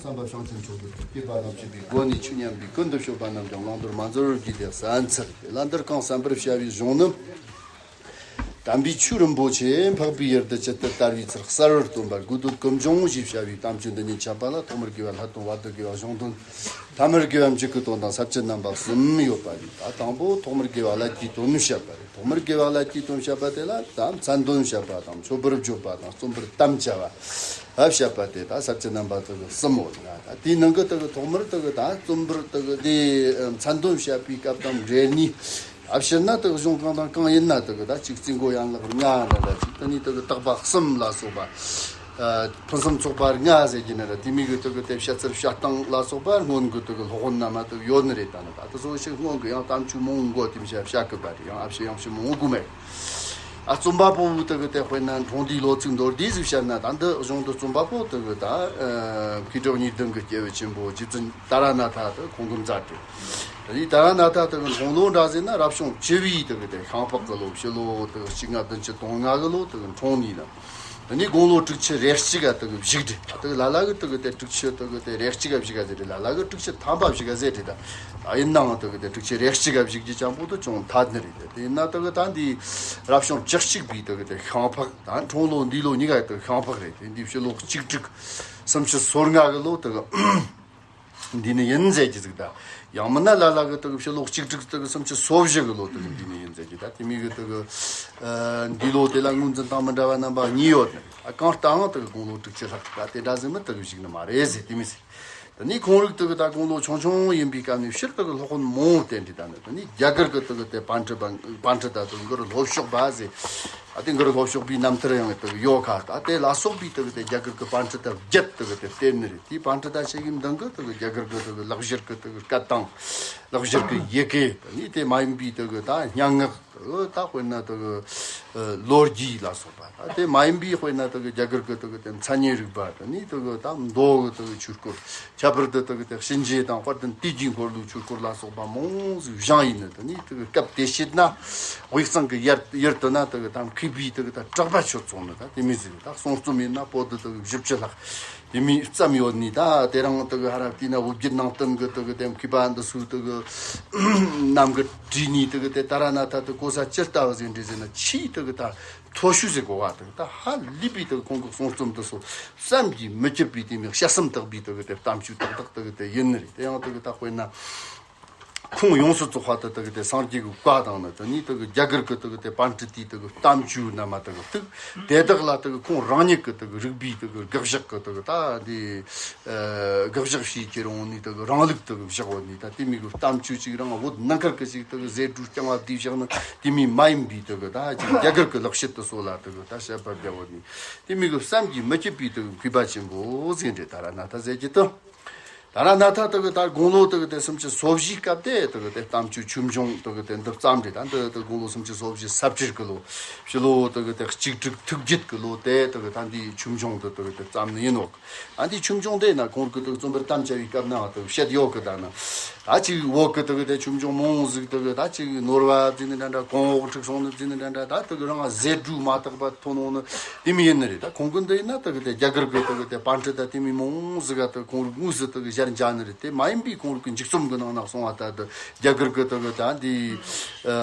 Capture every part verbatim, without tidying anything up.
བསམ་པ་བྱང་ཆུབ་མཆོག་ཏུ་སྐྱེས་པ་དང་བཅས་པའི་སྒོ་ནས་ཆོས་ཉམས་པའི་ཀུན་ཏུ་སྤྱོད་པ་རྣམས་ཀྱང་བླང་དོར་མ་འཛོལ་བར་རྒྱུད་དེ་གསལ་འཚལ་ཏེ། ལ་འདིར་གང་གསན་པར་བྱ་བའི་གཞུང་ནི། དམ་པའི་ཆོས་རིན་པོ་ཆེ་འཕགས་པའི་ཡུལ་དུ་ཇི་ལྟར་དར་བའི་ཚུལ་གསལ་བར་སྟོན་པ་དགོས་འདོད་ཀུན་འབྱུང་ཞེས་བྱ་བའི་དམ་ཆོས་འདི་ཉིད་འཆད་པ་ལ། ཐོག་མར་དགེ་བ་ལྷ་དང་བར་དུ་དགེ་བ་གཞུང་དོན། ཐ་མར་དགེ་བ་མཇུག་གི་དོན་དང་ས་བཅད་རྣམ་པ་གསུམ་ཡོད་པ་རེད། ད་དང་པོ་ཐོག་མར་དགེ་བ་ཀླད་ཀྱི་དོན་བཤད་པ་རེད། ཐོག་མར་དགེ་བ་ཀླད་ཀྱི་དོན་བཤད་པ་དེ་ལ་ད་མཚན་དོན་བཤད་པ་དང་མཆོད་པར་བརྗོད་པ་དང་རྩོམ་པར་དམ་བཅའ་བ་བཤད་པ་དེ་ད་ས་བཅད་རྣམ་པ་དེ་གི་གསུམ་ཡོད་ལ། ད་དེའི་ནང་གི་དེ་གི་ཐོག་མར་དེ་གི་ད་རྩོམ་པར་དེ་གི་དེ་མཚན་དོན་བཤད་པའི་སྐབས་དང་འབྲེལ་ནས། ཨ་ཕྱིར་ན་དེ་གི་གཞུང་གང་དང་གང་ཡིན་ན་དེ་གི་ད་གཅིག་རྩིས་འགོ་ཡན་ལག་ལྔ་འདྲ་འདྲ་ཅིག་དེ་ནས་དེ་གི་དག་པ་གསུམ་ལ་སོགས་པ། ཨ་ཕུན་སུམ་ཚོགས་པ་ལྔ་ཟེར་གྱི་ནི་ར། དེ་མིན་གྱི་དེ་གི་དེ་བཤད་ཚུལ་བཤད་སྟངས་ལ་སོགས་པ་སྔོན་གྱི་དེ་གི་སློབ་དཔོན་རྣམས་དེ་གི་ཡོད་ནི་རེད། ད་ནི་ད་དེ་ཚོ་ཞིག་སྔོན་གྱི་ཡང་དམ་ཆོས་མང་པོ་དེ་བཤད་བཤད་གི་པ་རེད། ཡང་ཨ་ཕྱི་ཡང་ཕྱི་མང་པོ་མེད། ཨ་རྩོམ་པ་པོ་དེ་གི་དེ་དཔེར་ན་འཕྲོ་འདིའི་ལོ་ཚིགས་མདོར་བསྡུས་ཟིག་བཤད་ན། ད་འདི་གཞུང་དུ་རྩོམ་པ་པོ་དེ་གི་ད་ཨ་མཁས་གྲུབ་གཉིས་ལྡན་གྱི་སྐྱེས་བུ་ཆེན་པོ་རྗེ་བཙུན་ཏཱ་ར་ནཱ་ཐ་དེ་ཁོང་གིས་མཛད་དེ། ད་ནི་ཏཱ་ར་ནཱ་ཐ་དེ་གི་འཁྲུངས་ལོ་འདྲ་ཟེར་ན་རབ་བྱུང་བཅུ་བའི་དེ་གི་དེ་ཤིང་ཕག་གི་ལོ། ཕྱི་ལོ་དེ་གི་གཅིག་ལྔ་བདུན་ཅུ་དོན་ལྔ་གི་ལོ་དེ་གི་འཁྲུངས་ནི་ན། ད་ནི་དགུང་ལོ་དྲུག་ཅུ་རེ་གཅིག་ག་དེ་གི་བཞུགས་དེ། ད་དེ་གི་ལ་ལ་གི་དེ་གི་དེ་དྲུག་ཅུ་དེ་གི་དེ་རེ་གཅིག་ག་བཞུགས་ག་ཟེར་དེ། ལ་ལ་གི་དྲུག་ཅུ་ཐམ་པ་བཞུགས་ག་ཟེར་དེ། ད་ཡིན་ནའང་དེ་གི་དེ་དྲུག་ཅུ་རེ་གཅིག་ག་བཞུགས་རྒྱུ་ཅན་པོ་དེ་ཅུང་ཐ་ནི་རེད། དེ་ཡིན་ན་དེ་གི་ད་འདི་རབ་བྱུང་བཅུ་གཅིག་པའི་དེ་གི་དེ་ཤིང་ཕག། ད་འཁྲུངས་ལོ་འདི་ལོ་གཉིས་ཀ་དེ་གི་ཤིང་ཕག་རེད། དེ་འདི་ཕྱི་ལོ་གཅིག་དྲུག་སུམ་ཅུ་སོ་ལྔ་གི་ལོ་དེ་གི་འདི་ནི་ཡིན་ཟེར་གྱི་ཟིག་ད་ཡང་མིན་ན་ལ་ལ་གི་དེ་གི་ཕྱི་ལོ་གཅིག་དྲུག་དེ་གི་སུམ་ཅུ་སོ་བཞི་གི་ལོ་དེ་གི་འདི་ནི་ཡིན་ཟེར་གྱི། ད་དེ་མིན་གི་དེ་གི་ཨ་འདི་ལོ་དེ་ལ་ངོས་འཛིན་སྟངས་མི་འདྲ་བ་རྣམ་པ་གཉིས་ཡོད་ནི། ཨ་གང་ལྟའང་དེ་གི་དགུང་ལོ་དྲུག་ཅུ་ལྷག་ད་དེ་འདྲ་ཟིག་མི་དེ་གི་བཞུགས་ནི་མ་རེད་ཟེར། དེ་མི་ཟེར། ད་ནི་ཁོང་རིགས་དེ་གི་ད་དགུང་ལོ་ཆུང་ཆུང་ཡིན་པའི་སྐབས་ནས་ཕྱིར་དེ་གི་སློབ་དཔོན་མང་བསྟེན་དེ། ད་ནི་ད་ནི་རྒྱ་གར་གི་དེ་གི་དེ་པཎྜི་པ་པཎྜི་ཏ་དེ་གི་གུ་རུ་ལྷོ་ཕྱོགས་པ་ཟེར། ཨ་དེ་གུ་རུ་ལྷོ་ཕྱོགས་པའི་རྣམ་ཐར་ཡང་དེ་གི་ཡོད་ཁ། ད་དེ་ལ་སོགས་པའི་དེ་གི་དེ་རྒྱ་གར་གི་པཎྜི་ཏ་བརྒྱད་དེ་གི་དེ་བསྟེན་ནི་རེད། དེའི་པཎྜི་ཏ་ཆེ་གི་མདུན་གི་དེ་གི་རྒྱ་གར་གི་དེ་གི་ལེགས་སྦྱར་གི་དེ་གི་སྐད་དང་། ལེགས་སྦྱར་གི་ཡི་གེ། ད་ནི་དེ་མ་ཡིན་པའི་དེ་གི་ད་སྙན་ངག་ད་དཔེར་ན་དེ་གི་ལོ་རྒྱུས་ལ་སོགས་པ། ད་དེ་མ་ཡིན་པའི་དཔེར་ན་དེ་གི་རྒྱ་གར་གི་དེ་གི་དེ་མཚན་ཉིད་རིག་པ། ད་ནི་དེ་གི་ད་མདོ་གི་དེ་གི་ཆོས་སྐོར། ཁྱད་པར་དུ་དེ་གི་དེ་གཤིན་རྗེ་དང་དཔལ་ལྡན་དུས་ཀྱི་འཁོར་ལོའི་ཆོས་སྐོར་ལ་སོགས་པ་མང་ཟིག་བཞེངས་ཡིན་ནི། ད་ནི་དེ་གི་སྐབས་དེ་བྱེད་ན་དབུས་གཙང་གི་ཡུལ་ཡུལ་དུ་ན་དེ་གི་ད་མཁས་པའི་དེ་གི་ད་གྲགས་པ་ཆོད་སོང་ནི། ད་དེ་མི་ཟིག་ད་གསུང་རྩོམ་ཡིན་ན་པོ་ཏི་དེ་གི་བཞི་བཅུ་ལྷག་དེ་མི་བརྩམས་ཡོད་ནི། ད་དེ་རིང་དེ་གི་ཧ་ར་དེ་ན་བོད་བརྒྱུད་ནང་བསྟན་གི་དེ་གི་དེ་མཁས་པ་འདི་ཚོའི་དེ་གི་རྣམས་གི་བྲིས་ནི་དེ་གི་དེ་ཏཱ་ར་ནཱ་ཐ་དེ་གོ་ས་ཇི་ལྟ་བུ་ཟིག་འདྲ་ཟེར་ན། ཆེས་དེ་གི་ད་མཐོ་ཤོས་ཟེར་གོ་བ། དེ་གི་ད་ཧ་ལས་པའི་དེ་གི་ཁོང་གི་གསུང་རྩོམ་དེ་ཚོ་བསམ་གྱིས་མི་ཁྱབ་པའི་དེ་མི་དཔྱད་སེམས་དག་པའི་དེ་གི་དེ་གཏམ་རྒྱུད་ཏག་ཏག་དེ་གི་དེ་ཡིན་ནི་རེད། དེ་ཡང་དེ་གི་ད་དཔེར་ན་ཁོང་ཡོངས་སུ་རྫོགས་པ་དེ་དེ་གི་དེ་སངས་རྒྱས་ཀྱི་བཀའ་དང་ནི། དེ་ནས་དེ་གི་རྒྱ་གར་གྱི་དེ་གི་དེ་པཎྜི་ཏའི་དེ་གི་གཏམ་རྒྱུད་རྣམས་དེ་གི་ཐུག་དེ་དག་ལ་དེ་གི་ཁོང་རང་ཉིད་ཀྱི་དེ་གི་རིག་པའི་དེ་གི་དགག་བཞག་གི་དེ་གི་ད་འདི་ཨ་དགག་བཞག་བྱེད་ཀྱི་རུང་ནི་དེ་གི་རང་ལུགས་དེ་གི་བཞག་ཡོད་ནི། ད་དེ་མི་གི་གཏམ་རྒྱུད་ཅིག་རང་བོད་ནང་ཁུལ་གྱི་ཅིག་དེ་གི་ཟད་འགྲོ་རྐྱང་བ་བསྡུས་བཞག་ནི་དེ་མི་མ་ཡིན་པའི་དེ་གི་ད་ཅིག་རྒྱ་གར་གྱི་ལེགས་བཤད་དེ་ཚོ་ལ་དེ་གི་ད་བཤད་པ་བརྒྱབ་ཡོད་ནི། དེ་མི་གི་བསམ་གྱིས་མི་ཁྱབ་པའི་དེ་གི་མཁས་པ་ཆེན་པོ་ཟིག་རེད། ཏཱ་ར་ནཱ་ཐ་ཟེར་གྱི་དེ། ཏཱ་ར་ནཱ་ཐ་དེ་གི་ད་དགུང་ལོ་དེ་གི་དེ་སུམ་ཅུ་སོ་བཞིའི་སྐབས་དེ་དེ་གི་དེ་གཏམ་རྒྱུད་ཆོས་འབྱུང་དེ་གི་དེ་འདི་བརྩམས་རེད། ད་འདི་དེ་དགུང་ལོ་སུམ་ཅུ་སོ་བཞི་ས་བཅུར་གི་ལོ། ཕྱི་ལོ་དེ་གི་དེ་གཅིག་དྲུག་ཐུག་བརྒྱད་གི་ལོ་དེ་དེ་གི་ད་འདི་ཆོས་འབྱུང་དེ་དེ་གི་དེ་བརྩམས་ནི་ཡིན་ནོ། ཨ་འདི་ཆོས་འབྱུང་དེ་ན་ཁོང་གི་དེ་རྩོམ་པར་དམ་བཅའ་བའི་སྐབས་ན་དེ་བཤད་ཡོད་གི། ད་ན་ད་ཅིག་འོག་གི་དེ་གི་དེ་ཆོས་འབྱུང་མང་ཟིག་དེ་གི་ད་ཅིག་ནོར་བ་བརྩིས་ནི་འདྲ་འདྲ། གོང་འོག་འཁྲུག་སོང་ནི་བརྩིས་ནི་འདྲ་འདྲ། ད་དེ་གི་རང་ཟད་འགྲོ་མ་དག་པ་ཐོན་ཡོང་ནི་དེ་མི་ཡིན་ནི་རེད། ད་ཁོང་གི་འདི་ཡིན་ན་དེ་གི་དེ་རྒྱ་གར་གི་དེ་གི་དེ་པཎྜི་ཏ་དེ་མི་མང་ཟིག་ག་དེ་ཁོང་རིག་དངོས་སུ་དེ་གི་ཞལ་མཇལ་ནི་རེད། དེ་མ་ཡིན་པའི་ཁོང་རིག་གི་མཇུག་རྩོམ་གི་ནང་ན་སོང་བ་ད་དེ་རྒྱ་གར་གི་དེ་གི་ད་འདི་ཨ་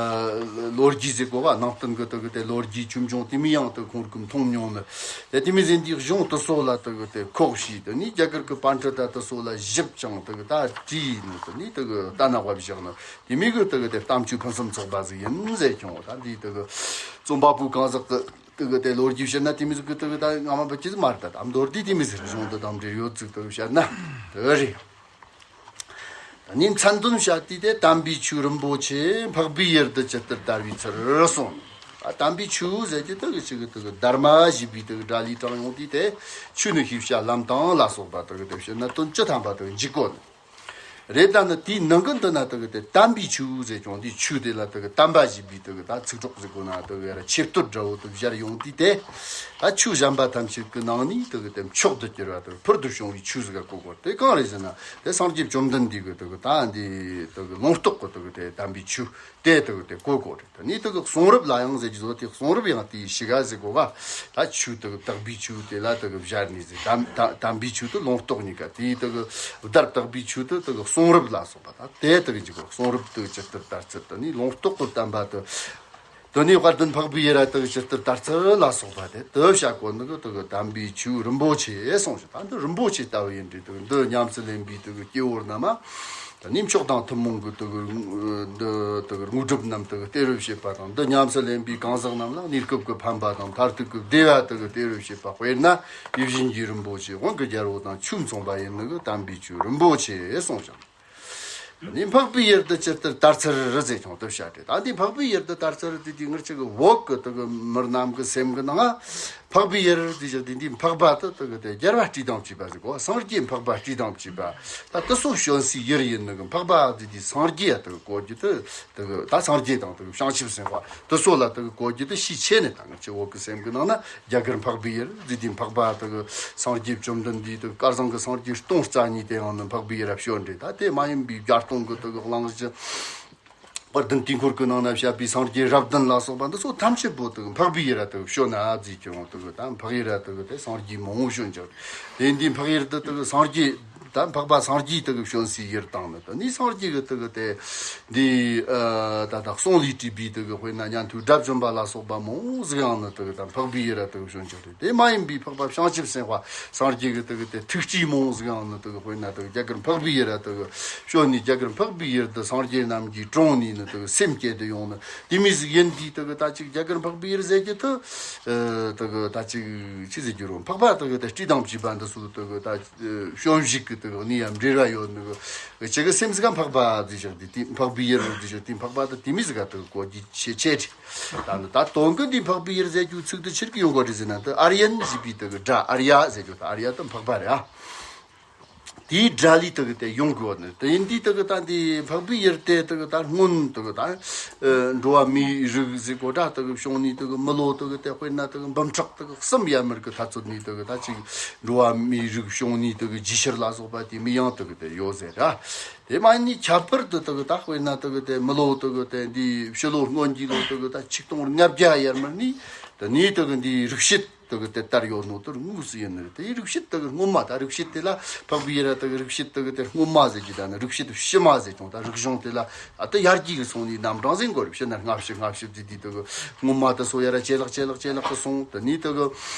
ལོ་རྒྱུས་ཟེར་གོ་བ། ནང་བསྟན་གི་དེ་གི་དེ་ལོ་རྒྱུས་ཆོས་འབྱུང་དེ་མི་ཡང་དེ་ཁོང་རིག་གི་མཐོང་མྱོང་ནི། དེ་དེ་མི་ཟིན་དེའི་གཞུང་དེ་ཚོ་ལ་དེ་གི་དེ་ཁོག་ཞིག་དེ་ནི་རྒྱ་གར་གི་པཎྜི་ཏ་དེ་ཚོ་ལ་ཞིབ་ཅིང་དེ་གི་ད་བྲིས་ནི་དེ་ནི་དེ་གི་ད་ནག་པ་བཞག་ནི་དེ་མི་གི་དེ་གི་དེ་གཏམ་རྒྱུད་ཕུན་སུམ་ཚོགས་པ་ཟིག་ཡིན་ཟེར་ཁྱོང་། ད་འདི་དེ་གི་རྩོམ་པ་པོ་གང་ཟག་གི་དེ་གི་དེ་ལོ་རྒྱུས་བཤད་ན་དེ་མི་ཟིག་གི་དེ་གི་ད་ངོ་མ་པ་ཅི་ཟིག་མ་རེད། ད་མདོར་བསྡུས་དེ་མི་ཟིག་གཞུང་དེ་དང་འབྲེལ་ཡོད་ཚིག་དེ་གི་བཤད་ན་དེ་རེད། ད་ནི་མཚན་དོན་བཤད་དུས་དེ་དམ་པའི་ཆོས་རིན་པོ་ཆེ་འཕགས་པའི་ཡུལ་དུ་ཇི་ལྟར་དར་བའི་ཚུལ་གསུངས། ད་དམ་པའི་ཆོས་ཟེར་གྱི་དེ་གི་ཅིག་གི་དེ་གི་དྷརྨ་ཞེས་པའི་དེ་གི་སྒྲ་ལས་དྲངས་ཡོང་དུས་དེ་ཆོས་ནི་ཤེས་བྱ་ལམ་དང་ལ་སོགས་པ་དེ་གི་དེ་བཤད་ན་དོན་བཅུ་ཐམ་པ་དེ་གི་འཇིག་གོ་ནི། རེད། ད་ནི་དེའི་ནང་གི་འདི་ན་དེ་གི་དེ་དམ་པའི་ཆོས་ཟེར་ཀྱང་དེའི་ཆོས་དེ་ལ་དེ་གི་དམ་པ་ཞེས་པའི་དེ་གི་ད་ཚིག་གྲོགས་ཟེར་གོ་ན་དེ་གི་ཡ་ར་ཆེ་བསྟོད་འདྲ་བོ་དེ་སྦྱར་ཡོང་དུས་དེ། ད་ཆོས་གཞན་པ་ཐམས་ཅད་ཀྱི་ནང་ནས་དེ་གི་དེ་མཆོག་ཏུ་གྱུར་པ་དེ་གི་ཕུལ་དུ་བྱུང་བའི་ཆོས་ཟིག་ག་གོ་དགོས། དེ་གང་རེད་ཟེར་ན། དེ་སངས་རྒྱས་བཅོམ་ལྡན་འདས་ཀྱི་དེ་གི་ད་འདི་དེ་གི་ལུང་རྟོགས་ཀྱི་དེ་གི་དེ་དམ་པའི་ཆོས་དེ་དེ་གི་དེ་གོ་དགོས་རེད། ད་ནི་དེ་གི་གསུང་རབ་ལ་ཡང་ཟེར་གྱི་བཟོ་དེ་གསུང་རབ་ཡང་དེའི་ཕྱི་ག་ཟེར་གོ་ག་ད་ཆོས་དེ་གི་དག་པའི་ཆོས་དེ་ལ་དེ་གི་སྦྱར་ནས་ཟེར། དམ་དམ་དམ་པའི་ཆོས་དེ་ལུང་རྟོགས་གཉིས་ཀ་དེའི་དེ་གི་བརྡར་དག་པའི་ཆོས་དེ་དེ་གི་གསུང་རབ་ལ་སོགས་པ་ད་དེ་དེ་གི་འཇུག་གོ། གསུང་རབ་དེ་གི་ཇི་ལྟར་དར་ཚུལ་དེ་ནི་ལུང་རྟོགས་ཀྱི་བསྟན་པ་དེ། དེ་ནི་དཔལ་ལྡན་འཕགས་པའི་ཡུལ་ར་དེ་གི་ཇི་ལྟར་དར་ཚུལ་ལ་སོགས་པ་དེ་དེ་བྱ་གོ་ནི་གི་དེ་གི་དམ་པའི་ཆོས་རིན་པོ་ཆེ་གསུངས་ཤིང་། ད་འདི་རིན་པོ་ཆེ་ལྟ་བུ་ཡིན་དུས་དེ་གི་འདི་ཉམས་སུ་ལེན་པའི་དེ་གི་སྐྱེ་བོ་རྣམས། ད་ནི་མཆོག་དང་ཐུན་མོང་གི་དེ་གི་འདི་དེ་གི་དངོས་གྲུབ་རྣམས་དེ་གི་སྟེར་རོགས་བྱེད་པ་དང་། འདི་ཉམས་སུ་ལེན་པའི་གང་ཟག་རྣམས་ལ་གནས་སྐབས་ཀྱི་ཕན་པ་དང་མཐར་ཐུག་གི་བདེ་བ་དེ་གི་སྟེར་རོགས་བྱེད་པ། དཔེར་ན་ཡིད་བཞིན་གྱི་རིན་པོ་ཆེ་དབང་གི་རྒྱལ་པོ་དང་ཆོས་མཚུངས་པ་ཡིན་ནི་གི་དམ་པའི་ཆོས་རིན་པོ་ཆེ་གསུངས་ཤིང་། ནི་འཕགས་པའི་ཡུལ་དུ་ཇི་ལྟར་དར་ཚུལ་ཟེར་ཀྱང་དེ་བཤད་དེ། ད་འདི་འཕགས་པའི་ཡུལ་དུ་དར་ཚུལ་དེ་དེ་ངར་ཅིག་གི་བོད་ཀྱི་དེ་གི་མི་རྣམས་ཀྱི་སེམས་ཀྱི་ནང་ང་འཕགས་པའི་ཡུལ་དེ་ཅིག་དེ་འདི་འཕགས་པ་དེ་དེ་གི་དེ་རྒྱལ་བ་སྲས་དང་བཅས་པ་ཟེར་གོ། སངས་རྒྱས་འཕགས་པ་སྲས་དང་བཅས་པ། ད་དེ་ཚོ་བྱོན་སའི་ཡུལ་ཡིན་ནི་གི་འཕགས་པ་དེ་དེ་སངས་རྒྱས་དེ་གི་གོ་རྒྱུ་དེ་དེ་གི་ད་སངས་རྒྱས་དང་དེ་གི་བྱང་ཆུབ་སེམས་དཔའ་དེ་ཚོ་ལ་དེ་གི་གོ་རྒྱུ་དེ་ཤས་ཆེ་ནས། ད་ངར་ཅིག་བོད་ཀྱི་སེམས་ཀྱི་ནང་ན། རྒྱ་གར་འཕགས་པའི་ཡུལ་ཟེར་དུས་འཕགས་པ་དེ་གི་སངས་རྒྱས་བཅོམ་ལྡན་འདས་དེ་གི་སྐལ་བཟང་གི་སངས་རྒྱས་སྟོང་རྩ་གཉིས་དེའང་ནི་འཕགས་པའི་ཡུལ་ར་བྱོན་རེད། ད་དེ་མ་ཡིན་པའི་བརྒྱ་སྟོང་གི་དེ་གི་གླིང་བཞི། དཔལ་ལྡན་དུས་འཁོར་གྱི་ནང་ན་བཤད་པའི་སངས་རྒྱས་རབ་བདུན་ལ་སོགས་པ་འདི་ཚོ་ཐམས་ཅད་པོ་དེ་གི་འཕགས་པའི་ཡུལ་ར་དེ་གི་བྱོན་ན་ཟེར་ཀྱང་དེ་གི་ད་འཕགས་ཡུལ་ར་དེ་གི་དེ་སངས་རྒྱས་མང་བོ་བྱོན་ཀྱང་། དེ་འདི་འཕགས་ཡུལ་དུ་དེ་གི་སངས་རྒྱས། ད་འཕགས་པ་སངས་རྒྱས་དེ་གི་བྱོན་སའི་ཡུལ་དང་ནི་དེ་ནི་སངས་རྒྱས་ཀྱི་དེ་གི་དེ་འདི་ཨ་ད་ད་གསུང་ལས་བྲིས་པའི་དེ་གི་དཔེར་ན་ཉན་ཐོས་དགྲ་བཅོམ་པ་ལ་སོགས་པ་མང་བོ་ཟིག་ཡང་ནི་དེ་གི་ད་འཕགས་པའི་ཡུལ་ར་དེ་གི་བྱོན་ཀྱང་རེད། དེ་མ་ཡིན་པའི་འཕགས་པ་བྱང་ཆུབ་སེམས་དཔའ་སངས་རྒྱས་ཀྱི་དེ་གི་དེ་ཐུགས་བསྐྱེད་མང་བོ་ཟིག་ཡང་ནི་དེ་གི་དཔེར་ན་དེ་གི་རྒྱ་གར་འཕགས་པའི་ཡུལ་ར་དེ་གི་བྱོན་ནས། རྒྱ་གར་འཕགས་པའི་ཡུལ་དུ་སངས་རྒྱས་རྣམས་ཀྱི་དྲུང་ནས་ནི་དེ་གི་སེམས་བསྐྱེད་དུ་ཡོང་ནི་དེ་མོ་ཟིག་ཡིན་དུས་དེ་གི་ད་ཅིག་རྒྱ་གར་འཕགས་པའི་ཡུལ་ཟེར་རྒྱུ་དེ་ཨ་དེ་གི་ད་ཅིག་ཅི་ཟེར་རྒྱུ་རུང་། འཕགས་པ་དེ་གི་དེ་སྲས་དང་བཅས་པ་འདི་ཚོ་དེ་གི་ད་ཨ་བྱོན་ཞིག་གི་དེ་གི་གནས་ཡང་འབྲེལ་བ་ཡོད་ནི་གི་ཅིག་གི་སེམས་ཟིག་ག་འཕགས་པ་ཟེར་བཞག་དེ་དེ་འཕགས་པའི་ཡུལ་ཟེར་བཞག་དེ་འཕགས་པ་དེ་དེ་མོ་ཟིག་ག་དེ་གི་གོ་རྒྱུ་ཆེ་ཆེ་རེད། ད་ནི་ད་དོན་གི་འདི་འཕགས་པའི་ཡུལ་ཟེར་རྒྱུ་ཚིག་དེ་ཆི་གི་ཡོང་གོ་རེད་ཟེར་ན། དེ་ཨར་ཡན་ཞེས་པའི་དེ་གི་སྒྲ། ཨར་ཡ་ཟེར་རྒྱུ་དེ་ཨར་ཡ་དེ་འཕགས་པ་རེད་ཨ། དེའི་སྒྲ་ལས་དེ་གི་དེ་ཡོང་དགོས་ནི། དེ་ཡིན་དུས་དེ་གི་ད་འདི་འཕགས་པའི་ཡུལ་དེ་དེ་གི་ད་སྔོན་དེ་གི་ད་ཨ་འགྲོ་བ་མིའི་རིགས་ཟེར་གོ་འདྲ་དེ་གི་བྱུང་ནས་དེ་གི་མི་ལོ་དེ་གི་དེ་དཔེར་ན་དེ་གི་འབུམ་ཕྲག་དེ་གི་གསུམ་ཡར་མར་གི་ཐ་ཚོད་ནས་དེ་གི་ད་ཅིག་འགྲོ་བ་མིའི་རིགས་བྱུང་ནས་དེ་གི་རྗེས་ཤུལ་ལ་སོགས་པ་དེ་མོ་ཡང་དེ་གི་དེ་ཡོད་ཟེར་ར། དེ་མ་ཡིན་ནི་ཁྱད་པར་དུ་དེ་གི་ད་དཔེར་ན་དེ་གི་དེ་མི་ལོ་དེ་གི་དེ་འདི་ཕྱི་ལོ་སྔོན་གྱི་ལོ་དེ་གི་ད་ཆིག་སྟོང་ལྔ་བརྒྱ་ཡར་མར་ནས་དེ་ནས་དེ་གི་འདི་རིགས་བཤད་དེ་གི་དེ་དར་ཡོད་ནོ་དེ་དངོས་སུ་ཡིན་ནི་རེད། དེ་རིགས་བཤད་དེ་གི་སྔོན་མ། ད་རིགས་བཤད་དེ་ལ་འཕགས་པའི་ཡུལ་ར་དེ་གི་རིགས་བཤད་དེ་གི་དེ་སྔོན་མ་ཟེར་གྱི། ད་ནི་རིགས་བཤད་ཕྱི་མ་ཟེར་ཀྱང་ད་རིག་གཞུང་དེ་ལ་ཨ་དེ་ཡར་རྒྱས་གི་སོང་ནི་རྣམ་གྲངས་ཟེར་དགོས་རེད། ཕྱི་ན་སྔ་ཕྱི་སྔ་ཕྱི་ཟེར་དུས་དེ་གི་སྔོན་མ་དེ་ཚོ་ཡར་ར་ཇེ་ལེགས་ཇེ་ལེགས་ཇེ་ལེགས་གི་སོང་། དེ་ནས་དེ་གི་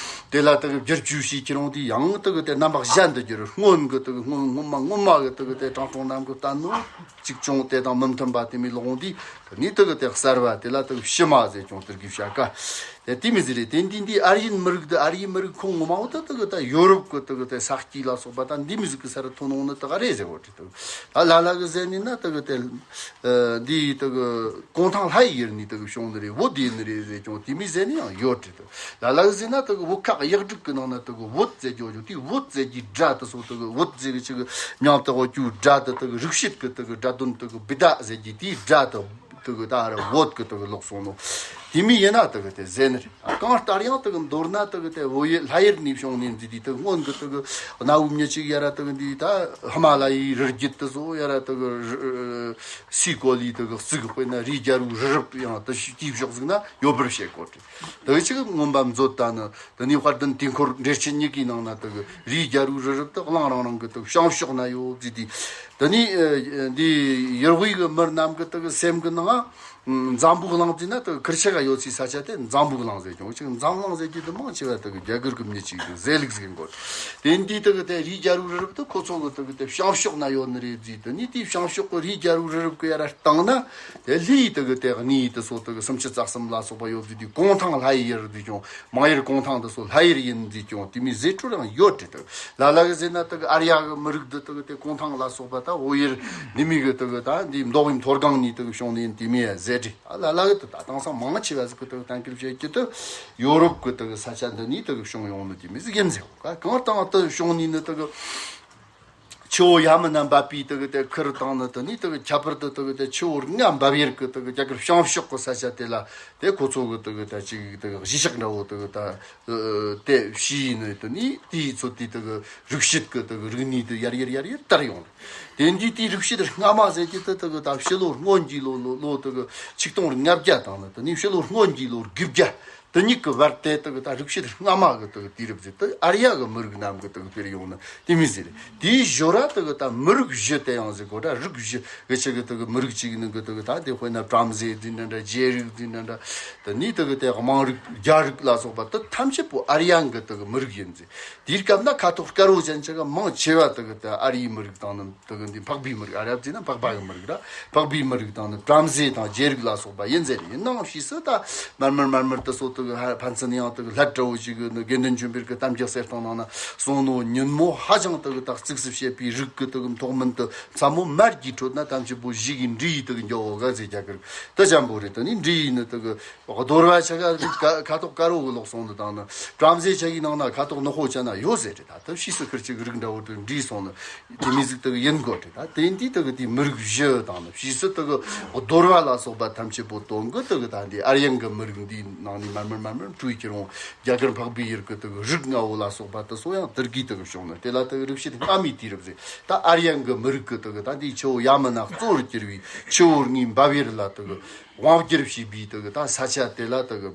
དེ་ལ་དེ་གི་བསྒྱུར་བཅོས་བྱས་ཁྱེར་ཡོང་དུས་ཡང་དེ་གི་དེ་རྣམ་པ་གཞན་དུ་གྱུར། སྔོན་གི་དེ་གི་སྔོན་སྔོན་མ་སྔོན་མ་གི་དེ་གི་དེ་དྲང་སྲོང་རྣམས་ཀྱིས་བསྟན་ནོ་གཅིག་བྱུང་། དེ་དང་མི་མཐུན་པ་དེ་མོ་ལོག་འོང་དུས་དེ་ནས་དེ་གི་དེ་གསར་བ་དེ་ལ་དེ་གི་ཕྱི་མ་ཟེར་ཀྱང་དེ་གི་བྱ་དཀའ། དེ་དེ་མོ་ཟིག་རེད། དེ་འདི་འདི་ཨར་ཡན་མི་རིགས་དེ་ཨར་ཡན་མི་རིགས་ཁོངས་ངོ་མ་བོ་ད་དེ་གི་ད་ཡོ་རོབ་གི་དེ་གི་དེ་ས་སྐྱེས་ལ་སོགས་པ་ད་འདི་མོ་ཟིག་གི་སར་ཐོན་འོང་ནི་དེ་ག་རེད་ཟེར་བ་རེད། དེ་གི་ད་ལ་ལ་གི་ཟེར་ནི་ན་དེ་གི་དེ་ཨ་འདི་དེ་གི་གུང་ཐང་ལྷ་ཡི་ཡུལ་ནས་དེ་གི་བྱུང་ནི་རེད། བོད་དེ་ནི་རེད་ཟེར་ཀྱང་དེ་མོ་ཟེར་ནི་ཡང་ཡོད་རེད། དེ་ལ་ལ་གི་ཟེར་ན་དེ་གི་བོད་ཁ་གཡག་འབྲུག་གི་ནང་ན་དེ་གི་བོད་ཟེར་ཀྱང་ཡོད། དེ་བོད་ཟེར་གྱི་སྒྲ་དེ་ཚོ་དེ་གི་བོད་ཟེར་གི་ཅིག་གི་མྱིང་དེ་གི་རྒྱུ་སྒྲ་དེ་དེ་གི་རིགས་བཤད་གི་དེ་གི་སྒྲ་དོན་དེ་གི་བི་ད་ཟེར་གྱི་དེའི་སྒྲ་དེ། དེ་གི་ད་ར་བོད་གི་དེ་གི་ལོག་སོང་ནོ། དེ་མོ་ཡིན་ན་དེ་གི་དེ་ཟེར་ནི་རེད། གང་ལྟར་ཡང་དེ་གི་མདོར་ན་དེ་གི་དེ་བོད་ཡུལ་ལྷ་ཡུལ་ནས་བྱུང་ནས་འདི་དེ་དེ་སྔོན་གི་དེ་གི་གནའ་བོའི་མྱི་གཅིག་ཡ་ར་དེ་གི་འདི་ད་ཧི་མ་ལ་ཡའི་རི་རྒྱུད་དེ་ཚོ་ཡ་ར་དེ་གི་རི་སའི་གོ་ལའི་དེ་གི་གཙུག་དཔེར་ན་རིའི་རྒྱལ་པོའི་རི་རབ་ཡང་དེ་ཤི་དེའི་ཕྱོགས་ཟིག་ན་ཡོད་པར་བཤད་གོ་དེ། དེ་གི་ཅིག་མངོན་པ་མཛོད་ད་ནི། དེ་ནས་དཔལ་ལྡན་དུས་འཁོར་འགྲེལ་ཆེན་གཉིས་ཀའི་ནང་ན་དེ་གི་རིའི་རྒྱལ་པོའི་རི་རབ་དེ་གླིང་རང་རང་གི་དེ་གི་བྱང་ཕྱོགས་ན་ཡོད་ཟེར་དུས། དེ་ནས་ཨ་འདི་ཡུལ་དབུས་གི་མི་རྣམས་གི་དེ་གི་སེམས་གི་ནང་ང་འཛམ་བུ་གླིང་ཟེར་ན་དེ་གི་ཁུར་ཆེ་ག་ཡོད་སའི་ས་ཆ་དེ་འཛམ་བུ་གླིང་ཟེར་ཀྱང་ཅིག་འཛམ་གླིང་ཟེར་རྒྱུ་དེ་མང་ཆེ་བ་དེ་གི་རྒྱ་གར་གི་མྱི་གཅིག་གི་ཟེར་ལུགས་ཟིག་གོ། དེ་འདི་དེ་གི་དེ་རིའི་རྒྱལ་པོའི་རི་རབ་དེ་ཁོ་ཚོ་གི་དེ་གི་དེ་བྱང་ཕྱོགས་ན་ཡོད་ནི་རེད་ཟེར། དེ་ནས་དེའི་བྱང་ཕྱོགས་གི་རིའི་རྒྱལ་པོའི་རི་རབ་གི་ཡ་ར་སྟེང་ན་དེ་ལྷའི་དེ་གི་དེ་གནས་དེ་ཚོ་དེ་གི་སུམ་ཅུ་རྩ་གསུམ་ལ་སོགས་པ་ཡོད་ཟེར་དུས་གུང་ཐང་ལྷ་ཡི་ཡུལ་ཟེར་ཀྱང་། མང་ཡུལ་གུང་ཐང་དེ་ཚོ་ལྷ་ཡུལ་ཡིན་ཟེར་ཀྱང་དེ་མོ་ཟེར་འཕྲོ་རང་ཡོད་རེད། དེ་ལ་ལ་གི་ཟེར་ན་དེ་གི་ཨར་ཡ་གི་མི་རིགས་འདི་དེ་གི་དེ་གུང་ཐང་ལ་སོགས་པ་ད་བོད་ཡུལ་འདི་མོ་གི་དེ་གི་ད་འདི་མདོ་དབུས་མཐོ་སྒང་ནས་དེ་གི་བྱུང་ནི་ཡིན་དེ་མོ་ཡ་ཟེར་རེད། ཨ་ལ་ལ་གི་དེ་ད་དེང་སང་མང་ཆེ་བ་ཟིག་གི་དེ་གི་གཏན་འཁེལ་བྱེད་ཀྱི་དེ་ཡོ་རོབ་གི་དེ་གི་ས་ཆ་འདི་ནས་དེ་གི་བྱུང་ཡོང་ནི་དེ་མོ་ཟིག་ཡིན་ཟེར། གང་ལྟར་དེ་བྱུང་ནི་ནི་དེ་གི། ཆུ་བོ་ཡ་མུ་ན་འབབ་པའི་དེ་གི་དེ་ཁུལ་དང་ནི་དེ་ནས་དེ་གི་ཁྱད་པར་དུ་དེ་གི་དེ་ཆུ་བོ་ལྔ་འབབ་ཡུལ་གི་དེ་གི་རྒྱ་གར་བྱང་ཕྱོགས་གི་ས་ཆ་དེ་ལ་དེ་ཁོ་ཚོ་གི་དེ་གི་དེ་ཅིག་དེ་གི་གཞིས་ཆགས་འདྲ་བོ་དེ་གི་ད་དེ་བྱས་ནས་དེ་ནས་དེའི་ཚོ་དེ་དེ་གི་རིག་བྱེད་གི་དེ་གི་རིག་གནས་དེ་ཡར་ཡར་ཡར་ཡར་དར་ཡོང་། དེ་འདི་དེའི་རིག་བྱེད་སྔ་མ་ཟེར་གྱི་དེ་དེ་གི་ད་ཕྱི་ལོ་སྔོན་གྱི་ལོ་ལོ་ལོ་དེ་གི་ཆིག་སྟོང་ལྔ་བརྒྱ་དང་ནི་དེ་ནས་ཕྱི་ལོ་སྔོན་གྱི་ལོ་དགུ་བརྒྱ། དེ་གཉིས་ཀྱི་བར་དེ་དག་ད་རིག་བྱེད་སྔ་མ་གི་དག་དུས་རབས་ཟེར་དེ་ཨར་ཡ་གི་མི་རིགས་རྣམས་ཀྱི་དག་དེར་ཡོང་ན་དེ་མི་ཟེར། དེའི་ཞོར་ར་དག་ད་མི་རིགས་བཞི་དེ་ཡང་ཟེར་གོ་ད་རིགས་བཞི་གི་ཆེད་ཀྱི་དག་མི་རིགས་གཅིག་ནི་གི་དག་ད་དེ་དཔེར་ན་བྲམ་ཟེ་ཟེར་ན་འདྲ་རྒྱལ་རིགས་ཟེར་ན་འདྲ། དེ་ནས་དག་དེ་དམངས་རིགས་རྒྱལ་རིགས་ལ་སོགས་པ་དེ་ཐམས་ཅད་པོ་ཨར་ཡ་གི་དག་མི་རིགས་ཡིན་ཟེར། དེའི་སྐབས་ན་ཁ་དོག་དཀར་བོ་ཅན་ཆ་ག་མང་ཆེ་བ་དག་དེ་ཨར་ཡའི་མི་རིགས་དང་ནི། དེ་གི་འདི་འཕགས་པའི་མི་རིགས། ཨ་རབ་ཟེར་ན་འཕགས་པ་གི་མི་རིགས་ར། འཕགས་པའི་མི་རིགས་དང་ནི་བྲམ་ཟེ་དང་རྒྱལ་རིགས་ལ་སོགས་པ་ཡིན་ཟེར། ཡིན་ནའང་ཕྱིས་སུ་ད་མར་མར་མར་མར་དེ་ཚོ་དེ་གི་ཧ་ཕན་ཚུན་ཡང་དེ་གི་སླད་འདྲ་བོ་ཞིག་གི་ནི་དགེ་འདུན་ཆོས་འཕེལ་གི་གཏམ་རྒྱུད་གསེར་ཐང་ནང་ན་གསུངས་ནོ་ཉིན་མོ་ཧ་ཅང་དེ་གི་ད་གཙིགས་སུ་བྱེད་པའི་རིགས་གི་དེ་གི་མཐོང་མིན་དུ་མཚན་མོ་མར་གྱི་ཁྲོད་ན་ཐམས་ཅད་པོ་གཞི་གི་འབྲི་ཡི་དེ་གི་འགྱོ་བོ་ག་ཟེར་རྒྱ་གར་དེ་ཅན་པོ་རེད། དེ་ནི་འབྲི་ཡི་ནི་དེ་གི་རྡོར་བ་ཆ་ག་རིགས་ཀ་ཁ་དོག་དཀར་བོ་གི་ལོག་སོང་དུ་དང་ནི་བྲམ་ཟེ་ཆ་གི་ནང་ན་ཁ་དོག་ནག་པོ་ཅན་ན་ཡོད་ཟེར་རེད། ད་ཕྱིས་སུ་ཁིར་ཅིག་རིགས་འདྲ་བོ་དེ་འདྲིས་སོང་ནི་དེ་མི་ཟིག་དེ་གི་ཡིན་དགོས་རེད། ད་དེ་འདི་དེ་གི་དེ་མི་རིགས་བཞི་དང་ནི་ཕྱིས་སུ་དེ་གི་རྡོར་བ་ལ་སོགས་པ་ཐམས་ཅད་པོ་དོན་གི་དེ་གི་ད་འདི་ཨར་ཡན་གི་མི་རིགས་འདིའི་ནང་ནས་མར་མར་མར་མར་འཕྲོས་ཁྱེར་འོང་རྒྱ་གར་འཕགས་པའི་ཡུལ་གི་དེ་གི་རིགས་ལྔ་བོ་ལ་སོགས་པ་དེ་ཚོ་ཡང་དེར་གི་དེ་གི་བྱུང་ནི་དེ་ལ་དེ་གི་རིགས་བྱེད་སྔ་མའི་དུས་རབས་ཟེར། ད་ཨར་ཡན་གི་མི་རིགས་གི་དེ་གི་ད་འདི་ཆུ་བོ་ཡ་མུ་ན་གཙོ་བོར་གྱུར་བའི་ཆུ་བོ་ལྔའི་འབབ་ཡུལ་ལ་དེ་གི་དབང་བསྒྱུར་བྱས་པའི་དེ་གི་ད་ས་ཆ་དེ་ལ་དེ་གི་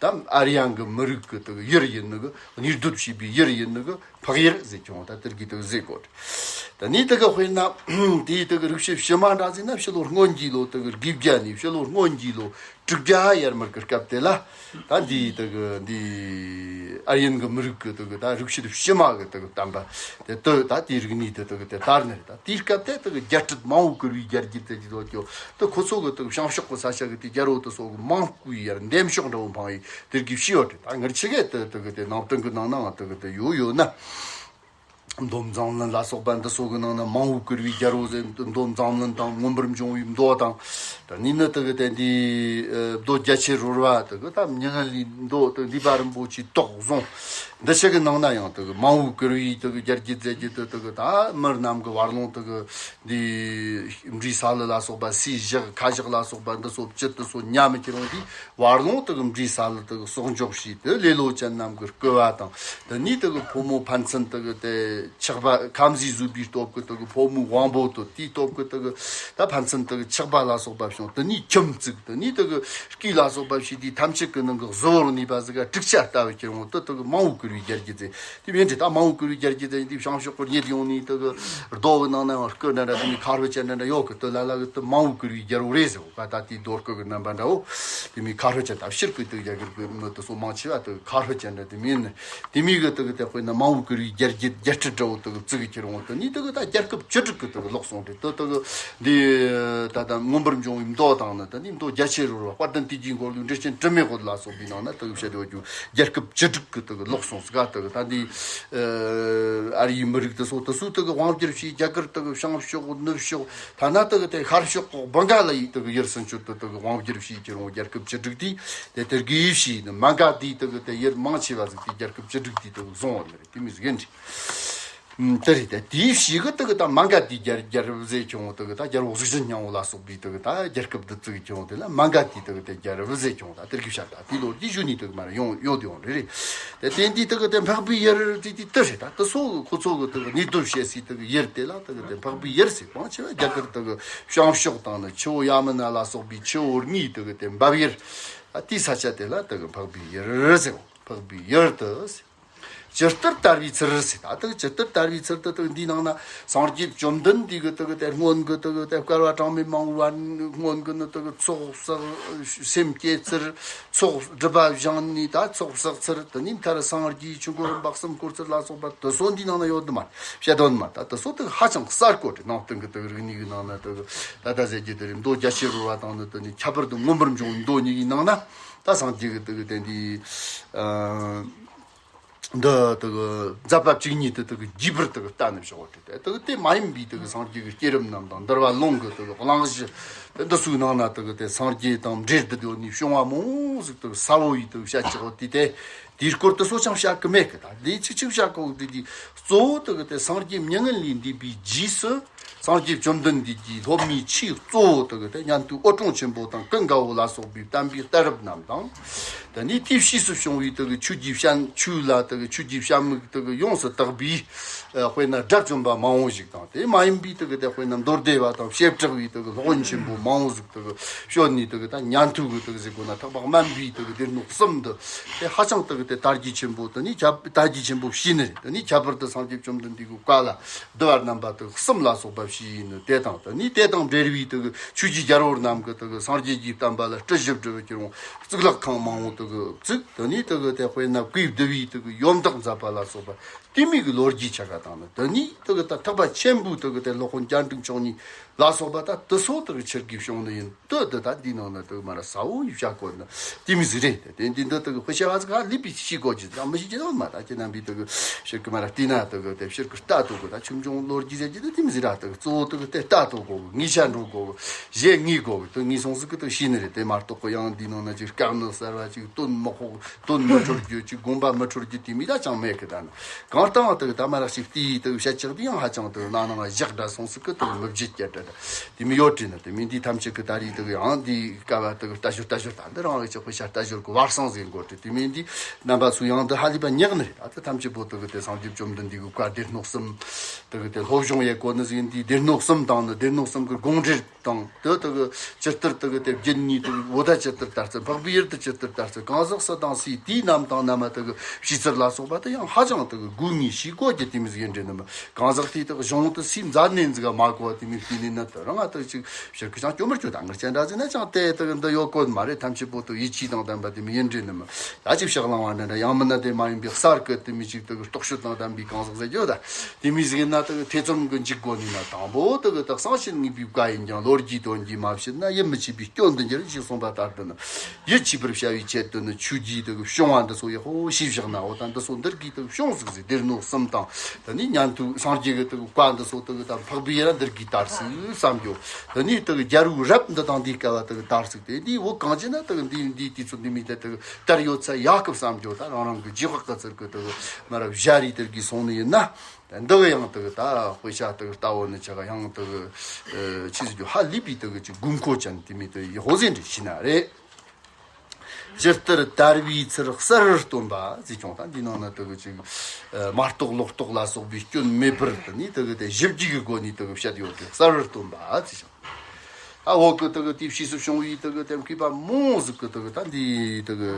ད་ཨར་ཡན་གྱི་མི་རིགས་ཀྱི་དག་ཡུལ་ཡིན་ནི་གི་གཉེར་སྡོད་བྱས་པའི་ཡུལ་ཡིན་ནི་གི་འཕགས་ཡུལ་ཟེར་ཀྱང་ད་དེར་གི་དག་ཟེར་གོ། ད་ནི་དེ་གི་དཔེར་ན་དེའི་དག་རིག་བྱེད་ཕྱི་མ་འདྲ་ཟེར་ན་ཕྱི་ལོ་སྔོན་གྱི་ལོ་དག་དགུ་བརྒྱ་ནས་ཕྱི་ལོ་སྔོན་གྱི་ལོ་དྲུག་བརྒྱ་ཡར་མར་གྱི་སྐབས་དེ་ལ་ད་འདིའི་དག་འདི་ཨར་ཡན་གྱི་མི་རིགས་ཀྱི་དག་ད་རིག་བྱེད་ཕྱི་མ་གི་དག་བསྟན་པ་དེ་དུ་ད་དེའི་རིག་གནས་དེ་དག་དེ་དར་ནི་རེད། ད་དེའི་སྐབས་དེ་དག་རྒྱལ་སྲིད་མང་བོ་བསྐོར་བའི་རྒྱལ་རྒྱུད་དེ་ཀྱི་ལོ་ཀྱོ་དུ་ཁོ་ཚོ་གི་དག་བྱང་ཕྱོགས་ཀྱི་ས་ཆ་གི་དེ་རྒྱལ་པོ་དེ་ཚོ་གི་མང་བའི་ཡར་འདེམས་ཤོག་འདྲ་བོ་འཕངས་ཡི་དེར་གི་ཤི་ཡོད་དེ། ད་ངར་ཆི་གེ་དེ་དེ་གི་དེ་ནང་བསྟན་གི་ནང་ནའང་དེ་གི་དེ་ཡོད་ཡོད་ན། མདོ་མཛངས་བླུན་ལ་སོགས་པ་འདི་ཚོ་གི་ནང་ན་མང་བོ་བསྐུར་བའི་རྒྱལ་པོ་ཟེར། མདོ་མཛངས་བླུན་དང་མངོན་པར་འབྱུང་བའི་མདོ་དང་། ད་ནི་ནི་དེ་གི་དེ་འདི་མདོ་རྒྱ་ཆེར་རོལ་བ་དེ་གི་ད་མྱ་ངན་ལས་མདོ་དེ་འདུས་པ་རིན་པོ་ཆེའི་དོགས་བཟུང་འདི་ཆ་གི་ནང་ན་ཡང་དེ་གི་མང་བོ་བསྐུར་བའི་དེ་གི་རྒྱལ་རྒྱུད་མཛད་རྒྱུད་དེ་དེ་གི་ད་མི་རྣམས་གི་བར་ལོང་དེ་གི་འདི་འབྲས་སཱ་ལུ་ལ་སོགས་པ་སའི་ཞག་ཁ་ཞག་ལ་སོགས་པ་འདི་ཚོ་བཅུད་དུ་སོ་ཉམས་ཀྱི་རུང་དེ་བར་ལོང་དེ་གི་འབྲས་སཱ་ལུ་དེ་གི་གསོག་འཇོག་བྱས་ཏེ་ལེ་ལོ་ཅན་རྣམས་ཀྱི་བསྐུལ་བ་དང་དེ་ནས་དེ་གི་ཕོ་མོ་ཕན་ཚུན་དེ་གི་དེ་ཆགས་པ་ཁམ་ཟས་བཟོས་པའི་སྟོབས་ཀྱི་དེ་གི་ཕོ་མོའི་དབང་པོ་དེ་དེའི་སྟོབས་ཀྱི་དེ་གི་ད་ཕན་ཚུན་དེ་གི་ཆགས་པ་ལ་སོགས་པ་བྱུང་། དེ་ནས་ཁྱིམ་བཙུགས། དེ་ནས་དེ་གི་སྐས་ལ་སོགས་པ་བྱས་ཏེ་ཐམས་ཅད་ཀྱི་ནང་གི་གཟུ་བོར་གནས་པ་ཟིག་ག་དྲུག་ཆ་ལྟ་བུ་ཁྱེར་འོང་དེ་དེ་གི་མང་བོ་བསྐུར་བའི་རྒྱལ་རྒྱུད་དེ། དེ་མིན་དེ་ད་མང་བོ་བསྐུར་བའི་རྒྱལ་རྒྱུད་དེ་འདི་བྱང་ཕྱོགས་ཀྱི་རྙེད་ཡོང་ནས་དེ་གི་རྡོ་གི་ནང་ན་ཡང་སྐུ་འདྲ་འདྲ་དེ་མི་ཁ་ཧྲུལ་ཅན་འདྲ་འདྲ་ཡོད་གི། དེ་ལ་ལ་གི་དེ་མང་བོ་བསྐུར་བའི་རྒྱལ་པོ་རེད་ཟེར་བ་ད་དེའི་རྡོ་སྐུ་གི་རྣམ་པ་འདྲ་བོ་དེ་མི་ཁ་ཧྲུལ་ཅན། ད་ཕྱིར་གི་དེ་རྒྱ་གར་གི་མི་དེ་ཚོ་མང་ཆེ་བ་དེ་ཁ་ཧྲུལ་ཅན་འདྲ་དེ་མིན་ནི་དེ་མི་གི་དེ་གི་དེ་དཔེར་ན་མང་བོ་བསྐུར་བའི་རྒྱལ་རྒྱུད་རྒྱལ་སྲིད་འདྲ་བོ་དེ་གི་བཙུགས་གི་ཁྱེར་འོང་། དེ་ནི་དེ་གི་ད་རྒྱལ་ཁབ་བཅུ་དྲུག་གི་དེ་གི་ལོག་སོང་རེད། དེ་དེ་གི་འདི་ད་ད་མངོན་པར་འབྱུང་བའི་མདོ་དང་ནི་དེ་ནི་མདོ་རྒྱ་ཆེར་རོལ་བ་དཔལ་ལྡན་དུས་ཀྱི་འཁོར་ལོའི་འགྲེལ་ཆེན་དྲི་མེད་དབུ་ལ་སོགས་པའི་ནང་ན་དེ་གི་བཤད་དེ་བ་རྒྱུ་རྒྱལ་ཁབ་བཅུ་དྲུག་གི་དེ་གི་ལོག་སོང་ཟིག་ག། དེ་གི་ད་འདི་ཨ་རིའི་མི་རིགས་དེ་ཚོ་དེ་ཚོ་དེ་གི་དབང་བསྒྱུར་བྱས། རྒྱ་གར་དེ་གི་བྱང་ཕྱོགས་ནུབ་ཕྱོགས་ཐ་ན་དེ་གི་དེ་ཤར་ཕྱོགས་གོ་བང་ག་ལ་ཡི་དེ་གི་ཡུལ་སུན་ཆོད་དེ་དེ་གི་དབང་བསྒྱུར་བྱས་ཀྱི་རུང་རྒྱལ་ཁབ་བཅུ་དྲུག་དེ་དེ་དེར་གི་ཡིབ་བྱས་ནི་མ་ག་དྷི་དེ་གི་དེ་ཡུལ་མང་ཆེ་བ་ཟིག་དེ་རྒྱལ་ཁབ་བཅུ་དྲུག་དེ་དེ་གི་བཟུང་བ་ནི་རེད། དེ་མི་ཟིག་ཡིན་དྲི། ཨུམ། དེ་རེད་དེ། དེའི་ཕྱིས་གི་དེ་གི་ད་མ་ག་དྷི་རྒྱལ་རྒྱལ་རབས་ཟེར་ཁྱོང་དེ་གི་ད་རྒྱལ་པོ་གཟུགས་ཅན་སྙིང་པོ་ལ་སོགས་པའི་དེ་གི་ད་རྒྱལ་ཁབ་དེ་བཙུགས་ཁྱོང་དེ་ལ་མ་ག་དྷི་དེ་གི་དེ་རྒྱལ་རབས་ཟེར་ཁྱོང་ད་དེར་གི་བཤད། ད་དེ་ལོ་དེ་གཞུག་ནས་དེ་གི་མར་ཡོང་ཡོད་དེ་ཡོང་རེད་རེད། དེ་དེ་འདི་དེ་གི་དེ་འཕགས་པའི་ཡུལ་དེ་དེ་དེ་རེད། ད་དེ་ཚོ་གི་ཁོ་ཚོ་གི་དེ་གི་གནས་སྡོད་བྱེད་སའི་དེ་གི་ཡུལ་དེ་ལ་དེ་གི་དེ་འཕགས་པའི་ཡུལ་ཟེར། མང་ཆེ་བ་རྒྱ་གར་དེ་གི་བྱང་ཕྱོགས་དང་ནི་ཆུ་བོ་ཡ་མུ་ན་ལ་སོགས་པའི་ཆུ་བོ་ལྔའི་དེ་གི་དེ་འབབ་ཡུལ། ད་དེའི་ས་ཆ་དེ་ལ་དེ་གི་འཕགས་པའི་ཡུལ་ཟེར། འཕགས་པའི་ཡུལ་དུ་ཟེར། ཇི་ལྟར་དར་བའི་ཚུལ་ཟེར། ད་དེ་ཇི་ལྟར་དར་བའི་ཚུལ་དུ་དེ་འདིའི་ནང་ན་སངས་རྒྱས་བཅོམ་ལྡན་འདས་ཀྱི་དེ་གི་དེ་སྔོན་གྱི་དེ་གི་དེ་བསྐལ་པ་གྲངས་མེད་མང་བོའི་སྔོན་གྱི་ནི་དེ་གི་ཚོགས་བསགས་སེམས་བསྐྱེད་ཚུལ། ཚོགས་སྒྲིབ་པ་སྦྱངས་ནས་ད་ཚོགས་བསགས་ཚུལ། དེ་ནས་མཐར་སངས་རྒྱས་ཆོས་འཁོར་རིམ་པ་གསུམ་བསྐོར་ཚུལ་ལ་སོགས་པ་དེ་ཚོ་འདིའི་ནང་ན་ཡོད་དུ་མ་བཤད་དོན་མ། ད་དེ་ཚོ་དེ་ཧ་ཅང་གསལ་བཀོད་རེད། ནང་བསྟན་གྱི་དེ་གི་རིག་གནས་ཀྱི་ནང་ན་དེ་གི་ད་ད་ཟེར་རྒྱུ་དེ་རེད། མདོ་རྒྱ་ཆེར་རོལ་བ་དང་ནི་དེ་ནས་ཁྱད་པར་དུ་མངོན་པར་འབྱུང་བའི་མདོ་གཉིས་ཀྱི་ནང་ན་ད་སངས་རྒྱས་ཀྱི་དེ་གི་དེ་འདི་ཨ། འདི་དེ་གི་མཛད་པ་བཅུ་གཉིས་དེ་དེ་གི་རྒྱས་པར་དེ་གི་བལྟས་ནས་བཞག་པ་རེད་དེ། དེ་གི་དེ་མ་ཡིན་པའི་དེ་གི་སངས་རྒྱས་ཀྱི་བསྐྱེད་རིམ་རྣམས་དང་འདུལ་བ་ལུང་གི་དེ་གི་གླེང་གཞི་དེ་འདི་ཚོའི་ནང་ན་དེ་གི་དེ་སངས་རྒྱས་དང་འབྲེལ་བསྡུས་ཡོད་ནི་བྱུང་བ་མང་བོ་ཟིག་དེ་གི་ས་བོ་ཡིས་དེ་གི་བཤད་ཆོག་དེ་དེ་དེའི་སྐོར་དེ་ཚོ་ཅང་བཤད་གི་མེད་གི། ད་དེ་ཆི་ཆི་བཤད་གོ་དེ་དེ་གཙོ་བོ་དེ་གི་དེ་སངས་རྒྱས་མྱ་ངན་ལས་འདས་པའི་རྗེས་སུ། སངས་རྒྱས་བཅོམ་ལྡན་འདས་ཀྱི་སློབ་མའི་ཆོས་གཙོ་བོ་དེ་གི་དེ་ཉན་ཐོས་ཨོ་རྐྱང་ཆེན་པོ་དང་ཀུན་དགའ་བོ་ལ་སོགས་པའི་བསྟན་པའི་གཏད་རབས་རྣམས་དང་། དེ་ནས་དེའི་ཕྱིས་སུ་བྱུང་བའི་དེ་གི་ཆོས་ཀྱི་བྱ་ཆོས་ལ་དེ་གི་ཆོས་ཀྱི་བྱ་མུག་དེ་གི་ཡོངས་སུ་དག་པའི་དཔེར་ན་དགྲ་བཅོམ་པ་མང་བོ་ཞིག་དང་། དེ་མ་ཡིན་པའི་དེ་གི་དེ་དཔེར་ན་མདོ་སྡེ་པ་དང་བཤད་གྲགས་པའི་དེ་གི་སློབ་དཔོན་ཆེན་པོ་མང་བོ་ཟིག་དེ་གི་བྱོན་ནས་དེ་གི་ད་ཉན་ཐོས་གི་དེ་གི་ཟེར་དགོས་ན་ཐེག་པ་དམན་པའི་དེ་གི་སྡེ་སྣོད་གསུམ་འདི་དེ་ཧ་ཅང་དེ་གི་དེ་དར་རྒྱས་ཆེན་པོ། དེ་ནས་ཁྱད་དར་རྒྱས་ཆེན་པོ་བྱས་ནི་རེད། དེ་ནས་ཁྱད་པར་དུ་སངས་རྒྱས་བཅོམ་ལྡན་འདས་ཀྱི་བཀའ་ལ་བསྡུ་བ་རྣམ་པ་དེ་གསུམ་ལ་སོགས་པ་བྱས་ནི་དེ་དང་། དེ་ནས་དེ་དང་འབྲེལ་བའི་དེ་གི་ཆོས་ཀྱི་རྒྱལ་པོ་རྣམས་ཀྱི་དེ་གི་སངས་རྒྱས་ཀྱི་བསྟན་པ་ལ་སྤྲུལ་ཞིབ་སྤྲུལ་བའི་ཀྱི་རུང་གཙུག་ལག་ཁང་མང་བོ་དེ་གི་བཙུགས། དེ་ནས་དེ་གི་དེ་དཔེར་ན་གོས་བསྡུ་བའི་དེ་གི་ཡོན་བདག་མཛད་པ་ལ་སོགས་པ་དེ་མིན་གྱི་ལོ་རྒྱུས་ཆ་ག་དང་ནི། དེ་ནས་དེ་གི་ད་ཐེག་པ་ཆེན་པོའི་དེ་གི་དེ་སློབ་དཔོན་སྤྱན་དྲངས་མཆོག་གཉིས་ལ་སོགས་པ་ད་དེ་ཚོ་དེ་གི་ཆི་གི་བྱུང་ནི་ཡིན། དེ་དེ་ད་འདི་ནང་ན་དེ་མ་ར་ས་བོ་ཡིས་བྱ་དགོས་ན་དེ་མི་ཟིག་རེད། དེ་འདི་འདི་དེ་གི་དཔེ་བཤད་པ་ཟིག་ག་ལུས་པའི་ཤེས་དགོས་ཀྱི། ད་མི་ཤེས་ཀྱི་ད་མ་ད་ཁྱེད་རྣམ་པའི་དེ་གི་ཕྱིར་གི་མ་ར་བལྟས་ན་དེ་གི་དེ་ཕྱིར་གི་ལྟ་དོ་གི། ད་ཆོས་འབྱུང་ལོ་རྒྱུས་ཟེར་གྱི་དེ་དེ་མི་ཟིག་ར། དེ་གི་གཙོ་བོ་དེ་གི་དེ་ལྟ་དོ་དགོས་གི། ངེས་ཆ་འགྲོ་དགོས་གི། བཞེས་ངེས་དགོས་གི། དེ་ངེས་སོང་ཟིག་གི་དེ་ཤེས་ནི་རེད། དེ་མ་གཏོགས་གི་ཡང་འདི་ནང་ན་ཅིག་དཀའ་ངལ་གསར་བ་ཅིག་དོན་མི་ཕོག་དོན་མི་འཕྲོད་རྒྱུ་ཅིག་དགོངས་པ་མི་འཕྲོད་རྒྱུ་དེ་མི་ད་ཅང་མེད་གི། ད་ནི་གང་ལྟར་དེ་གི་ད་མ་ར་ཞིག་དེའི་དེ་གི་བཤད་ཅིག་དེ་ཡང་ཧ་ཅང་དེ་གི་ནང་ནང་བཞག་འདྲ་སོང་ཟིག་གི། དེ་གི་མི་བརྗེད་ཀྱི་འདྲ་འདྲ་དེ་མི་ཡོད་དྲན་ནི། དེ་མིན་འདི་ཐམས་ཅད་གི་ད་རེས་དེ་གི་ཡང་འདི་ཀ་བ་དེ་གི་ལྟ་ཞོར་ལྟ་ཞོར། ད་འདི་རང་གི་ཅིག་དཔེ་ཆ་ལྟ་ཞོར་གི་བར་སང་ཟིག་འགོ་དེ། དེ་མིན་འདི་རྣམ་པ་ཚོ་ཡང་འདི་ཧ་ལས་པ་ཉག་ནི་རེད། ད་དེ་ཐམས་ཅད་པོ་དེ་གི་དེ་སངས་རྒྱས་བཅོམ་ལྡན་འདས་གི་བཀའ་སྡེ་སྣོད་གསུམ་དེ་གི་དེ་སློབ་སྦྱོང་ཡེ་གོ་ནི་ཟིག་ཡིན། འདི་སྡེ་སྣོད་གསུམ་དང་ནི་སྡེ་སྣོད་གསུམ་གི་དགོངས་འགྲེལ་དང་། དེ་དེ་གི་ཇི་ལྟར་དེ་གི་དེ་བརྒྱུད་ནས་དེ་གི་འོ་ད་ཇི་ལྟར་དར་ཚུལ། འཕགས་པའི་ཡུལ་དུ་ཇི་ལྟར་དར་ཚུལ། གང་ཟག་སུ་དང་སུའི་དེའི་རྣམ་དང་རྣམ་པ་དེ་གི་བྱས་ཚུལ་ལ་སོགས་པ་དེ་ཡང་ཧ་ཅང་དེ་གི་དགོས་ངེས་ཤེས་དགོས་ཀྱི་དེ་མི་ཟིག་ཡིན་འདྲ་ནི་མི། གང་ཟག་དེའི་དེ་གི་གཞུང་དུ་སུས་མཛད་ནས་འཛུགས་མ་གོ་བ་དེ་མི་བལྟས་ནས་ནི་དེ་རང་ང་དེ་ཅིག་ཕྱིར་གི་ཅང་སྐྱོ་མར་སྐྱོ། ད་ངར་ཅན་འདྲ་ཟིག་ན་ཅང་དེ་དེ་གི་འདི་ཡོད་གོ་ནི་མ་རེད། ཐམས་ཅད་པོ་དེ་ཡིད་ཆེས་དང་ལྡན་པ་དེ་མི་ཡིན་འདྲ་ནི་མི། ད་ཅིག་ཕྱག་ལང་བ་འདྲ་འདྲ། ཡང་མིན་ན་དེ་མ་ཡིན་པའི་གསར་གི་དེ་མི་ཅིག་དེ་གི་རྟོག་དཔྱོད་དང་ལྡན་པའི་གང་ཟག་ཟེར་རྒྱུ་ད་དེ་མི་ཟིག་ཡིན་ན་དེ་གི་ཐེ་ཚོམ་གི་འཇུག་དགོས་ནི་ན། དང་པོ་དེ་གི་དེ་གསང་ཕྱིར་ངེས་པའི་བཀའ་ཡིན་ཀྱང་། ལོ་རྒྱུས་དོན་གྱིས་མ་ཕྱེད་ན། ཡིད་མི་ཆེས་པའི་སྐྱོན་དུ་འགྱུར་ཞེས་གསུངས་པ་ལྟར་དུ་ནི། ཡིད་ཆེས་པར་བྱ་བའི་ཆེད་དུ་ནི་ཆོས་བརྒྱུད་དེ་གི་བྱུང་བ་འདི་ཚོ་ཡག་པོ་ཤེས་བཞག་ན། འོ་ད་འདི་ཚོ་འདིར་གི་དེ་གི་བྱུང་ཟིག་ཟིག་སྡེ་སྣོད་གསུམ་དང་། དེ་ནས་ཉན་ཐོས་སངས་རྒྱས་གི་དེ་གི་བཀའ་འདི་ཚོ་དེ་གི་ད་འཕགས་པའི་ཡུལ་འདིར་གི་དར་ཟིག་བསམ་རྒྱུ། དེ་ནས་དེ་གི་རྒྱལ་པོའི་རབས་འདི་དང་འདིའི་སྐབས་བ་དེ་གི་དར་ཟིག་དེ་འདིའི་འོ་གང་ཅི་ན་དེ་གི་འདི་འདིའི་དུས་ཚོད་འདི་མི་དེ་དེ་གི་དར་ཡོད་ཚད་ཡག་གི་བསམ་རྒྱུ། ད་རང་རང་གི་རྗེས་དཔག་གི་ཚུལ་གི་དེ་གི་མ་ར་བཞག་རེས་དེར་གི་སོང་ནི་ཡིན་ན། འདི་གི་ཡང་དེ་གི་ད་དཔེ་ཆ་དེ་གི་ལྟ་བོ་ནི་ཆ་ག་ཡང་དེ་གི་ཨ་ཆི་ཟེར་རྒྱུ། ཧ་ལས་པའི་དེ་གི་ཅིག་དགོས་མཁོ་ཅན་དེ་མི་དེ་ཡི་ཧོ་ཟེར་འདྲ་ཞིག་ན་རེད། ཇི་ལྟར་དར་བའི་ཚུལ་གསལ་བར་སྟོན་པ་ཟེར་ཀྱང་། ད་འདི་ནང་ན་དེ་གི་ཅིག་ཨ་མ་རྟོགས་ལོག་རྟོག་ལ་སོགས་པའི་སྐྱོན་མེད་པར་དེ་ནི་དེ་གི་དེ་ཞིབ་རྒྱས་ཀྱི་སྒོ་ནས་དེ་གི་བཤད་ཡོད་དེ་གསལ་བར་སྟོན་པ་ཟེར་ཀྱང་། ཨ་འོ་གི་དེ་གི་དེའི་ཕྱིས་སུ་བྱུང་བའི་དེ་གི་དེ་མཁས་པ་མང་ཟིག་གི་དེ་གི་ད་འདི་དེ་གི་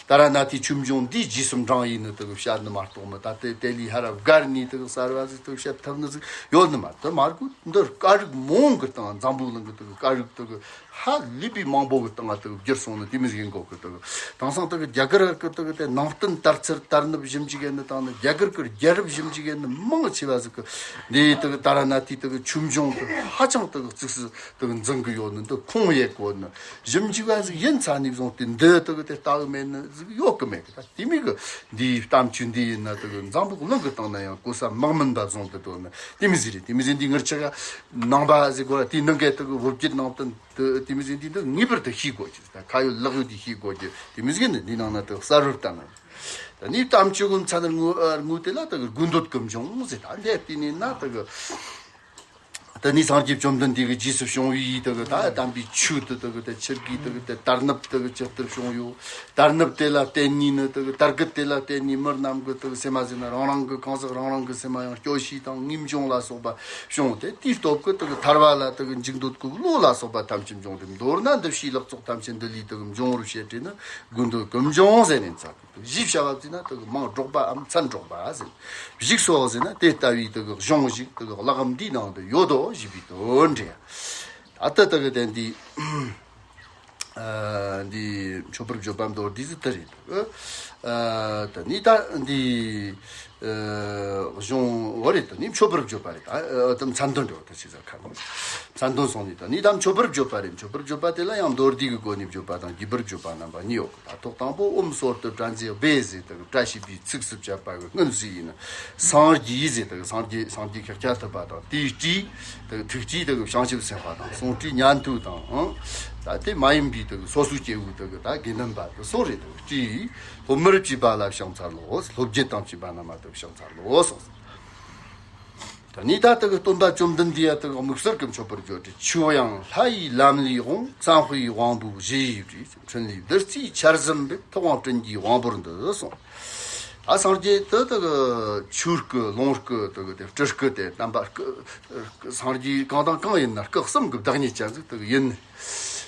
ད་ར་ནཱ་ཐའི་ཆོས་འབྱུང་འདི་རྗེས་སུ་འབྲངས་ཡིན་ནི་དེ་གི་བཤད་ནི་མ་གཏོགས་མི། ད་དེ་དེ་ལས་ཧ་ར་བརྒལ་ནས་དེ་གི་གསར་བ་ཟིག་དེ་གི་བཤད་ཐུབ་ནི་ཟིག་ཡོད་ནི་མ། དེ་མ་གི་འདི་སྐད་རིགས་མང་གི་སྟེང་། འཛམ་བུ་གླིང་གི་དེ་གི་སྐད་རིགས་དེ་གི་ཧ་ལས་པའི་མང་པོ་གི་སྟེང་ང་དེ་གི་བསྒྱུར་སོང་ནི་དེ་མི་ཟིག་ཡིན་དགོས་གི། དེ་གི་དེང་སང་དེ་གི་རྒྱ་གར་གི་དེ་གི་དེ་ནང་བསྟན་དར་ཚུལ་དར་ནུབ་ཞིབ་འཇུག་ཡེ་ནི་དང་ནི། རྒྱ་གར་གི་རྒྱལ་རབས་ཞིབ་འཇུག་ཡེ་ནི་མང་ཆེ་བ་ཟིག་གི་འདི་དེ་གི་ད་ར་ནཱ་ཐའི་དེ་གི་ཆོས་འབྱུང་དེ་ཧ་ཅང་དེ་གི་གཙིགས་སུ་དེ་གི་འཛིན་གི་ཡོད་ནི། འདི་ཁུངས་ཡེ་གོ་ནི་ཞིབ་འཇུག་པ་ཟིག་ཡིན་ཚ་ནས་བཟུང་སྟེ་འདི་དེ་གི་དེ་ལྟ་གི་མེད་ནི་ཟིག་ཡོད་གི་མེད་གི། ད་དེ་མི་གི་འདིའི་གཏམ་རྒྱུད་འདི་ཡིན་ན་དེ་གི་འཛམ་བུ་གླིང་གི་སྟེང་ན་ཡང་གོ་ས་མི་མིན་པ་བཟུང་དུ་འདུག་ནི་དེ་མི་ཟིག་རེད། དེ་མི་ཟིག་འདི་ངར་ཆ་ག་ནང་པ་ཟིག་གོ་དེའི་ནང་གི་དེ་གི་བོད་བརྒྱུད་ནང་བསྟན་དེ་དེ་མི་ཟིག་འདི་འདི་ངེས་པར་དུ་ཤེས་དགོས་ཀྱི། ད་ཁ་ཡོད་ལག་ཡོད་དེ་ཤེས་དགོས་ཀྱི། དེ་མི་ཟིག་ནི་འདི་ནང་ན་དེ་གསར་བར་ལྟ་ན། ད་ནི་གཏམ་རྒྱུད་གི་མཚན་དངོས་དངོས་དེ་ལ་དེ་གི་དགོས་འདོད་ཀྱི་འབྱུང་ཟེར། ད་འདི་དེ་ནི་ན་དེ་གི་ད་ནི་སངས་རྒྱས་བཅོམ་ལྡན་འདས་ཀྱི་རྗེས་སུ་བྱུང་བའི་དེ་གི་ད་དམ་པའི་ཆོས་དེ་དེ་གི་དེ་ཆི་གི་དེ་གི་དེ་དར་ནུབ་དེ་གི་ཇི་ལྟར་བྱུང་ཡོད། དར་ནུབ་དེ་ལ་བརྟེན་ནས་ནི་དེ་གི་དར་རྒུད་དེ་ལ་བརྟེན་ནས་མི་རྣམས་ཀྱི་དེ་གི་སེམས་མ་ཟིན་ན་རང་རང་གི་གང་ཟག་རང་རང་གི་སེམས་མ་ཡང་སྐྱོ་ཤས་དང་ངེས་འབྱུང་ལ་སོགས་པ་བྱུང་སྟེ། དེའི་སྟོབས་ཀྱིས་དེ་གི་ཐར་བ་ལ་དེ་གི་འཇུག་འདོད་ཀྱི་བློ་ལ་སོགས་པ་ཐམས་ཅད་འབྱུང་སྟེ། མདོར་ན་འདི་ཕྱིའི་ལེགས་ཚོགས་ཐམས་ཅད་འདི་ལས་དེ་གི་འབྱུང་བར་བཤད་དེ་ནི་དགོས་འདོད་ཀྱི་འབྱུང་ཟེར་ནས་ཚར། གཞི་བྱ་བ་བརྩིས་ན་དེ་གི་མིང་སྒྲོག་པའམ་མཚན་སྒྲོག་པ་ཟེར། གཞུག་སོགས་ཟེར་ན་དེ་ལྟ་བུའི་དེ་གི་གཞུང་ཞིག་དེ་གི་གླེགས་བམ་འདིའི་ནང་དུ་ཡོད་དོ་ཞེས་པའི་དོན་འདྲ། ད་ལྟ་དེ་གི་དེ་འདི་ཨ་འདི་མཆོད་པར་བརྗོད་པ་མདོར་བསྡུས་སུ་དེ་རེད། ཨ་ད་ནི་ད་འདི་ གཞུང་བོ་རེད་དོ་ནི་མཆོད་པར་བརྗོད་པ་རེད། ད་མཚན་དོན་འགྲོ་དོ་ཆི་ཟེར་ཁ་ནོ། མཚན་དོན་སོང་ནི་དོ་ནི་ད་མཆོད་པར་བརྗོད་པ་རེད། མཆོད་པར་བརྗོད་པ་དེ་ལ་ཡང་མདོར་བསྡུས་ཀྱི་སྒོ་ནས་བརྗོད་པ་དང་རྒྱས་པར་བརྗོད་པ་རྣམ་པ་གཉིས་ཡོད་གི། ད་ཐོག་དང་པོ་ཨོཾ་སོར་དུ་བྲམ་ཟེ་སྦས་ཟེར་དུ་བཀྲ་ཤིས་པའི་ཚིགས་སུ་བཅད་པ་གི་སྔོན་ཟེར་ཡིན་ན། སངས་རྒྱས་ཟེར་དུ་སངས་རྒྱས་སངས་རྒྱས་ཤཱཀྱ་ཐུབ་པ་དང་དེའི་སྤྲུལ་དུ་ཐུགས་སྤྲུལ་དུ་བྱང་ཆུབ་སེམས་དཔའ་དང་གསུང་སྤྲུལ་ཉན་ཐོས་དང་ཨང་། ད་དེ་མ་ཡིན་པའི་དུ་སོ་སོའི་སྐྱེ་བོའི་དུ་ད་དགེ་འདུན་པ་དུ་སོ་རེད་དུ་སྤྲུལ། སློབ་མར་བཅས་པ་ལ་ཕྱག་འཚལ་ལོ། སློབ་བརྒྱུད་དང་བཅས་པ་རྣམས་ལ་དུ་ཕྱག་འཚལ་ལོ་གསུངས། ད་ནི་ད་དུ་སྟོན་པ་བཅོམ་ལྡན་འདས་ཡ་དུ་དམིགས་བསལ་གྱི་མཆོད་པར་བརྗོད་དེ། ཆོས་དབྱིངས་ལྷ་ཡི་ལམ་ལས་འོངས། མཚན་དཔེའི་དབང་པོའི་གཞི་ཡིས་བྲིས། འཕྲིན་ལས་བདུད་རྩིའི་ཆར་ཟིམ་སྦེ། ཐུབ་དབང་སྤྲིན་གྱི་དབང་པོར་འདུད་གསུངས། ད་སངས་རྒྱས་དུ་དུ་ཆོས་སྐུ་ལོངས་སྐུ་དུ་དེ་སྤྲུལ་སྐུ་དེ་རྣམ་པ་སྐུ་སངས་རྒྱས་གང་དང་གང་ཡིན་ན་སྐུ་གསུམ་གྱི་བདག་ཉིད་ཅན་ཟིག་དུ་ཡིན།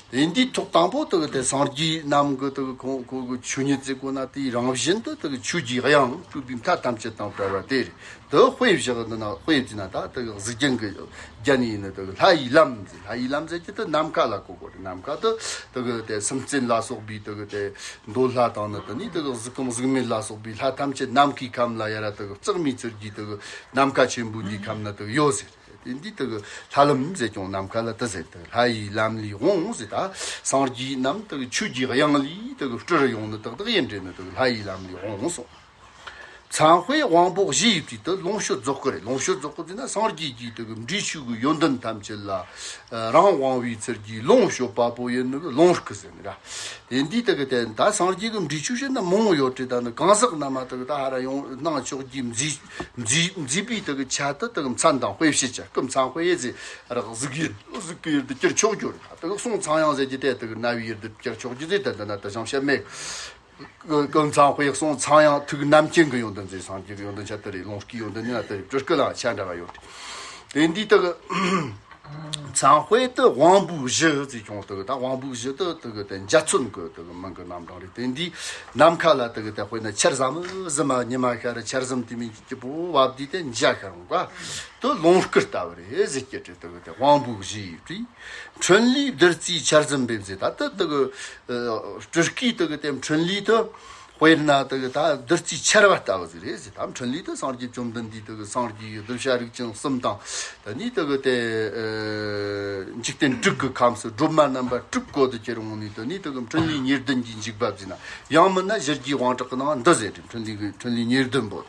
དེ་འདིའི་ཐོག་དང་པོ་དུ་དེ་སངས་རྒྱས་རྣམས་ཀྱི་དུ་ཁོང་ཁོ་གི་ཆོས་ཉིད་ཟེར་གོ་ན་དེའི་རང་བཞིན་དུ་དུ་ཆོས་ཀྱི་དབྱིངས་སྤྲུལ་པའི་མཐའ་ཐམས་ཅད་དང་བྲལ་བ་དེ་རེད། དུ་དཔེ་བཞག་འདི་ན་དཔེ་བྱས་ན་ད་དུ་གཟུགས་རྒྱན་གྱི་རྒྱན་ཡིན་ནི་དུ་ལྷ་ཡི་ལམ་ཟེར། ལྷ་ཡི་ལམ་ཟེར་གྱི་དུ་ནམ་མཁའ་ལ་གོ་དགོས་རེད། ནམ་མཁའ་དུ་དུ་དེ་སེམས་ཅན་ལ་སོགས་པའི་དུ་དེ་འདོད་ལྷ་དང་ནི་དུ་ནི་དུ་གཟུགས་ཁམས་གཟུགས་མེད་ལ་སོགས་པའི་ལྷ་ཐམས་ཅད་ནམ་མཁའི་ཁམས་ལ་ཡ་ར་དུ་ལྕགས་མའི་ཚུལ་གྱིས་དུ་ནམ་མཁའ་ཆེན་པོ་འདིའི་ཁམས་ན་དུ་ཡོད་ཟེར། དེ་འདི་དུ་ལྷ་ལམ་ཟེར་ཀྱང་ནམ་མཁའ་ལ་དུ་ཟེར། དུ་ལྷ་ཡི་ལམ་ལས་འོངས་ཟེར། ད་སངས་རྒྱས་རྣམས་དུ་ཆོས་ཀྱི་དབྱིངས་ལས་དུ་སྤྲུལ་ཡོང་ནི་དག་དག་ཡིན་འདྲེ་ནི་དུ་ལྷ་ཡི་ལམ་ལས་འོངས་སོང་། མཚན་དཔེའི་དབང་པོ་གཞི་ཡིས་བྲིས། དུ་ལོངས་སྤྱོད་རྫོགས་སྐུ་རེད། ལོངས་སྤྱོད་རྫོགས་སྐུ་ཟེར་ན་སངས་རྒྱས་ཀྱི་དུ་འབྲས་ཆོས་ཀྱི་ཡོན་ཏན་ཐམས་ཅད་ལ་རང་དབང་བའི་ཚུལ་གྱིས་ལོངས་སྤྱོད་པ་པོ་ཡིན་ནི་ལོངས་སྐུ་ཟེར་ནི་ར། དེ་འདི་དག་གི་དེ་ད་སངས་རྒྱས་ཀྱི་འབྲས་ཆོས་བཤད་ན་མང་བོ་ཡོད་དེ། ད་ནི་གང་ཟག་རྣམས་དག་ད་ཧ་ར་ཡོང་སྣང་ཕྱོགས་ཀྱི་མཛེས་མཛེས་མཛེས་པའི་དག་ཆ་དུ་དག་མཚན་དང་དཔེ་བཤད་ཅིང་སྐུ་མཚན་དཔེ་ཟེར་རག་གཟུགས་ཡུལ་གཟུགས་ཀྱི་ཡུལ་དུ་བསྐྱུར་ཆོག་རྒྱུ་རེད། དག་གསུང་ཚངས་དབྱངས་ཟེར་གྱི་དེ་དག་རྣ་བའི་ཡུལ་དུ་བསྐྱུར་ཆོག་རྒྱུ་ཟེར་དེ་འདི་ན་དུ་ཞང་བཤད་མེད། སྐུ་མཚན་དཔེ་གསུང་ཚངས་དབྱངས་ཐུགས་རྣམ་མཁྱེན་གྱི་ཡོན་ཏན་ཟེར། སངས་རྒྱས་ཀྱི་ཡོན་ཏན་ཆ་དེ་རེད། ལོངས་སྐུའི་ཡོན་ཏན་ནི་ན་དེ་རེད། སྤྲུལ་སྐུ་ལའང་ཆ་འདྲ་བ་ཡོད་དེ། དེ་འདི་དག་མཚན་དཔེ་དུ་དབང་པོའི་གཞི་ཟེར་ཀྱང་དུ་ད་དབང་པོའི་གཞི་དུ་དུ་གི་དེ་འཇའ་ཚོན་གི་དུ་གི་མིང་གི་རྣམ་གྲངས་རེད། དེ་འདི་ནམ་མཁའ་ལ་དུ་གི་དེ་དཔེར་ན་ཆར་ཟིམ་ཟིམ་མ་ཉི་མ་ཤར་ཆར་ཟིམ་དེ་མིན་གྱི་པོ་བབ་དུས་དེ་འཇའ་ཤར་འོང་ག་དུ་ལོངས་སྐུ་ལྟ་བུ་རེད་ཟེར་གྱི་དེ་དུ་གི་དེ་དབང་པོའི་གཞི་ཡིས་བྲིས། འཕྲིན་ལས་བདུད་རྩིའི་ཆར་ཟིམ་སྦེ་ཟེར། ད་དུ་དུ་གི་སྤྲུལ་སྐུའི་དུ་གི་དེ་འཕྲིན་ལས་དུ། དཔེར་ན་དེ་གི་ད་བདུད་རྩིའི་ཆར་བ་ལྟ་བུ་ཟིག་རེད་ཟེར། ད་འཕྲིན་ལས་དེ་སངས་རྒྱས་བཅོམ་ལྡན་འདས་དེ་གི་སངས་རྒྱས་ཀྱི་གདུལ་བྱ་རིགས་ཅན་གསུམ་དང་། དེ་ནས་དེ་གི་དེ་འཇིག་རྟེན་དྲུག་གི་ཁམས་སུ་སྒྲོལ་མ་རྣམ་པ་དྲུག་བཀོད་དུ་གྱུར་འོང་ནས། དེ་ནས་དེ་གི་འཕྲིན་ལས་ཉེར་བདུན་གྱི་འཇུག་པ་བྱས་ན། ཡང་མིན་ན་ཞི་རྒྱས་དབང་དྲག་གི་ནང་འདི་ཟེར་ཏེ་འཕྲིན་ལས་ཀྱི་འཕྲིན་ལས་ཉེར་བདུན་པོ།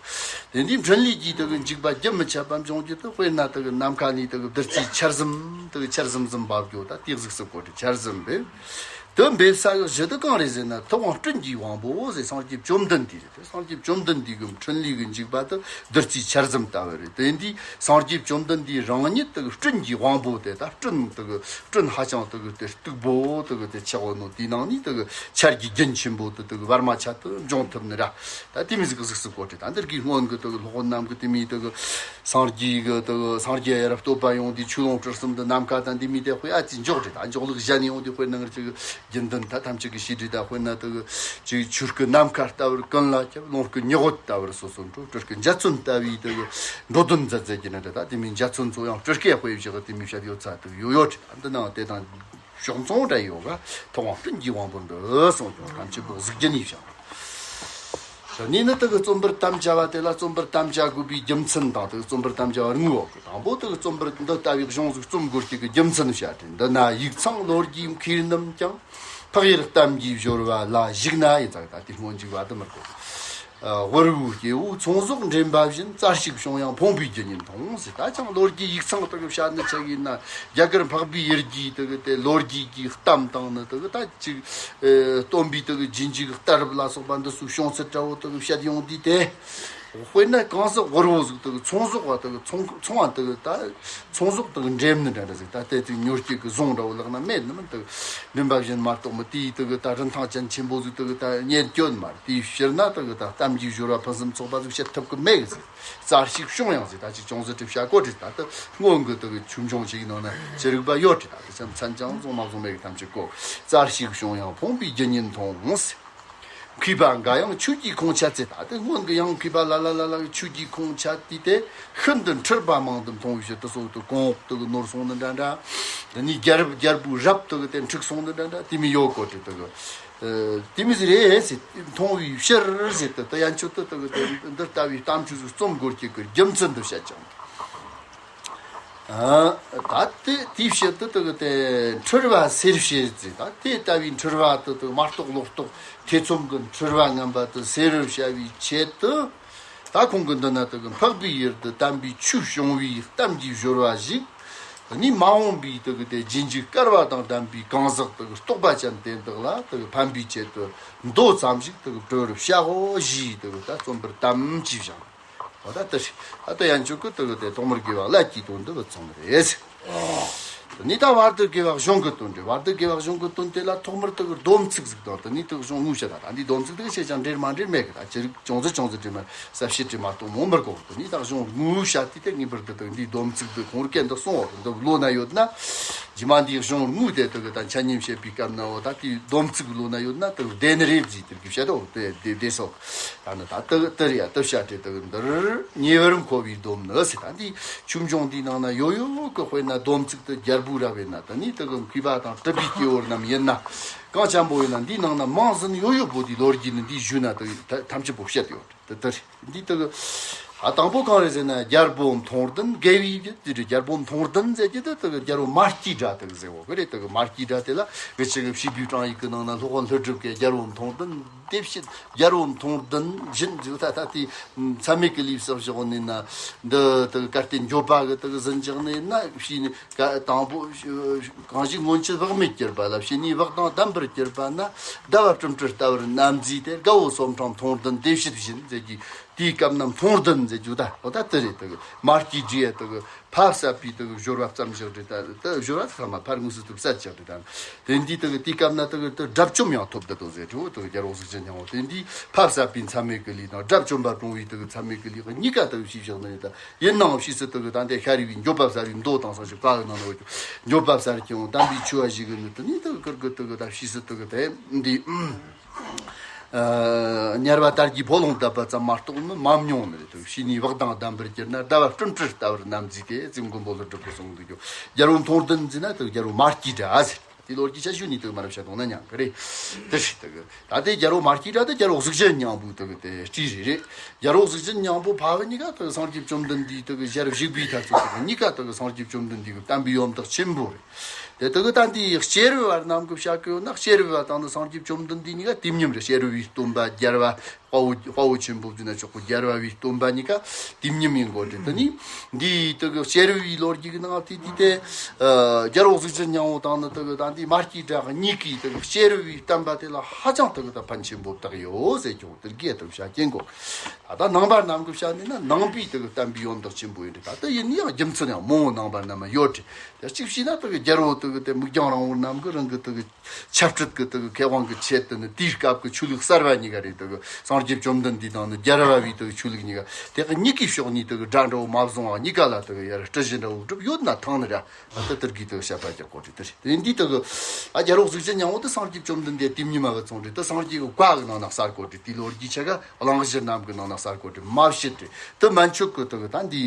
དེ་འདིའི་འཕྲིན་ལས་ཀྱི་དེ་གི་འཇུག་པ་རྒྱུན་མི་འཆད་པ་འབྱུང་རྒྱུ་དེ། དཔེར་ན་དེ་གི་ནམ་མཁའ་ནས་དེ་གི་བདུད་རྩིའི་ཆར་ཟིམ་དེ་གི་ཆར་ཟིམ་ཟིམ་འབབ་རྒྱུ་ད་དེ་གཟུགས་སུ་བཀོད་དེ་ཆར་ཟིམ་སྦེ། དུ་འབེབས་ས་གི་གཞི་དུ་གང་རེད་ཟེར་ན། ཐུབ་དབང་སྤྲིན་གྱི་དབང་པོ་ཟེར། སངས་རྒྱས་བཅོམ་ལྡན་འདས་རེད། དེ་སངས་རྒྱས་བཅོམ་ལྡན་འདས་ཀྱི་འཕྲིན་ལས་ཀྱི་འཇུག་པ་དུ་བདུད་རྩིའི་ཆར་ཟིམ་ལྟ་བུ་རེད། དེ་འདིའི་སངས་རྒྱས་བཅོམ་ལྡན་འདས་རང་ཉིད་དུ་སྤྲིན་གྱི་དབང་པོ་དེ་ད་སྤྲིན་དུ་སྤྲིན་ཧ་ཅང་དུ་དེ་སྟུག་པོ་དུ་དེ་ཆགས་འོ་ནོ། དེའི་ནང་ནས་དུ་ཆར་གྱི་རྒྱུན་ཆེན་པོ་དུ་དུ་བར་མ་ཆད་དུ་འབྱུང་ཐུབ་ནི་ར། ད་དེ་མི་ཟིག་གཟུགས་སུ་བཀོད་དེ། ད་འདིར་གི་སྔོན་གི་དུ་སློབ་དཔོན་རྣམས་ཀྱི་དེ་མི་དུ་སངས་རྒྱས་ཀྱི་དུ་སངས་རྒྱས་ཡ་རབས་བསྟོད་པ་ཡོང་དུས་ཆོས་ལོངས་སྤྲུལ་གསུམ་དུ་ནམ་མཁའ་དང་འདི་མི་དེ་དཔེ་ཨ་ཙི་འཇོག་རེད། ད་འཇོག་ལུགས་གཞན་ཡོང་དུས་དཔེར་ན་ངར་ཅིག་དགེ་འདུན་ད་ཐམས་ཅད་ཀྱི་ཤེས་སྒྲིབ་ད་དཔེར་ན་དུ་ཅིག་ཆོས་སྐུ་ནམ་མཁའ་ལྟ་བུར་ཀུན་ལ་ཁྱབ། ལོངས་སྐུ་ཉི་འོད་ལྟ་བུར་སོ་སོར་འཕྲོ། སྤྲུལ་སྐུ་འཇའ་ཚོན་ལྟ་བུའི་དུ་འགྲོ་དོན་མཛད་མཛད་ཀྱི་ནི་འདྲ། ད་དེ་མི་འཇའ་ཚོན་ཚོ་ཡང་སྤྲུལ་སྐུའི་དཔེ་བཞག་དེ་མི་བཤད་ཡོད་ཚ་དུ་ཡོད་ཡོད་རེད། འདི་ནང་དེ་དང་ཕྱོགས་མཚུངས་འདྲ་ཡོད་ག་ཐུབ་དབང་སྤྲིན་གྱི་དབང་པོ་འདི་གསུངས་ཀྱང་ཐམས་ཅད་པོ་གཟུགས་རྒྱན་ཡིན་ཞིང་། ད་ནི་ནི་དེ་གི་རྩོམ་པར་དམ་བཅའ་བ་དེ་ལ་རྩོམ་པར་དམ་བཅའ་དགོས་པའི་རྒྱུ་མཚན་དང་དེ་གི་རྩོམ་པར་དམ་བཅའ་བ་དངོས་འོག་གི་དང་པོ་དེ་གི་རྩོམ་པར་འདི་ལྟ་བུའི་གཞུང་ཟིག་རྩོམ་དགོས་རྒྱུ་གི་རྒྱུ་མཚན་བཤད་དེ། འདི་ན་ཡིག་ཚང་ལོ་རྒྱུས་མཁས་རྣམས་ཀྱང་། འཕགས་ཡུལ་གཏམ་གྱི་སྦྱོར་བ་ལ་ཞུགས་ན་ཡིན་ཙང་། ད་དེ་སྔོན་འཇུག་པ་དུ་མར་གོ། ཨ་དབུལ་བོའི་སྐྱེ་བོ་ཚོང་ཟོག་འདྲེན་པ་བཞིན། རྩར་ཞིག་བྱུང་ཡང་ཕོངས་པའི་རྒྱུ་ཉིད་མཐོང་ཟེར། ད་ཅང་ལོ་རྒྱུས་ཡིག་ཚང་དེ་གི་བཤད་ནི་ཆ་ཡིན་ན། རྒྱ་གར་འཕགས་པའི་ཡུལ་གྱི་དེ་གི་དེ་ལོ་རྒྱུས་ཀྱི་གཏམ་དང་ནི་དེ་གི་ད་ཅིག་ཨེ་སྟོན་པའི་དེ་གི་རྗེས་འཇུག་གི་གཏད་རབས་ལ་སོགས་པ་འདི་ཚོའི་བྱུང་ཚུལ་འདྲ་བོ་དེ་གི་བཤད་ཡོང་དུས་དེ། དཔེར་ན་གང་ཟག་དབུལ་བོ་ཟིག་དེ་གི་ཚོང་ཟོག་བ་དེ་གི་ཚོང་ཚོང་བ་དེ་གི་ད་ཚོང་ཟོག་དེ་གི་འདྲེན་ནི་འདྲ་འདྲ་ཟིག་ད་ལྟའི་དེ་ཉོ་སྐྱེད་གི་ཟོང་འདྲ་བོ་ལག་ན་མེད་ནི་མིན། དེ་གི་འདྲེན་པ་བཞིན་མ་གཏོགས་མི་དེའི་དེ་གི་ད་རིན་ཐང་ཅན་ཆེན་པོ་ཟིག་དེ་གི་ད་རྙེད་སྐྱོན་མ་རེད། དེའི་ཕྱིར་ན་དེ་གི་ད་གཏམ་གྱི་སྦྱོར་བ་ཕུན་སུམ་ཚོགས་པ་ཟིག་བཤད་ཐུབ་གི་མེད་གི་ཟིག་རྩར་ཞིག་བྱུང་ཡང་ཟེར། ད་ཅིག་ཅུང་ཟད་དྲི་བཤད་གོ་དྲི། ད་ལྟ་སྔོན་གི་དེ་གི་ཆོས་འབྱུང་ཞིག་ནང་ན་ཅི་རིགས་པ་ཡོད་དྲི། ད་ལྟ་ཅང་མཚན་ཅང་བཟུང་མ་བཟུང་མེད་གི་ཐམས་ཅད་གོ། རྩར་ཞིག་བྱུང་ཡང་ཕོངས་པའི་རྒྱུ་ཉིད་མཐོང་ཟེར། མཁས་པ་འགའ་ཡང་ཆོས་ཀྱི་ཁོང་ཆ་ཚེ། ད་ལྟ་སྔོན་གི་ཡང་མཁས་པ་ལ་ལ་ལ་ལ་གི་ཆོས་ཀྱི་ཁོང་ཆ་དུས་དེ་ཤིན་ཏུ་འཁྲུལ་པ་མང་དུ་མཐོང་བའི་ཕྱིར་དུ་སོགས་དུ་གོང་འོག་དུ་གི་ནོར་སོང་ནི་འདྲ་འདྲ། འདི་ནི་རྒྱལ་རབས་རྒྱལ་པོའི་རབས་དུ་གི་དེ་འཁྲུག་སོང་ནི་འདྲ་འདྲ། དེ་མི་ཡོད་གོ་དྲི་དུ་གི། དེ་མི་ཟིག་རེད་ཟེར། མཐོང་བའི་ཕྱིར་ཟེར་ཏེ། ད་ཡན་ཆོད་དུ་དེ་གི་དེ་འདི་ལྟ་བུའི་གཏམ་རྒྱུད་ཟིག་རྩོམ་དགོས་རྒྱུ་གི་རྒྱུ་མཚན་འདི་བཤད་ཀྱང་། ད་དེ་དེའི་ཕྱིར་དུ་དེ་གི་དེ་འཁྲུལ་པ་སེལ་བྱེད་ཟེར། ད་དེ་ལྟ་བུའི་འཁྲུལ་པ་དེ་དེ་མ་རྟོགས་ལོག་རྟོག་ཐེ་ཚོམ་གི་འཁྲུལ་པ་ངན་པ་དེ་སེལ་བྱ་བའི་ཆེད་དུ། ད་ཁོང་གི་འདི་ན་དེ་གི་འཕགས་པའི་ཡུལ་དུ་དམ་པའི་ཆོས་བྱུང་བའི་གཏམ་གྱི་སྦྱོར་བ་ཞིག། ནི་མ་འོངས་པའི་དེ་གི་དེ་རྗེས་འཇུག་བསྐལ་པ་དང་ལྡན་པའི་གང་ཟག་དེ་གི་རྟོགས་པ་ཅན་དེ་དག་ལ་དེ་གི་ཕན་པའི་ཆེད་དུ་མདོ་ཙམ་ཞིག་དེ་གི་བྲི་བར་བྱའོ་ཞེས་དེ་གི་ད་རྩོམ་པར་དམ་བཅས་བཞག། འོ་ད་དེ་རེད། ད་ལྟ་ཡན་ཆོད་ཀྱི་དེ་གི་དེ་ཐོག་མར་དགེ་བ་ཀླད་ཀྱི་དོན་དུ་བུད་སོང་བ་རེད། དེ་ནས་ད་བར་དུ་དགེ་བ་གཞུང་གི་དོན་རེད། བར་དུ་དགེ་བ་གཞུང་གི་དོན་དེ་ལ་ཐོག་མར་དེ་གི་སྡོམ་ཚིག་ཟིག་དང་། དེ་ནས་དེ་གི་གཞུང་ངོ་བཤད། ད་ད་འདི་སྡོམ་ཚིག་དེ་གི་ཆེ་ཆུང་འདྲེས་མ་འདྲེས་མེད་གི། ད་ཅི་རིགས་ཅུང་ཟད་ཅུང་ཟད་འདྲེས་མ། ཟབ་ཞི་འདྲེས་མ་གཏོང་མོ་མར་གོ། དེ་ནས་ད་གཞུང་ངོ་བཤད་དེ། དེ་ངེས་པར་དུ་དེ་འདི་སྡོམ་ཚིག་དེ་ཁོང་རྐྱེན་དུ་སོང་བ་འདི་བློ་ན་ཡོད་ན། རྗེས་མ་འདི་གཞུང་ངོ་དེ་དེ་གི་ད་འཆད་ཉན་བྱེད་པའི་སྐབས་ན། འོ་ད་དེའི་སྡོམ་ཚིག་བློ་ན་ཡོད་ན་དེ་བདེ་ནི་རེད་ཟེར། དེ་གི་བཤད་དོ། དེ་དེ་དེ་སོགས། ད་ནི་ད་དེ་དེ་རེད་ཡ། དེ་བཤད་དེ་དེ་གི་འདིར་ཉེ་བར་མཁོ་བའི་སྡོམ་ནི་ཟེར། ད་འདི་ཆོས་འབྱུང་འདིའི་ནང་ན་ཡོད་ཡོད་གི། དཔེར་ན་སྡོམ་ཚིག་དེ་རྒྱལ་པོ་ར་བས་ན། དེ་ནས་དེ་གི་མཁས་པ་དང་གྲུབ་པའི་སྐྱེ་བོ་རྣམས་ཡིན་ན། གང་འཆམ་པོ་ཡིན་ན། འདིའི་ནང་ན་མང་ཟིན་ཡོད་ཡོད་པོ་དེ་ལོ་རྒྱུས་ནི་འདིའི་ཞུས་ན་དེ་ཐམས་ཅད་པོ་བཤད་ཡོད། དེ་ལྟར་འདི་དག་ཨ་དང་པོ་གང་རེད་ཟེར་ན། རྒྱལ་པོ་མཐོང་ལྡན་དགེ་བའི་རྒྱུད་དེ་རེད། རྒྱལ་པོ་མཐོང་ལྡན་ཟེར་གྱི་དེ་དག་རྒྱལ་པོ་མ་སྐྱེས་དགྲ་དག་ཟེར་བ་གི་རེད། དག་མ་སྐྱེས་དགྲ་དེ་ལ་ངེད་ཅག་གི་བྱིས་པའི་སྤྲང་ཡིག་གི་ནང་ན་སློབ་དཔོན་ཀླུ་སྒྲུབ་ཀྱིས་རྒྱལ་པོ་མཐོང་ལྡན་དགེ་བྱེད། རྒྱལ་པོ་མཐོང་ལྡན་བཞིན་ཟེར། ད་ད་དེ་མཚམས་མེད་ཀྱི་ལུས་གསོག་བཞག་ནས་ན། འདི་དག་གལ་ཏེ་འགྱོད་པ་གི་དག་ཟིན་བཞག་ནས་ན། བྱས་ནས་ག་དང་པོ་གང་ཞིག་སྔོན་ཆད་བག་མེད་གྱུར་པ་ལ། ཕྱི་ནས་བག་དང་ལྡན་པར་གྱུར་པ་ན། ཟླ་བ་སྤྲིན་བྲལ་ལྟ་བུར་ནམ་མཛེས་ཏེ། དགའ་བོ་སོ་ཕྲེང་མཐོང་ལྡན་དེ་བྱེད་བཞིན་ཟེར་གྱི། དེའི་སྐབས་ན་མཐོང་ལྡན་ཟེར་རྒྱུ་ད། འོ་ད་དེ་རེད། དེ་གི་མ་སྐྱེས་དགྲ་ཡ་དེ་གི་ཕ་བསད་པའི་དེ་གི་སྦྱོར་བ་བརྩམས་བཞག་རེད་ད། དེ་སྦྱོར་བ་ཚང་མ་ཕར་དངོས་སུ་དེ་བསད་བཞག་རེད་ད། དེ་འདི་དེ་གི་དེའི་སྐབས་ན་དེ་གི་དེ་དགྲ་བཅོམ་ཡང་ཐོབ་བསྡད་དོ་ཟེར་རྒྱུ་དེ་གི་རྒྱལ་པོ་གཟུགས་ཅན་སྙིང་པོ། དེ་འདི་ཕ་བསད་པའི་མཚམས་མེད་ཀྱི་ལུས་དང་། དགྲ་བཅོམ་པ་བཀྲོངས་པའི་དེ་གི་མཚམས་མེད་ཀྱི་ལུས་གཉིས་ཀ་དེ་གི་ཤེས་བཞག་ནི་རེད་ད། ཡིན་ནའང་ཕྱིས་སུ་དེ་གི་ད་འདི་ཤ་རུས་པའི་འགྱོད་པ་བསལ་བའི་མདོ་དང་སོགས་ཀྱི་བཀའ་གི་ནང་ན་ཡོད་ཀྱང་། འགྱོད་པ་བསལ་ཀྱང་དམ་པའི་ཆོས་པ་ཞིག་གི་ནི་དེ་ནི་དེ་གི་ཀིར་གི་དེ་གི་ད་ཕྱིས་སུ་དེ་གི་དེ་འདི། ཨ་དམྱལ་བ་དར་གྱི་ཕོ་ལོང་བཏབ་པ་ཙམ་མ་གཏོགས་ནི་མ་མྱོང་ནི་རེད། དེ་ཕྱི་ནས་བག་དང་ལྡན་པར་གྱུར་ན། ཟླ་བ་སྤྲིན་བྲལ་ལྟ་བུར་ནམ་མཛེས་ཏེ་ཟེར་མགོན་པོ་ཀླུ་སྒྲུབ་ཀྱིས་གསུངས་འདུག་ཀྱང་། རྒྱལ་པོ་མཐོང་ལྡན་ཟེར་ན་དེ་རྒྱལ་པོ་མ་སྐྱེས་དགྲ་ཟེར། དེ་ལོ་རྒྱུས་ཆ་ཞུ་ནས་དེ་མ་རབས་བཤད་དོང་ན་ཉང་གི་རེད། དེ་རེད། དེ་གི་ད་དེ་རྒྱལ་པོ་མ་སྐྱེས་དགྲ་དེ་རྒྱལ་པོ་གཟུགས་ཅན་སྙིང་པོ་དེ་གི་དེ་སྤྲེའུ་རེད་རེད། རྒྱལ་པོ་གཟུགས་ཅན་སྙིང་པོ་ཕ་བུ་གཉིས་ཀ་དེ་གི་སངས་རྒྱས་བཅོམ་ལྡན་འདས་དེ་གི་ཞལ་བཞུགས་པའི་ཐ་ཚིག་དེ་གི་གཉིས་ཀ་དེ་གི་སངས་རྒྱས་བཅོམ་ལྡན་འདས་གི་བསྟན་པའི་ཡོན་བདག་ཆེན་པོ་རེད། དེ་དེ་གི་ད་འདི་སྐྱེས་བུ་བ་རྣམས་གི་བཤད་གི་ཡོད་ན། སྐྱེས་བུ་བ་དང་ནི་སངས་རྒྱས་བཅོམ་ལྡན་འདས་གཉིས་ཀ་དུས་མཉམ་རེད། སྐྱེས་བུའི་སྟོན་པ་རྒྱལ་བ། དཔའ་བོ་དཔའ་བོ་ཆེན་པོ་བརྫུས་ན་ཆོག་གི། རྒྱལ་བའི་སྟོན་པ་གཉིས་ཀ་དུས་མཉམ་ཡིན་དགོས་ཏེ། དེ་ནི་འདི་དེ་གི་སྐྱེས་བུའི་ལོ་རྒྱུས་ཀྱི་ནང་དེ་དེ་དེ་ཨ་རྒྱལ་པོ་གཟུགས་ཅན་སྙིང་པོ་དང་ནི་དེ་གི་ད་འདི་མ་སྐྱེས་དགྲ་གཉིས་ཀྱིས་དེ་གི་སྐྱེས་བུའི་བསྟན་པ་དེ་ལ་ཧ་ཅང་དེ་གི་ད་ཕན་ཆེན་པོ་བཏགས་ཡོད་ཟེར་ཀྱང་དེ་གི་དེ་བཤད་ཀྱིན་གོ། ད་ལྟ་ནང་པ་རྣམས་ཀྱི་བཤད་ནི་ན་ནང་པའི་དེ་གི་བསྟན་པའི་ཡོན་བདག་ཆེན་པོ་ཡིན་ཏེ། ད་ལྟ་ཡིན་ན་ཡང་རྒྱུ་མཚན་ཡང་མང་བོ་ནང་པ་རྣམས་ཡོད་དེ། དེ་གཅིག་བྱས་ན་དེ་གི་རྒྱལ་པོ་དེ་གི་དེ་མིག་རྒྱང་རིང་པོ་རྣམས་ཀྱི་རང་གི་དེ་གི་ཆབ་སྲིད་ཀྱི་དེ་གི་ཁེ་དབང་གི་ཆེད་དུ་ནི་དེའི་སྐབས་ཀྱི་ཆོས་ལུགས་གསར་བ་གཉིས་ཀ་རེད། དེ་གི་སངས་རྒྱས་བཅོམ་ལྡན་འདས་དང་ནི་རྒྱལ་བ་བའི་དེ་གི་ཆོས་ལུགས་གཉིས་ཀ། དེ་གི་གཉིས་ཀའི་ཕྱོགས་ནས་དེ་གི་དགྲ་འདྲ་བོ་མ་བཟུང་བ། གཉིས་ཀ་ལ་དེ་གི་ཡར་སྤྲུལ་གཞི་འདྲ་བོ་སྒྲུབ་ཡོད་ན་ཐང་ནི་ར། ད་ལྟ་དེར་གི་དེ་གི་བཤད་པ་རྒྱག་གོ་དེ་དེ་རེད། དེ་འདི་དེ་གི་ཨ་རྒྱལ་པོ་གཟུགས་ཅན་སྙིང་པོ་དེ་སངས་རྒྱས་བཅོམ་ལྡན་འདས་དུས་མཉམ་མ་བུད་སོང་རེད། དེ་སངས་རྒྱས་ཀྱི་བཀའ་གི་ནང་ན་གསལ་གོ་དེ། དེའི་ལོ་རྒྱུས་ཆ་ག་གླེང་གཞི་རྣམས་ཀྱི་ནང་ན་གསལ་གོ་དེ་མ་བཤད་དེ། དེ་མན་ཆད་གི་དེ་གི་ད་འདི་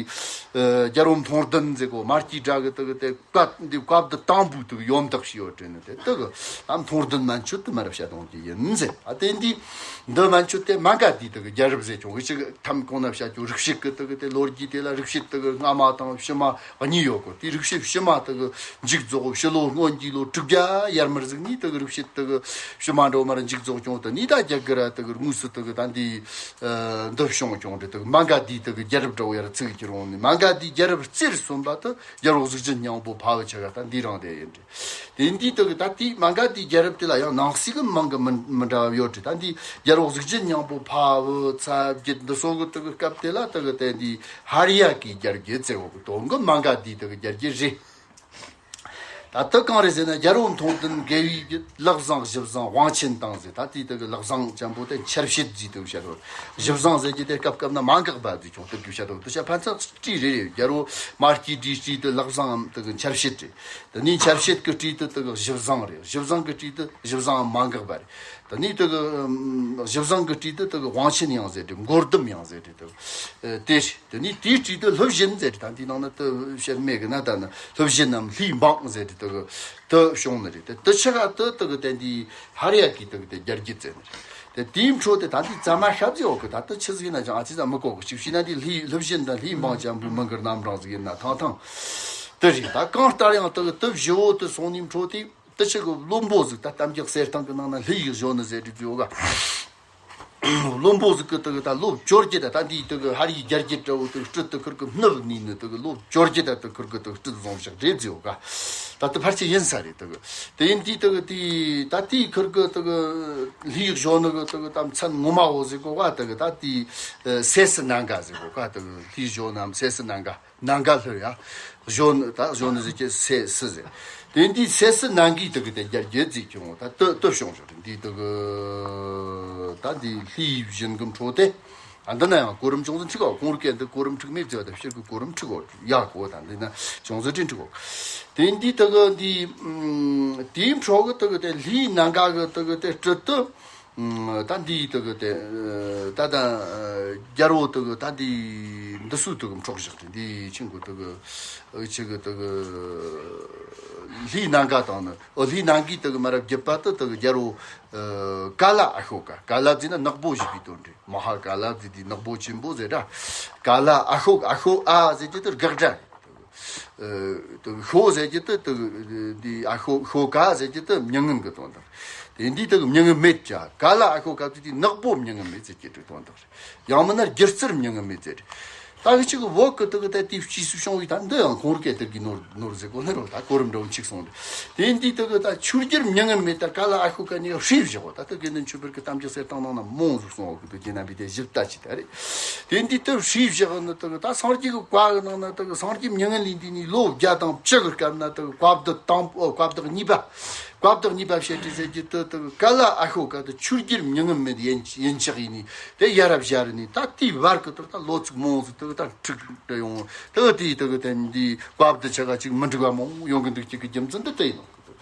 ཨ་རྒྱལ་པོ་མཐོང་ལྡན་ཟེར་གོ་མ་སྐྱེས་དགྲ་གི་དེ་གི་དེ། བཀའ་འདི་བཀའ་བསྡུ་དང་པོའི་དེ་གི་ཡོན་བདག་ཞེས་ཡོད་དྲན་ནི་དེ་དེ་གི་ཨ་མཐོང་ལྡན་མན་ཆད་དེ་མ་རབས་བཤད་དོང་གི་ཡིན་ཟེར། ཨ་དེ་འདི་འདི་མན་ཆད་དེ་མ་ག་དྷཱིའི་དེ་གི་རྒྱལ་རབས་ཟེར་ཀྱང་། འུ་ཅག་གི་ཐམ་གོང་ན་བཤད་ཀྱང་རིག་བྱེད་ཀྱི་དེ་གི་དེ་ལོ་རྒྱུས་དེ་ལ་རིག་བྱེད་དེ་གི་སྔ་མ་དང་ཕྱི་མ་གཉིས་ཡོད་གོ། དེ་རིག་བྱེད་ཕྱི་མ་དེ་གི་མཇུག་རྫོགས་ཕྱི་ལོ་སྔོན་གྱི་ལོ་དྲུག་བརྒྱ་ཡར་མར་ཟིག་ནས་དེ་གི་རིག་བྱེད་དེ་གི་ཕྱི་མ་འགྲོ་མར་མཇུག་རྫོགས་ཀྱང་། དེ་ནས་ད་རྒྱ་གར་དེ་གི་དངོས་སུ་དེ་གི་ད་འདི་ཨ་འདི་བྱུང་ཀྱང་དེ་དེ་གི་མ་ག་དྷཱིའི་དེ་གི་རྒྱལ་རབས་འདྲ་བོ་ཡར་ཚུགས་ཀྱི་རུང་ནས། མ་ག་དྷཱིའི་རྒྱལ་རབས་རྩེར་སོན་པ་དེ་རྒྱལ་པོ་གཟུགས་ཅན་སྙིང་པོ་ཕ་བུ་ཆ་ག་ད་འདི་རང་དེ་ཡིན་ཏེ། དེ་འདི་དེ་གི་ད་དེ་མ་ག་དྷཱིའི་རྒྱལ་རབས་དེ་ལ་ཡང་ནང་གསེས་ཀྱི་མིང་གི་མི་མི་འདྲ་བ་ཡོད་དེ། ད་འདི་རྒྱལ་པོ་གཟུགས་ཅན་སྙིང་པོ་ཕ་བུ་ཚ་བརྒྱད་འདི་སོགས་ཀྱི་དེ་གི་སྐབས་དེ་ལ་དེ་གི་དེ་འདི་ཧ་རི་ཡ་གི་རྒྱལ་རྒྱུད་ཟེར་བ་གི་དོན་གི་མ་ག་དྷཱིའི་དེ་གི་རྒྱལ་རྒྱུད་རེད། ད་དེ་གང་རེད་ཟེར་ན། རྒྱལ་པོ་མཐོང་ལྡན་དགེ་བའི་རྒྱུད། ལག་བཟང་གཞུ་བཟང་དབང་ཆེན་དང་ཟེར། ད་དེ་དེ་གི་ལག་བཟང་ཅན་པོ་དེ་འཆར་བྱེད་ཟེར་དེ་བཤད་དོ། གཞུ་བཟང་ཟེར་གྱི་དེ་སྐབས་སྐབས་ན་མ་འགགས་པ་ཟེར་ཀྱང་དེ་གི་བཤད་དོ། དེ་བཤད་ཕན་ཚུན་སྤྲེའུ་རེད་རེད། རྒྱལ་པོ་མ་སྐྱེས་དགྲའི་སྤྲེའུ་དེ་ལག་བཟང་དེ་གི་འཆར་བྱེད་རེད། དེ་ནས་འཆར་བྱེད་ཀྱི་སྤྲེའུ་དེ་དེ་གི་གཞུ་བཟང་རེད། གཞུ་བཟང་གི་སྤྲེའུ་དེ་གཞུ་བཟང་མ་འགགས་པ་རེད། ད་ནི་དེ་གི་ཨམ་ཞི་བཟང་གི་སྤྲེའུ་དེ་དེ་གི་དབང་ཆེན་ཡང་ཟེར་ཏེ། མགོ་ཟླུམ་ཡང་ཟེར་ཏེ། དེ་དེ་ནི་དེའི་སྤྲེའུ་དེ་ཀླུ་བཞིན་ཟེར་ཏེ། ད་འདིའི་ནང་ན་དེ་བཤད་མེད་གི་ན། ད་ནི་ཀླུ་བཞིན་ནམ་ལྷའི་འབངས་ཟེར་ཏེ་དེ་གི་དེ་བྱུང་ནི་རེད། དེ་དེ་ཆ་ག་དེ་དེ་གི་དེ་འདི་ཧ་རི་ཡ་གི་དེ་གི་དེ་རྒྱལ་རྒྱུད་ཟེར་ནི་རེད། དེ་དེའི་འཕྲོ་དེ་ད་འདི་ཙམ་མ་ཤ་ཟེར་འོ་གི། ད་དེ་ཆི་ཟིག་ཡིན་ན་ཅང་ཨ་ཙི་ཙམ་མི་གོ་གི། གཅིག་བྱས་ན་འདི་ལྷའི་ཀླུ་བཞིན་དང་ལྷའི་འབངས་ཅན་པོའི་མིང་གི་རྣམ་གྲངས་ཟིག་ཡིན་ན་ཐང་ཐང་དེ་རེད། ད་གང་ལྟར་ཡང་དེ་གི་དེ་བཞི་བོ་དེ་སོང་ནི་འཕྲོ་དེ། དེ་ཆི་གི་བློན་པོ་ཟིག་ད་གཏམ་རྒྱུད་གསེར་ཐང་གི་ནང་ན་ལྷའི་ཡི་གཞོན་ནུ་ཟེར་རྒྱུ་ཡོད་ག། བློན་པོ་ཟིག་གི་དེ་གི་ད་ལོ་བཅོ་བརྒྱད། ད་ད་འདིའི་དེ་གི་ཧ་རིའི་རྒྱལ་རྒྱུད་འདྲ་བོ་དེ་གི་སྤྲུལ་དེ་ཁུར་གི་བསྣུབས་ནི་ནི་དེ་གི་ལོ་བཅོ་བརྒྱད་ད་དེ་ཁུར་གི་དེ་གི་སྤྲུལ་བཟུང་བཞག་རེད་ཟེར་ཡོད་ག། ད་དེ་ཕལ་ཆེར་ཡིན་ས་རེད། དེ་གི་དེ་ཡིན་དུས་དེ་གི་དེ་ད་དེའི་ཁུར་གི་དེ་གི་ལྷའི་ཡི་གཞོན་ནུ་གི་དེ་གི་ད་མཚན་ངོ་མ་བོ་ཟེར་གོ་ག། དེ་གི་ད་དེ་སྲས་སུ་ནང་ག་ཟེར་གོ་ག། དེ་གི་ལྷའི་གཞོན་ནུའམ་སྲས་སུ་ནང་ག། ནང་ག་ལྷུར་ཡ། གཞོན་ནུ་ད་གཞོན་ནུ་ཟེར་གྱི་སྲས་སུ་ཟེར། དེ་འདི་སྲས་སུ་ནང་གི་དེ་གི་དེ་རྒྱལ་རྒྱུད་ཟེར་གྱི་འོ། ད་དེ་དེ་བྱུང་བྱུང་རེད། འདི་དེ་གི་ད་འདི་ལྷའི་བཞིན་གི་འཕྲོ་དེ། ཨ་འདི་ན་ཡང་གོ་རིམ་ཅུང་ཟད་འཁྲུག་གོ། ཁོང་རུ་སྐད་འདི་གོ་རིམ་འཁྲུག་མེད་ཟེར་བ་དང་ཕྱིར་གི་གོ་རིམ་འཁྲུག་གོ། ཡག་གོ། ད་འདི་ན་ཅུང་ཟད་འཁྲུག་གོ། དེ་འདི་དེ་གི་འདི་ཨམ་དེའི་འཕྲོ་གི་དེ་གི་དེ་ལྷའི་ནང་ག་གི་དེ་གི་དེ་སྤྲུལ་དུ། ད་འདི་དེ་གི་དེ་ད་ད་རྒྱལ་པོ་དེ་གི་ད་འདི་འདི་སུ་དེ་གི་འཕྲོག་བཞག་སྟེ། འདི་ཆེན་གོ་དེ་གི་ཨ་ཆེ་གི་དེ་གི་ལྷའི་ནང་ག་དང་ནི། ཨོ་ལྷའི་ནང་གི་དེ་གི་མ་རབས་བརྒྱུད་པ་དེ་དེ་གི་རྒྱལ་པོ་ཀ་ལ་ཨ་ཤོ་ཀ། ཀ་ལ་ཟེར་ན་ནག་པོ་ཞེས་པའི་དོན་རེད། མ་ཧཱ་ཀ་ལ་ཟེར་དེ་ནག་པོ་ཆེན་པོ་ཟེར་ར། ཀ་ལ་ཨ་ཤོ་ཀ། ཨ་ཤོ་ཨ་ཟེར་གྱི་དེ་དགག་སྒྲ་རེད། ཨ་དེ་ཤོ་ཟེར་གྱི་དེ་དེ་འདི་ཨ་ཤོ་ཤོ་ཀ་ཟེར་གྱི་དེ་མྱ་ངན་གི་དོན་དག་རེད། དེ་འདི་དེ་མྱ་ངན་མེད་ཀྱ། ཀ་ལ་ཨ་ཤོ་ཀ་ཟེར་དེ་ནག་པོ་མྱ་ངན་མེད་ཟེར་གྱི་དེ་དོན་དག་རེད། ཡང་མིན་ན་སྒྱུ་རྩལ་མྱ་ངན་མེད་ཟེར། ད་གི་ཅིག་བོད་གི་དེ་གི་ད་དེ་ཕྱིས་སུ་བྱུང་བའི་ད་འདི་ཡང་ཁོང་རུ་སྐད་དེ་གི་ནོར་ནོར་ཟེར་གོ་ནི་རོ། ད་གོ་རིམ་འདྲ་བོ་འཆུག་སོང་རེད། དེ་འདི་དེ་གི་ད་ཆོས་སྒྱུར་མྱ་ངན་མེད། ད་ཀ་ལ་ཨ་ཤོ་ཀ་ནས་ཧྲིལ་བཞག་གོ། ད་དེ་དགེ་འདུན་ཆོས་འཕེལ་གི་གཏམ་རྒྱུད་གསེར་ཐང་ནང་ན་མང་ཟིག་སོང་བ་གི། དེ་རྒྱུན་རྣམ་པའི་དེ་ཞིབ་ལྟ་ཅི་ད་རེད། དེ་འདི་ལྟར་ཧྲིལ་བཞག་ནི་དེ་གི་ད་སངས་རྒྱས་ཀྱི་བཀའ་གི་ནང་ན་དེ་གི་སངས་རྒྱས་མྱ་ངན་ལས་འདས་ནས་ལོ་བརྒྱ་དང་བཅུ་གི་སྐབས་ན་དེ་གི་བཀའ་བརྡ་དང་པོ། བཀའ་བརྡ་གཉིས་པ། བཀའ་བརྡ་གཉིས་པ་བཤད་དེ་ཟེར་གྱི་དེ་དེ་གི་ཀ་ལ་ཨ་ཤོ་ཀ་དེ་ཆོས་སྒྱུར་མྱ་ངན་མེད་ཡིན་ཡིན་ཆགས་ཡིན་ནི་དེ་ཡ་རབས་བཞག་རེད་ནི། ད་དེའི་བར་གི་དེ་ད་ལོ་ཚིགས་མང་ཟིག་དེ་ད་འཁྲུག་འགྲོ་ཡོང་། དེ་དེའི་དེ་གི་དེ་འདི་བཀའ་བརྡ་ཆ་ག་ཅིག་མི་འགྲིག་པ་མང་ཡོང་གི་འདུག་ཅིག་གི་རྒྱུ་མཚན་འདི་དེ་ཡིན་ནོ།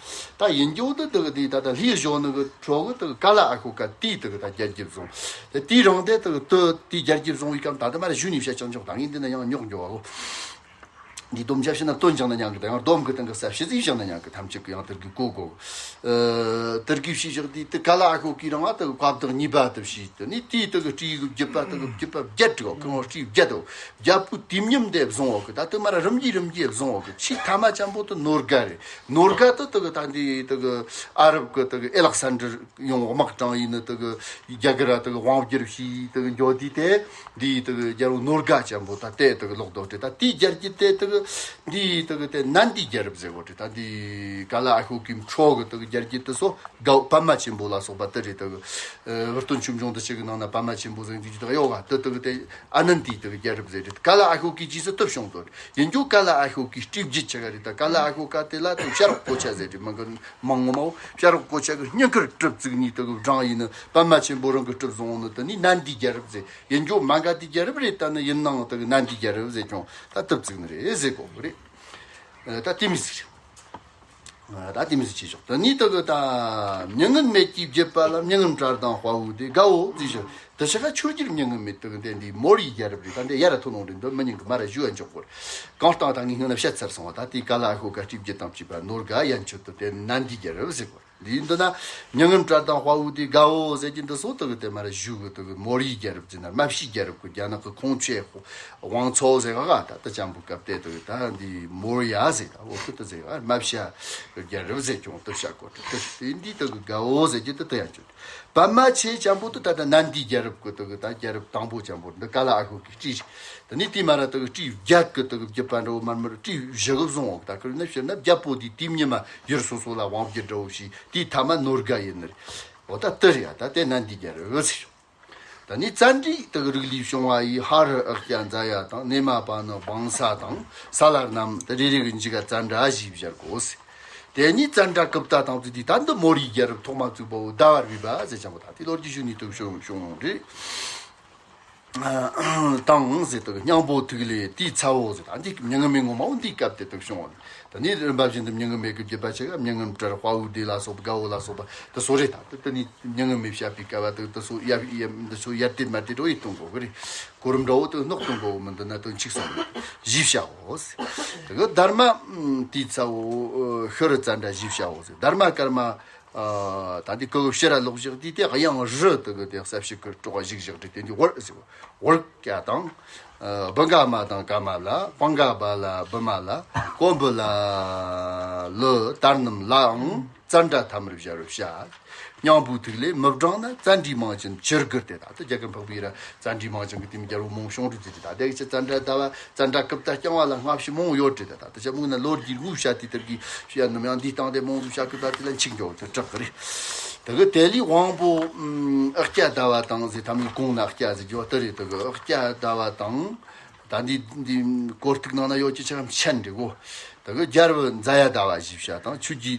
ད་ཡིན་རྒྱུ་དེ་དེ་གི་དེ་ད་ད་ལྷའི་གཞོན་ནུ་གི་ཁྲོད་གི་དེ་གི་ཀ་ལ་ཨ་ཤོ་ཀ་དེའི་དེ་གི་ད་རྒྱལ་རྒྱུད་བཟུང་། དེ་དེའི་རིང་དེ་དེ་གི་དེ་དེའི་རྒྱལ་རྒྱུད་བཟུང་བའི་སྐབས་ད་དེ་མ་ར་ཞུ་ནས་བཤད་ཆོག་ཆོག་ད་ངས་འདི་ན་ཡང་རྙོག་འགྲོ་བ་གོ། འདི་སྡོམ་རྒྱབ་ཤེ་ན་སྟོན་ཀྱང་ན་མྱང་གི། ད་ཡང་སྡོམ་གི་སྟེང་གི་ས་བྱི་ཟིག་བཞག་ན་མྱང་གི། ཐམས་ཅད་ཀྱི་ཡང་དེར་གི་གོ་གོ། ཨ་དེར་གི་ཤི་བཞག་དེ་དེ་ཀ་ལ་ཨ་ཤོ་ཀའི་རིང་ང་དེ་བཀའ་བརྡ་གཉིས་པ་དེ་བྱས། དེ་ནས་དེའི་དེ་གི་སྤྲེའུ་གི་བརྒྱུད་པ་དེ་གི་བརྒྱུད་པ་བརྒྱད་བསྒྲིགས། ཁོ་རང་སྤྲེའུ་བརྒྱད་དོ། བརྒྱད་པོའི་དུས་མཉམ་དེ་བཟུང་བ་གི། ད་དེ་མ་ར་རིམ་གྱིས་རིམ་གྱིས་བཟུང་བ་གི། ཆེས་ཐ་མ་ཅན་པོ་དེ་ནོར་དགའ་རེད། ནོར་དགའ་དེ་དེ་གི་ད་འདི་དེ་གི་ཨ་རབ་གི་དེ་གི་ཨེ་ལག་སན་ཌར་ཡོང་དམག་དྲངས་ཡིན་ནི། དེ་གི་རྒྱ་གར་དེ་གི་དབང་བསྒྱུར་བྱས་དེ་གི་འགྱོ་དུས་དེ་འདི་དེ་གི་རྒྱལ་པོ་ནོར་དགའ་ཅན་པོ་ད་དེ་དེ་གི་ལོག་རྡོ་སྤྲད། ད་དེའི་རྒྱལ་རྒྱུད་དེ་དེ་གི་འདི་དེ་གི་དེ་ནན་དིའི་རྒྱལ་རབས་ཟེར་གོ་རེད། ད་འདི་ཀ་ལ་ཨ་ཤོ་ཀའི་ཁྲོད་གི་དེ་གི་རྒྱལ་རྒྱུད་དེ་སོ་དགའ་བོ་པདྨ་ཆེན་པོ་ལ་སོགས་པ་དེ་རེད། དེ་གི་ཨ་བུ་སྟོན་ཆོས་འབྱུང་དེ་ཆེ་གི་ནང་ན་པདྨ་ཆེན་པོ་ཟེར་འདི་ཅི་དག་ཡོད་ག། དེ་དེ་གི་དེ་ཨ་ནན་དིའི་དེ་གི་རྒྱལ་རབས་ཟེར་རེད། ཀ་ལ་ཨ་ཤོ་ཀའི་རྗེས་སུ་དེ་བྱུང་དོ། ཡིན་རྒྱུ་ཀ་ལ་ཨ་ཤོ་ཀའི་སྤྲེའུ་བརྒྱུད་ཆ་ག་རེད། ད་ཀ་ལ་ཨ་ཤོ་ཀ་དེ་ལ་དེ་བྱ་རོག་གོ་ཆ་ཟེར་རེད། མི་གི་མང་ངོ་མའོ་བྱ་རོག་གོ་ཆ་གི་སྙིང་ཁར་གྲིབ་བཙུགས་ནས་དེ་གི་བྲང་ཡིན་ནི། པདྨ་ཆེན་པོ་རང་གི་གྲིབ་བཟུང་ནི། དེ་ནི་ནན་དིའི་རྒྱལ་རབས་ཟེར། ཡིན་རྒྱུ་མ་ག་དིའི་རྒྱལ་རབས་རེད། ད་ནི་ཡིན་ནའང་དེ་གི་ནན་དིའི་རྒྱལ་རབས་ཟེར་ཀྱང་ད་དེ་བཙུགས་ནི་རེད་ཟེར་གོ་གི་རེད། ད་དེ་མི་ཟེར། ད་དེ་མི་ཟེར་ཆེ་ཆོག་དེ་ནི་དེ་གི་ད་མྱ་ངན་མེད་ཀྱི་བརྒྱུད་པ་ལ། མྱ་ངན་བྲལ་དང་དཔའ་བོའི་དེ་དགའ་བོ་ཟེར་ཞིང་། དེ་ཆ་ག་ཆོས་རྒྱལ་མྱ་ངན་མེད་དེ་གི་དེ་འདི་མོ་རའི་རྒྱལ་རབས་རེད། ད་འདི་ཡ་ར་ཐོ་ནོང་རེད། འདི་མི་ཉན་གི། མ་ར་ཞུ་ཡ་འཇོག་གོ་རེད། གང་ལྟར་ད་ངས་སྔོན་ན་བཤད་ཚར་སོང་བ། ད་དེ་ཀ་ལ་ཨ་ཤོ་ཀ་སྤྲེའུ་བརྒྱུད་དང་བཅས་པ་ནོར་དགའ་ཡན་ཆོད་དུ་དེ་ནན་དིའི་རྒྱལ་རབས་ཟེར་གོ་རེད། འདི་འདི་ན་མྱ་ངན་བྲལ་དང་དཔའ་བོའི་དེ་དགའ་བོ་ཟེར་གྱི་འདི་སོ་དེ་གི་དེ་མ་ར་ཞུ་གི། དེ་གི་མོ་རའི་རྒྱལ་རབས་ཟེར་ན་རྨ་བྱའི་རྒྱལ་རབས་གི། རྒྱ་ནག་གི་ཁོང་ཆེ་དབང་ཚོ་ཟེར་ག་ག། ད་ད་ཅམ་བུ་སྐབས་དེ་དེ་གི་ད་འདི་མོ་ར་ཡ་ཟེར། ད་འོ་དེ་དེ་ཟེར་ག། རྨ་བྱ་གི་རྒྱལ་རབས་ཟེར་ཀྱང་དེ་བཤད་གོ་རེད། དེ་འདི་དེ་གི་དགའ་བོ་ཟེར་གྱི་དེ་དེ་ཡན་ཆོད། པདྨ་ཆེ་ཅན་པོ་དེ་ད་ལྟ་ནན་དིའི་རྒྱལ་རབས་ཀྱི་དེ་གི་ད་རྒྱལ་རབས་དང་པོ་ཅན་པོ་འདི་ཀ་ལ་ཨ་ཤོ་ཀའི་སྤྲེའུ་ཞིག་དེ་ནས་དེའི་མ་ར་དེ་གི་སྤྲེའུ་བརྒྱད་ཀྱི་དེ་གི་བརྒྱུད་པ་འདྲ་བོ་མར་མར་སྤྲེའུ་བཞི་གི་བཟུང་འོག་ད་ཁིར་ནི་ཕྱིར་ན་བརྒྱད་པོ་དེའི་དུས་མཉམ་མ་ཡུལ་སོ་སོ་ལ་དབང་བསྒྱུར་འདྲ་བོ་བྱས། དེའི་ཐ་མ་ནོར་དགའ་ཡིན་ནི་རེད། འོ་ད་དེ་རེད་ཡ། ད་དེ་ནན་དིའི་རྒྱལ་རབས་ཟེར། ད་ནི་ཙནྡྲའི་དེ་གི་རིགས་ལས་བྱུང་བ་ཡི། ཧ་རུ་ཨཀྱ་ཛ་ཡ་དང་། ནེ་མ་པ་ནི་བང་ས་དང་། ས་ལ་རྣམས་དེ་རེ་རེ་གི་མཇུག་ག་ཙནྡྲ་ཞེས་སྦྱར་གོ་ཟེར། དེ་ནི་ཙནྡྲ་གུཔྟ་དང་བཅས་ཏེ་ད་འདི་མོ་རའི་རྒྱལ་རབས་ཐོག་མ་བཙུགས་པ་བོ་ཟླ་བ་རི་པ་ཟེར་ཅན་པོ། ད་དེ་ལོ་རྒྱུས་ཞུ་ནི་དུ་བྱུང་བྱུང་རེད། དང་ཟེར་དུ་སྙིང་པོ་ཐིག་ལེ་དེའི་ཚ་བོ་ཟེར། ད་འདི་མྱ་ངན་མེད་ངོ་མ་བོ་འདིའི་སྐབས་དེ་དུ་བྱུང་བ་རེད། ད་ནི་རིམ་པ་བཞིན་དུ་མྱ་ངན་མེད་ཀྱི་བརྒྱུད་པ་ཆེ་ག་མྱ་ངན་བྲལ་དཔའ་བོའི་སྡེ་ལ་སོགས་པ་དགའ་བོ་ལ་སོགས་པ་དུ་སོ་རེད། ད་དུ་དུ་ནི་མྱ་ངན་མེད་བཤད་པའི་སྐབས་དུ་དུ་སོ་ཡ་ཡ་དུ་སོ་ཡར་དེ་མར་དེ་འགྲོ་ཡི་གཏོང་དགོས་གི་རེད། གོ་རིམ་འདྲ་བོ་དུ་སྣོག་གཏོང་དགོས་མི་འདུག་ན་དོན་གཅིག་སོང་རེད། ཞེས་བྱའོ་ཟེར། དུ་གི་དྷརྨ་དེའི་ཚ་བོ་ཤི་རུ་ཙནྡྲ་ཞེས་བྱའོ་ཟེར། དྷརྨ་ཀརྨ། ད་འདི་ཀུ་གུ་ཕྱི་ར་ལོག་བཞག་དུས་དེ་གཡང་རུ་དུ་གི་དེ་ས་ཕྱི་གི་གྲོགས་བཞུགས་བཞག་དུས་དེ་འདི་ཝར་ཟེར་བ། ཝར་ཀ་དང་། བུ་ག་མ་དང་ཀ་མ་ལ། པང་ག་བ་ལ་བི་མ་ལ། ཀོམ་བུ་ལ་ལུ་དར་ནམ་ལའང་ཙནྡྲ་ཐ་མར་སྦྱར་བར་བྱ། སྙིང་པོའི་ཐིག་ལེ་མི་བགྲང་ན། ཙནྡྲའི་མིང་ཅན་ཅི་དགར་ཏེ། ད་ལྟ་རྒྱ་གར་འཕགས་པའི་ར་ཙནྡྲའི་མིང་ཅན་གྱི་དེ་མི་རྒྱལ་པོ་མང་བྱུང་རུ་དུས་དེ་ད་དེ་གི་ཅི་ཙནྡྲ་ཟླ་བ་ཙནྡྲ་རྐུབ་སྟེགས་རྐྱང་བ་ལ་སྔ་ཕྱི་མང་ཡོད་དྲི་ད། ད་ཅི་མུག་ན་ལོ་རྒྱུས་དངོས་བཤད་དེ་དེར་གི་བཤད་ནམ་ཡང་འདིའི་སྟེང་དེ་མང་དུ་བཤད་གི་ད་དེ་ལ་འཆིག་འགྱོ་དེ་དྲག་གི་རེད། དེ་གི་དེ་ལས་དབང་པོ་ཨག་སྐྱ་ཟླ་བ་དང་ཟེར། ཐ་མའི་གོང་ན་ཨག་སྐྱ་ཟེར་རྒྱུ་དེ་རེད། དེ་གི་ཨག་སྐྱ་ཟླ་བ་དང་། ད་འདི་འདི་གོ་རྟིག་ནང་ན་ཡོད་ཀྱི་ཆ་མཆན་འདྲི་གོ། དེ་གི་རྒྱལ་པོ་མཛའ་ཡ་ཟླ་བ་ཞེས་བྱ་དང་། ཆོས་ཀྱི་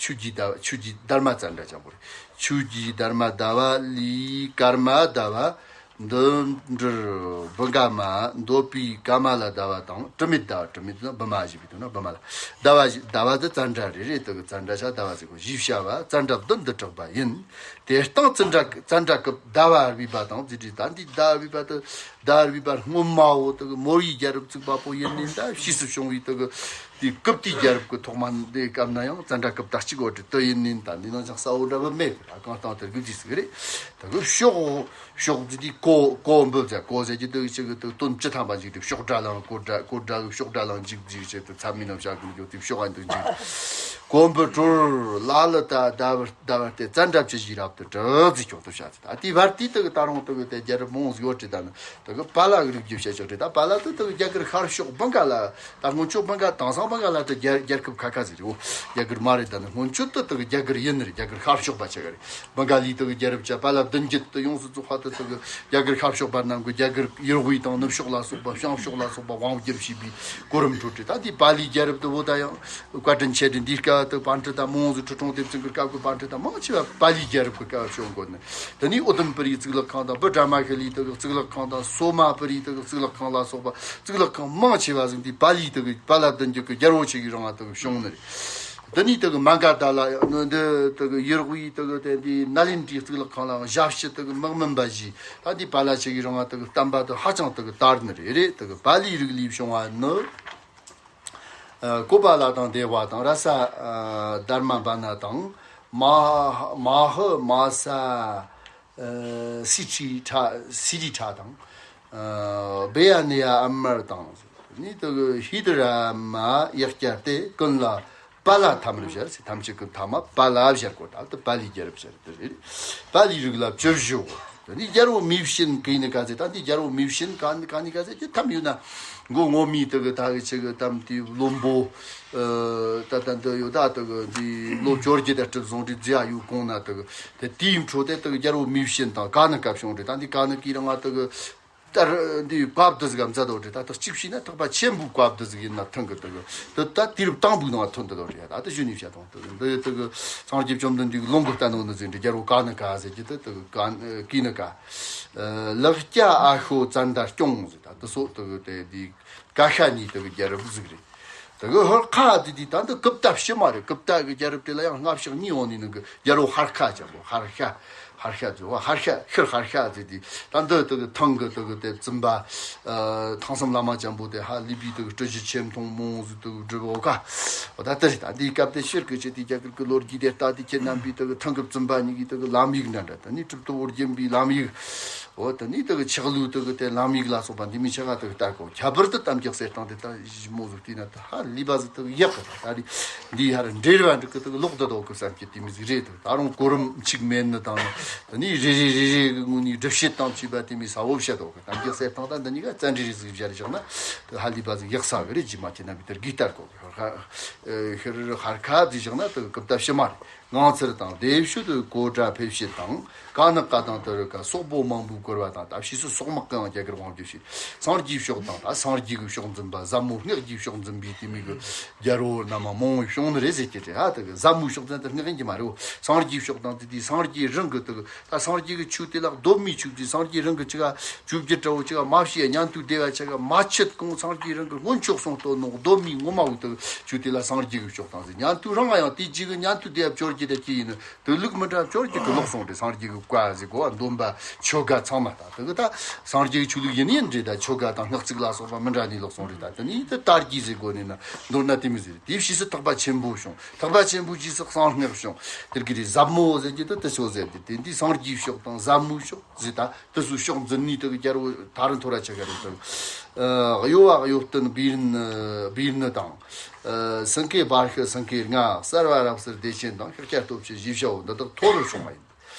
ཆོས་ཀྱི་ཟླ་ཆོས་ཀྱི་དྷརྨ་ཙནྡྲ་ཅང་པོ་རེད། ཆོས་ཀྱི་དྷརྨ་ཟླ་བ་ལས་ཀརྨ་ཟླ་བ། འདི་འདྲར་བུ་ག་མ། འདོད་པའི་ཀ་མ་ལ་ཟླ་བ་དང་། དྲི་མེད་ཟླ་བ། དྲི་མེད་ཟླ་བ་བི་མ་ཞེས་པའི་དོན་ན་བི་མ་ལ། ཟླ་བ་ཟླ་བ་དེ་ཙནྡྲ་རེ་རེ་དེ་གི་ཙནྡྲ་ཤ་ཟླ་བ་ཟེར་གོ། ཞེས་བྱ་བ་ཙནྡྲ་བདུན་དུ་གྲགས་པ་ཡིན། དེ་སྟེང་ཙནྡྲ་ཙནྡྲ་སྐུ་ཟླ་བ་རུས་པ་དང་ཟེར་དུས་ད་འདི་ཟླ་བ་རུས་པ་དེ་ཟླ་བ་རུས་པ་སྔོན་མ་བོ་དེ་གི་མོ་རའི་རྒྱལ་རབས་བཙུགས་པ་པོ་ཡིན་ནི་ད་ཕྱིས་སུ་བྱུང་བའི་དེ་གི་དེ་གུབ་ཏའི་རྒྱལ་རབས་ཀྱི་ཐོག་མ་འདི་སྐབས་ན་ཡང་ཙནྡྲ་སྐུ་ད་གཅིག་འོ་དེ་དེ་ཡིན་ནི་ད་འདི་ནང་ཅང་ས་འོ་འདྲ་བོ་མེད། ད་གང་སྟངས་དེར་གི་ཟིག་ཟིག་རེད། དེ་གི་ཕྱོགས། ཕྱོགས་འདི་དེ་གོ་གོ་འབུལ་ཟེར། གོ་ཟེར་གྱི་དེ་ཆེ་གི་དེ་དོན་བཅུ་ཐམ་པ་ཞིག་དེ་ཕྱོགས་སྒྲ་ལའང་གོ་སྒྲ་གོ་སྒྲ་གི་ཕྱོགས་སྒྲ་ལའང་འཇིག་འཇིག་བྱེད་དུ་ཚ་མིན་ནམ་བྱ་གི་འཇོག་དེ་ཕྱོགས་ཨ་འདུག་འཇིག་གོ་འབུལ་གྲོལ་ལ་ལ་ད་ཟླ་བར་ཟླ་བར་དེ་ཙནྡྲ་བཅུ་བཞིའི་རབ་ཏུ་གྲུབ་ཟིག་ཀྱང་དུ་བྱ་ཟིག་ད་དེ་བར་དེ་དེ་གི་ད་རུང་དེ་གི་དེ་རྒྱལ་རབས་མང་ཟིག་ཡོད་དྲི་ད་ནི་དེ་གི་པཱ་ལ་གི་རིགས་རྒྱུད་བཤད་ཆོག་དྲི་ད་པཱ་ལ་དེ་དེ་གི་རྒྱ་གར་ཤར་ཕྱོགས་བྷང་ག་ལ། ད་སྔོན་ཆད་བྷང་ག་དེང་སང་བྷང་ག་ལ་དེ་རྒྱལ་རྒྱལ་ཁབ་ཁ་ཁ་ཟིག་རེད་འོ། རྒྱ་གར་མ་རེད། ད་ནི་སྔོན་ཆད་དུ་དེ་གི་རྒྱ་གར་ཡིན་ནི་རེད། རྒྱ་གར་ཤར་ཕྱོགས་པ་ཆེ་ག་རེད། བྷང་ག་ལི་དེ་གི་རྒྱལ་རབས་ཅ་པཱ་ལ་བདུན་བརྒྱུད་དུ་ཡོངས་སུ་རྫོགས་པ་དུ་དེ་གི་རྒྱ་གར་ཤར་ཕྱོགས་པ་རྣམས་ཀྱི་རྒྱ་གར་ཡུལ་དབུས་དང་ནུབ་ཕྱོགས་ལ་སོགས་པ་བྱང་ཕྱོགས་ལ་སོགས་པ་དབང་བསྒྱུར་བྱས་པའི་གོ་རིམ་འཕྲོད་དེ། ད་དེ་པཱ་ལིའི་རྒྱལ་རབས་དུ་བོ་ད་ཡང་བཀའ་དྲིན་ཆེ་དྲིན་འདིའི་སྐབས་དུ་པཎ་གྲུབ་དང་མང་གཙོ་ཁྲི་སྲོང་ལྡེ་བཙན་གྱི་སྐབས་ཀྱི་པཎ་གྲུབ་དང་མང་ཆེ་བ་པཱ་ལིའི་རྒྱལ་རབས་ཀྱི་སྐབས་བྱུང་དགོས་ནི། དེ་ནས་ཨུ་དུམ་པུ་རིའི་གཙུག་ལག་ཁང་དང་བི་ཀྲ་མ་ཤཱི་ལིའི་དེ་གི་གཙུག་ལག་ཁང་དང་སོ་མ་པུ་རིའི་དེ་གི་གཙུག་ལག་ཁང་ལ་སོགས་པ་གཙུག་ལག་ཁང་མང་ཆེ་བ་ཟིག་འདི་པཱ་ལིའི་དེ་གི་པཱ་ལ་བདུན་བརྒྱུད་ཀྱི་རྒྱལ་པོ་ཆེ་གི་རིང་ལ་དེ་གི་བྱུང་ནི་རེད། དེ་ནས་དེ་གི་མ་ག་དྷ་ལ་ཡང་འདི་དེ་གི་ཡུལ་དབུས་དེ་གི་དེ་འདི་ནཱ་ལེནྡྲའི་གཙུག་ལག་ཁང་ལའང་ཞབས་ཕྱི་དེ་གི་དམག་མིན་པ་བཞེས། ད་འདི་པཱ་ལ་ཆེ་གི་རིང་ལ་དེ་གི་བསྟན་པ་དེ་ཧ་ཅང་དེ་གི་དར་ནི་རེད། རེད། དེ་གི་པཱ་ལིའི་རིགས་ལས་བྱུང་བ་ནི། ཨ་ཀོ་པ་ལ་དང་དེ་བ་དང་། ར་ས་ཨ་དྷརྨ་པ་ཎ་དང་། མ་མ་ཧི་མ་ས་ཨ་སི་ཏྲི་ཁྲ་སི་ཏྲི་ཁྲ་དང་། ཨ་བེ་ཡ་ནེ་ཡ་ཨ་མར་དང་། ནི་དེ་གི་ཧི་དི་ར་མ་ཡ་སྐྱར་ཏེ་ཀུན་ལ་པཱ་ལ་ཐ་མར་སྦྱར་ཟེར། ཐམས་ཅད་ཀྱི་ཐ་མ་པཱ་ལ་སྦྱར་གོ། ད་དེ་པཱ་ལིའི་རྒྱལ་རབས་སྦྱར་དེ་རེད། པཱ་ལིའི་རིགས་ལ་བཅུ་བཞི་བོ། ད་ནི་རྒྱལ་པོ་མིའུ་གཤེན་གི་ནི་ག་ཟེར། ད་འདི་རྒྱལ་པོ་མིའུ་གཤེན་ག་ནི་ག་ནི་ག་ཟེར་གྱི་ཐམ་ཡོད་ན། མགོ་ངོ་མི་དེ་གི་ད་གི་ཆེ་གི་ཐམ་དེ་བློན་པོ། ཨ་ད་ད་འདི་ཡོད་ད་དེ་གི་འདི་ལོ་བཅོ་བརྒྱད་དང་གྲུབ་བཟང་དེ་རྫི་ཡ་ཡུལ་གོང་ན་དེ་གི་དེ་དེའི་འཕྲོ་དེ་དེ་གི་རྒྱལ་པོ་མིའུ་གཤེན་དང་ག་ནི་ག་བྱུང་རེད། ད་འདི་ག་ནི་གི་རང་ང་དེ་གི་ལྟར་འདི་བཀའ་བསྡུ་ཟིག་ག་མཛད་དོ་རེད། ད་ཐག་གཅིག་བྱས་ན་ཐེག་པ་ཆེན་པོའི་བཀའ་བསྡུ་ཟིག་ཡིན་ན་ཐང་གི་དེ་གི་དེ་ད་དུས་རབས་དང་པོའི་ནང་ཐོན་དེ་དོ་རེད། ད་དེ་གཞོན་ནུའི་བཤད་སྟངས་དེ་གི་འདི་དེ་གི་སངས་རྒྱས་བཅོམ་ལྡན་འདས་ཀྱི་ལུང་གི་བསྟན་ནོ་ནི་ཟིན་འདྲི་རྒྱལ་པོ་ག་ནི་ག་ཟེར་གྱི་དེ་དེ་གི་ག་ནི་གི་ནི་ག། ལག་སྐྱ་ཨ་ཤོ་ཙན་ད་སྐྱོང་ཟེར། ད་དེ་སོགས་དེ་གི་དེ་འདི་ཀ་ཤ་ནི་དེ་གི་རྒྱལ་རབས་ཟིག་རེད། དེ་གི་ཧོར་ཁ་དེ་དེ་ད་འདི་གུཔྟ་ཕྱི་མ་རེད། གུཔྟ་གི་རྒྱལ་རབས་དེ་ལ་ཡང་སྔ་ཕྱི་གཉིས་འོང་ནི་ནང་གི་རྒྱལ་པོ་ཧར་ཁ་ཅན་པོ་ཧར་ཤ། ཧར་ཤ་ཟེར་བ་ཧར་ཤ་ཤིར་ཧར་ཤ་ཟེར་དེ་ད་འདི་དེ་གི་ཐང་གི་དེ་གི་དེ་བཙུན་པ། ཨ་ཐང་སམ་བླ་མ་ཅན་པོ་དེ་ཧ་ལི་པི་དེ་གི་སྤྲུལ་གཞི་ཆེ་མཐོང་མོ་ཟིག་དེ་གི་སྒྲུབ་འོ་ཀ། འོ་ད་དེ་རེད། ད་འདིའི་སྐབས་དེ་ཕྱིར་གི་ཆེ་དེ་རྒྱ་གར་གི་ལོ་རྒྱུས་དེ་ལྟ་དེ་ཁྱེད་རྣམ་པའི་དེ་གི་ཐང་གི་བཙུན་པ་གཉིས་ཀྱི་དེ་གི་ལམ་ཡིག་འདྲ་འདྲ། ད་ནི་གྲུབ་ཐོབ་ཨོ་རྒྱན་པའི་ལམ་ཡིག་འོ་ད་ནི་དེ་གི་ཆག་ལུགས་དེ་གི་དེ་ལམ་ཡིག་ལ་སོགས་པ་འདི་མི་ཆ་ག་དེ་གི་ལྟ་གོ། ཁྱད་པར་དུ་གཏམ་རྒྱག་གསེར་ཐང་དེ་ད་ཞིབ་མོ་ཟིག་བལྟས་ན་ད་ཧ་ལི་པ་ཟིག་དེ་གི་ཡག་གི། ད་རེད་འདི་ཧར་འབྲེལ་བ་འགྲིག་གི་དེ་གི་ལོག་ད་དོ་གི་བསམ་གྱི་དེ་མི་ཟིག་རེད། དེ་ད་རུང་གོ་རིམ་གཅིག་མེད་ནི་དང་། ད་ནི་རེ་རེ་རེ་རེ་གི་ངོས་ནས་སྒྲུབ་བྱེད་དང་བཅས་པ་དེ་མི་ས་བོ་བཤད་དོ་གི། གཏམ་རྒྱག་གསེར་ཐང་ད་འདི་གཉིས་ཀ་ཙན་དྲི་རིགས་ཟིག་སྦྱར་བཞག་ན་དེ་ཧ་ལི་པ་ཟིག་ཡག་ས་གི་རེད། རྗེས་མ་ཁྱེད་རྣམ་པས་དེར་གིས་ལྟར་གོ་གི། ཧར་ཁ་ཤིར་ཧར་ཁ་ཟིག་བཞག་ན་དེ་གི་གུཔྟ་ཕྱི་མ་རེད། ངང་ཚུལ་དང་དེ་ཕྱོད་དུ་གོ་ཏྲ་ཕེབས་བྱེད་དང་། ཀ་ནི་ཀ་དང་དུ་རུ་ཀ་སོག་པོ་མང་པོའི་བཀོལ་བ་དང་། ད་ཕྱིས་སུ་སོག་དམག་གི་ཡང་རྒྱ་གར་དབང་བསྒྱུར་བྱེད། སངས་རྒྱས་ཕྱོགས་དང་། ད་སངས་རྒྱས་ཀྱི་ཕྱོགས་འཛིན་པ་ཟབ་མོ་སྔགས་ཀྱི་ཕྱོགས་འཛིན་པའི་དེ་མི་གི་ རྒྱལ་པོ་རྣམས་མང་བོ་བྱུང་ནི་རེད་ཟེར་གྱི་རེད། ཨ་དེ་གི་ཟབ་མོའི་ཕྱོགས་ཟེར་དེ་སྔགས་ཡིན་གྱི་མ་རེད། སངས་རྒྱས་ཕྱོགས་དང་དེ་དེའི་སངས་རྒྱས་རང་གི་དེ་གི་ད་སངས་རྒྱས་ཀྱི་ཆོས་དེ་ལ་གདོད་མའི་ཆོས་ཀྱི་སངས་རྒྱས་རང་གི་ཅི་ག་བཅོ་བརྒྱད་དྲ་བོ་ཅི་ག་མ་བྱས། ཉན་ཐོས་སྡེ་པ་ཅི་ག་མ་ཆད་གོང་སངས་རྒྱས་རང་གི་སྔོན་ཆད་གསུངས་བསྟན་ནོ་གདོད་མའི་ངོ་མ་བོ་དེ་གི་ཆོས་དེ་ལ་སངས་རྒྱས་ཀྱི་ཕྱོགས་དང་ཟེར། ཉན་ཐོས་རང་ཡང་དེ་རྗེས་གི་ཉན་ཐོས་སྡེ་པ་བཅོ་བརྒྱད་དེ་ཅི་ཡིན་ནི། དུ་ལུགས་མི་འདྲ་བཅོ་བརྒྱད་ཀྱི་ལོག་སོང་རེད། སངས་རྒྱས་ཀྱི་བཀའ་ཟེར་གོ་བ་འདོན་པ་ཆོ་ག་ཚང་མ་ད་དེ་གི་ད་སངས་རྒྱས་ཀྱི་ཆོས་ལུགས་ཡིན་ཡིན་རེད། ད་ཆོ་ག་དང་སྔགས་ཚིག་ལ་སོགས་པ་མི་འདྲ་ནི་ལོག་སོང་རེད། ད་དེ་ནི་དེ་དར་རྒྱས་ཟེར་གོ་ནི་ན་མདོར་ན་དེ་མི་ཟེར། དེ་ཕྱིས་སུ་ཐེག་པ་ཆེན་པོ་བྱུང་། ཐེག་པ་ཆེན་པོའི་རྗེས་སུ་གསང་སྔགས་བྱུང་། དེར་གི་རེད། ཟབ་མོ་ཟེར་གྱི་དེ་དེ་ཆོ་ཟེར་དེ་དེ་འདི་སངས་རྒྱས་ཕྱོགས་དང་ཟབ་མོའི་ཕྱོགས་ཟེར། ད་དེ་ཚོའི་ཕྱོགས་འཛིན་ནི་དེ་གི་རྒྱལ་པོ་ཐ་རི་མཐོ་ར་ཆེ་ག་རེད་དང་། གཡོ་བ་གཡོ་བརྟན་བཻ་རི་ནི་བཻ་རི་ནི་དང་། སེང་གེ་འབར་ཤི་སེང་གེ་ལྔ། གསལ་བ་རབ་གསལ་བདེ་ཆེན་དང་། ཤཱཀྱ་སྟོབས་ཆེན་བཞི་བྱ་བོ་འདི་དག་མཐོ་རུ་བྱུང་བ་ཡིན།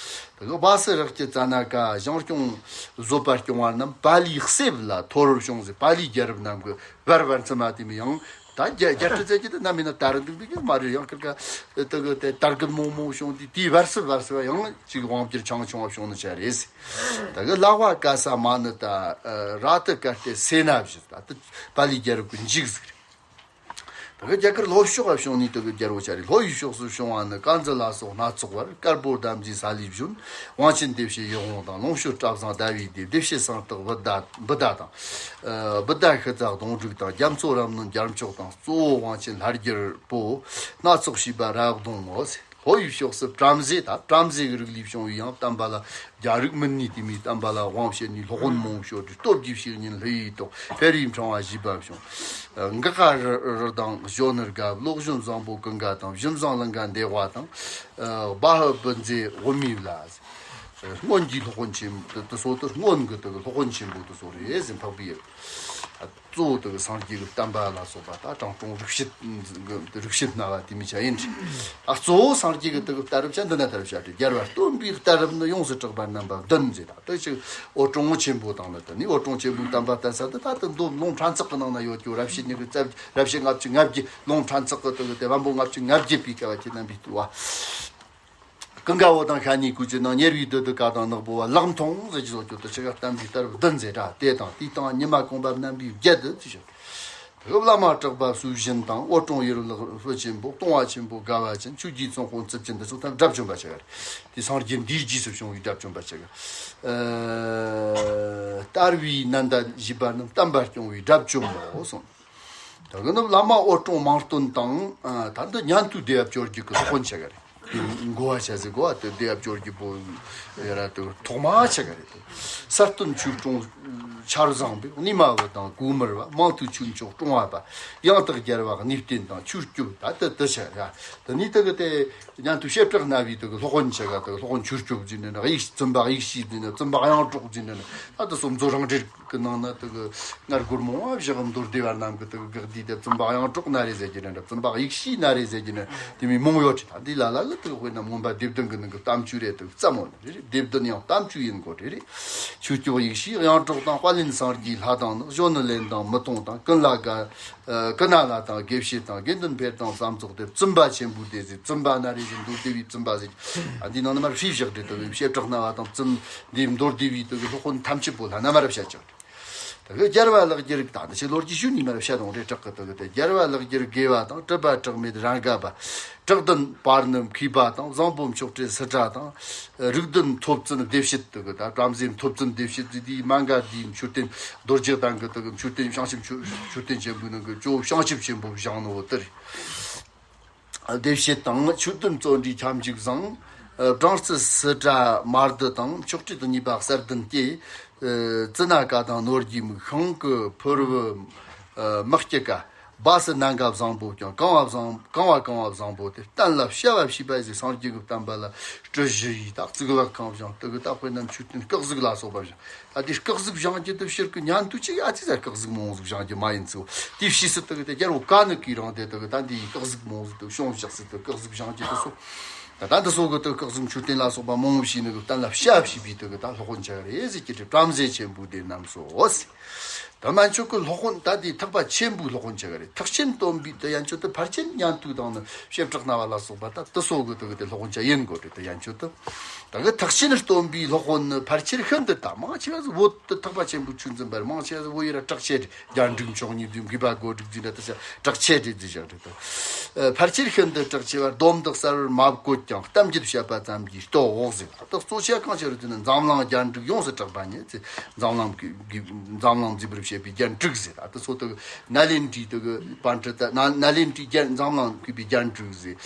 དེ་གི་བ་སི་རག་གི་ཙ་ན་ཀ་ཞིང་སྐྱོང་བཟོད་པ་སྐྱོང་བ་རྣམས་པཱ་ལིའི་གསེབ་ལ་མཐོ་རུ་བྱུང་ཟེར། པཱ་ལིའི་རྒྱལ་རབས་རྣམས་ཀྱི་བར་བར་མཚམས་མ་དེ་མི་ཡང་ད་རྒྱ་རྒྱ་སྤྲི་ཚད་ཀྱི་དེ་ན་མིན་ན་དར་འདུག་འདུག་གི་མ་རེད། ཡང་ཁིར་ཀ་དེ་གི་དེ་དར་གི་མོ་མོ་བྱུང་དེ་དེའི་བར་སི་བར་སི་བ་ཡང་ཅིག་དབང་བསྒྱུར་ཆུང་ཆུང་བ་བྱུང་ནི་ཆ་རེད་ཟེར། དེ་གི་ལ་བ་ཀ་ས་མ་ནི་ད་ར་ཏི་ཀ་ཏེ་སེ་ན་བཞི། ད་དེ་པཱ་ལིའི་རྒྱལ་རབས་ཀྱི་མཇུག་ཟིག་རེད། དེ་གི་རྒྱ་གར་ལྷོ་ཕྱོགས་ལ་བྱུང་ནས་དེ་གི་རྒྱལ་པོ་ཆ་རེད། ལྷོ་ཡི་ཕྱོགས་སུ་བྱུང་བ་ནི་ཀ་ཛ་ལ་སོགས་སྣ་ཚོགས་པར། དཀར་པོ་དམ་རྫས་ས་ལེ་བྱོན། དབང་ཆེན་བདེ་བྱེད་ཡུལ་དབང་དང་། ལོངས་སྤྱོད་བཀྲ་བཟང་ཟླ་བའི་སྡེ། བདེ་བྱེད་གསང་བཏགས་བུདྡྷ་བུདྡྷ་དང་། ཨ་བུདྡྷ་ཤི་ཙ་གདོང་དྲུག་དང་། རྒྱ་མཚོ་རབ་གནོན་རྒྱལ་མཆོག་དང་། གཙོ་བོ་དབང་ཆེན་ལྷ་རྒྱལ་པོ། སྣ་ཚོགས་བྱིས་པ་རབ་གདོང་ངོ་། ལྷོ་ཡི་ཕྱོགས་སུ་བྲམ་ཟེ་ད་བྲམ་ཟེ་གི་རིགས་ལས་བྱུང་བའི་ཡང་བསྟན་པ་ལ་རྒྱ་རིགས་མིན་ནི་དེ་མིའི་བསྟན་པ་ལ་དབང་བྱེད་ནི་སློབ་དཔོན་མང་པོ་ཤོད་དེ། སྟོབས་ཀྱི་བཤེས་གཉེན་ལྷའི་ཏོག་ཕེ་རུའི་འཕྲེང་བ་བཞི་པ་བྱུང་། འགག་ག་རི་རི་དང་གཞོན་ནུ་དགའ། བློ་གཞོན་བཟང་པོ་ཀུན་དགའ་དང་། གཞུ་བཟང་ཀླུ་དགའ་འདེ་བ་དང་། སྦ་ཧུ་བུ་མཛེས་དབུ་མའི་བླ། སྔོན་གྱི་སློབ་དཔོན་ཆེན་པོ་དེ་ཚོ་དེ་སྔོན་གྱི་དེ་སློབ་དཔོན་ཆེན་པོ་དེ་ཚོ་རེད་ཟེར། འཕགས་པའི་ཡུལ། གཙོ་བོ་དེ་གི་སངས་རྒྱས་ཀྱི་བསྟན་པ་ལ་སོགས་པ་ད་དྲང་སྲོང་རིག་བྱེད་རིག་བྱེད་སྨྲ་བ་དེ་མི་ཆ་ཡིན་ཏེ། ཨ་གཙོ་བོ་སངས་རྒྱས་ཀྱི་དེ་གི་གཏད་རབས་ཆ་འདི་ན་གཏད་རབས་ཆ་སྟེ། རྒྱལ་བ་སྟོན་པའི་གཏད་རབས་ནི་ཡོངས་སུ་གྲགས་པ་རྣམ་པ་བདུན་ཟེར། ད་དེ་ཅིག་འོད་སྲུང་ཆེན་པོ་དང་ནི་དེ་ནི་འོད་སྲུང་ཆེན་པོའི་བསྟན་པ་གཏད་ས་དེ་ད་དེ་མདོ་ལུང་ཕྲན་ཚེགས་ཀྱི་ནང་ན་ཡོད་ཀྱི། རབ་བྱེད་ཉི་ཤུ་རྩ་རབ་བྱེད་ལྔ་བཅུ་ང་བརྒྱད། ལུང་ཕྲན་ཚེགས་ཀྱི་དེ་གི་དེ་བམ་པོ་ལྔ་བཅུ་ང་བརྒྱད་པའི་སྐབས་ཀྱི་རྣམ་པའི་བསྟོད་པ། ཀུན་དགའ་བོ་དང་ཤ་ཉེ་ཀུ་ཅི་དང་། ཉེ་བའི་བདུད་བདུད་ཀ་དང་ནག་པོ་བ། ལག་མཐོང་ཟེར་གྱི་བཟོ་བཅོས་དུ་ཆི་ག་བསྟན་པའི་གཏད་རབས་བདུན་ཟེར་ར། དེ་དང་དེའི་སྟེང་ཉི་མ་གུང་པ་རྣམ་པའི་བརྒྱད་དུ་ཅི་ཞོག་བླ་མ་གྲགས་པ་སུ་བཞིན་དང་། འོད་སྲུང་ཡུལ་ལག་ཕུ་ཆེན་པོ། གཏོང་བ་ཆེན་པོ་དགའ་བ་ཅན། ཆོས་རྗེ་ཙོང་ཁོང་རྩིབས་ཅན་དུ་སོགས་ཐམས་དགྲ་བཅོམ་པ་ཆེ་ག་རེད། དེ་སངས་རྒྱས་འདིའི་རྗེས་སུ་བྱུང་བའི་དགྲ་བཅོམ་པ་ཆེ་ག། ཨ་སྟར་བའི་ནན་ཏན་བཞི་པ་རྣམས་བསྟན་པ་སྐྱོང་བའི་དགྲ་བཅོམ་པོ་གསུངས། ད་གི་ནི་བླ་མ་འོད་སྲུང་མང་སྟོན་དང་། ད་འདི་ཉན་ཐོས་སྡེ་བ་བཅོ་བརྒྱད་ཀྱི་སློབ་དཔོན་ཆ་ག་རེད། འགོ་བ་ཆ་ཟེར་གོ་བ་དེ་སྡེ་བ་བཅོ་བརྒྱད་པོ་ཡ་ར་དེ་ཐོག་མ་ཆ་ག་རེད། གསལ་སྟོན་ཆོས་སྐྱོང་ཆར་བཟང་པོ། གནས་མ་བུ་དང་གོ་མར་བ། མང་ཐོས་ཆོས་མཆོག་སྐྱོང་བ་པ། ཡང་དག་རྒྱལ་བ་གནས་བརྟན་དང་། ཆོས་སྐྱོབ་ད་དེ་དེ་ཆ་ཡ། དེ་ནི་དེ་གི་དེ་ཉན་ཐོས་བྱེ་བྲག་སྨྲ་བའི་དེ་གི་སློབ་དཔོན་ཆ་ག་དེ་གི་སློབ་དཔོན་ཆོས་སྐྱོབ་ཟེར་ནི་ན། ཡེ་བཙུན་པ་ཡེ་ཤེས་ཟེར་ནི། བཙུན་པ་གཡུང་དྲུང་ཟེར་ནི་ན། ད་དེ་སོ་མཛོ་རང་འགྲེལ་གི་ནང་ན་དེ་གི་སྔར་སྒོར་མོ་བ་བཞག་མདོ་སྡེ་བ་རྣམས་ཀྱི་དེ་གི་དགག་དུས་དེ་བཙུན་པ་གཡུང་དྲུང་ན་རེ་ཟེར་གྱི་ན་འདྲ། བཙུན་པ་ཡེ་ཤེས་ན་རེ་ཟེར་གྱི་ན། དེ་མི་མང་ཡོད་ཀྱི། ད་འདི་ལ་ལ་ལ་དེ་གི་དཔེར་ན་མངོན་པ་སྡེ་བདུན་གི་ནང་གི་གཏམ་ཆོས་རེད། དེ་གི་ཙམ་མོ་ནི་རེད། སྡེ་བདུན་ཡང་གཏམ་ཆོས་ཡིན་གོ་རེད་རེད། ཆོས་སྐྱོབ་ཡེ་ཤེས་གཡུང་དྲུང་དང་། དཔལ་ལྡན་སངས་རྒྱས་ལྷ་དང་ནི། གཞོན་ནུ་ལེན་དང་མི་གཏོང་དང་། ཀུན་ལ་དགའ་ཀུན་ན་ལ་དང་དགེ་བཤེས་དང་། དགེ་འདུན་ཕེབས་དང་བསམ་རྫོགས་ཏེ། བཙུན་པ་ཆེན་པོའི་སྡེ་ཟེར། བཙུན་པ་ན་རེ་ཟེར། མདོ་སྡེ་བའི་བཙུན་པ་ཟེར། ཨ་འདི་ནང་ན་མར་ཧྲིལ་བཞག་སྟེ་དེ་བྱེ་བྲག་སྨྲ་བ་དང་བཙུན་འདི་མདོ་སྡེ་བའི་དེ་གི་སློབ་དཔོན་ཐམས་ཅད་པོ་ལ་ན་མ་རབ་བཤད་ཀྱང་། དེ་གི་རྒྱལ་བ་ལེགས་གྱུར་ད་ནི་ཕྱི་ལོ་རྒྱུས་ཞུ་ནི་མ་རབ་བཤད་དང་རེ་བྲག་གི་དེ་གི་དེ་རྒྱལ་བ་ལེགས་གྱུར་དགེ་བ་དང་། གྲུབ་པ་གྲགས་མེད་རང་དགའ་བ། གྲགས་ལྡན་པར་ནི་མཁས་པ་དང་། བཟང་པོ་མཆོག་སྤྲུལ་སི་ཏྲ་དང་། རིགས་ལྡན་ཐོབ་བརྩོན་བདེ་བྱེད་དེ་གི་ད་བྲམ་ཟེ་ཐོབ་བརྩོན་བདེ་བྱེད་ཟེར་དུས་མ་འགའ་དེའི་མཆོད་རྟེན་རྡོ་རྗེ་གདན་གི་དེ་གི་མཆོད་རྟེན་བྱང་ཆུབ་མཆོད་མཆོད་རྟེན་ཆེན་པོའི་ནང་གི་ཇོ་བོ་བྱང་ཆུབ་ཆེན་པོ་བཞེངས་ནོ་བོ་དེ་རེད། བདེ་བྱེད་དང་། མཆོད་རྟེན་བརྩོན་འགྲུས་ཁྱབ་འཇུག་བཟང་། སྦྲང་རྩི་སི་ཏྲ་མ་རྡུ་དང་། མཆོག་སྤྲུལ་དང་གཉིས་པ་གསལ་ལྡན་སྐྱེས། ཙི་ན་ཀ་དང་ནོར་རྒྱས་མིག། ཤིང་གི་ཕུར་བུ་མི་སྐྱི་ཀ། སྦ་སི་ནན་དགའ་བཟང་པོ་ཀྱང་། གང་བ་བཟང་གང་བ་གང་བ་བཟང་པོ་དེ། གཏན་ལ་བྱ་བ་བྱས་པ་ཟིག། སངས་རྒྱས་ཀྱི་བསྟན་པ་ལ་སྤྲུལ་བཞི་ཡི་ད་གཙུག་ལག་ཁང་བཞེངས། དེ་གི་ད་དཔེར་ན་མཆོད་རྟེན་སྐུ་གཟུགས་ལ་སོགས་པ་བཞེངས། ད་དེ་སྐུ་གཟུགས་བཞེངས་རྒྱུ་དེ་ཕྱིར་གི་ཉན་ཐོས་ཅིག་ཨ་ཙི་ཟ་སྐུ་གཟུགས་མང་ཟིག་བཞེངས་རྒྱུ་མ་ཡིན་ཚུལ། དེ་ཕྱིས་སུ་དེ་གི་དེ་རྒྱལ་པོ་ཀ་ནུ་གིས་རང་དེ་དེ་གི་ད་འདི་ཡི་སྐུ་གཟུགས་མང་ཟིག་དེ་བྱུང་བཞག་ཟིག། དེ་སྐུ་གཟུགས་བཞེངས་རྒྱུ་དེ་སོ། ད་ལྟ་འདི་ཚོ་གི་དུ་སྐུ་གཟུགས་མཆོད་རྟེན་ལ་སོགས་པ་མང་པོ་ཞིག་ནི་གི་གཏན་ལ་བྱ་བྱས་པའི་དུ་གི་ད་སློབ་དཔོན་ཆ་རེད་ཟེར་གྱི་དེ། བྲམ་ཟེ་ཆེན་པོའི་སྡེ་རྣམས་སོ་ཟེར། ད་མན་ཆོད་ཀྱི་སློབ་དཔོན་ད་དེའི་ཐེག་པ་ཆེན་པོའི་སློབ་དཔོན་ཆ་རེད། ཐེག་ཆེན་སྟོན་པའི་དུ་ཡན་ཆོད་དུ་ཕལ་ཆེར་ཉན་ཐོས་དང་ནི་བྱེ་བྲག་སྨྲ་བ་ལ་སོགས་པ་ད་དུ་སོ་གི་དུ་གི་དེ་སློབ་དཔོན་ཆ་ཡིན་དགོས་རེད། དུ་ཡན་ཆོད་དུ་ད་གི་ཐེག་ཆེན་སྟོན་པའི་སློབ་དཔོན་ནི་ཕལ་ཆེར་ཤིན་ཏུ་ད་མང་ཆེ་བ་བོད་དུ་ཐེག་པ་ཆེན་པོའི་ཆོས་འཛིན་པར་མང་ཆེ་བ་བོད་ཡུལ་ར་གྲགས་ཆེ་རེད། རྒྱན་དྲུག་མཆོག་གཉིས་བདུན་མཁས་པ་སྒོ་དྲུག་འཛིན་གྲྭ་དུ་ཆ་གྲགས་ཆེ་རེད་ཟེར་བཞག་རེད་དོ། ཕལ་ཆེར་ཤིན་ཏུ་གྲགས་ཆེ་བར་སྡོམ་དག་གསལ་བར་མ་བཀོད་ཀྱང་གཏམ་རྒྱུད་བཤད་པ་ཙམ་གྱིས་རྟོགས་འོག་ཟེར། ད་གཙོ་ཆེ་གང་ཆེ་རུ་དེ་ནི་འཛམ་གླིང་རྒྱན་དྲུག་ཡོངས་སུ་གྲགས་པ་ཉིད་ཟེར། འཛམ་གླིང་གི་གི་འཛམ་གླིང་འཛིན་པར་བྱེད་པའི་རྒྱན་དྲུག་ཟེར། ད་དུ་སོ་དུ་ནཱ་ལེནྡྲའི་དུ་གི་པཎྜི་ཏ་ནཱ་ནཱ་ལེནྡྲའི་རྒྱན་འཛམ་གླིང་མཁས་པའི་རྒྱན་དྲུག་ཟེར།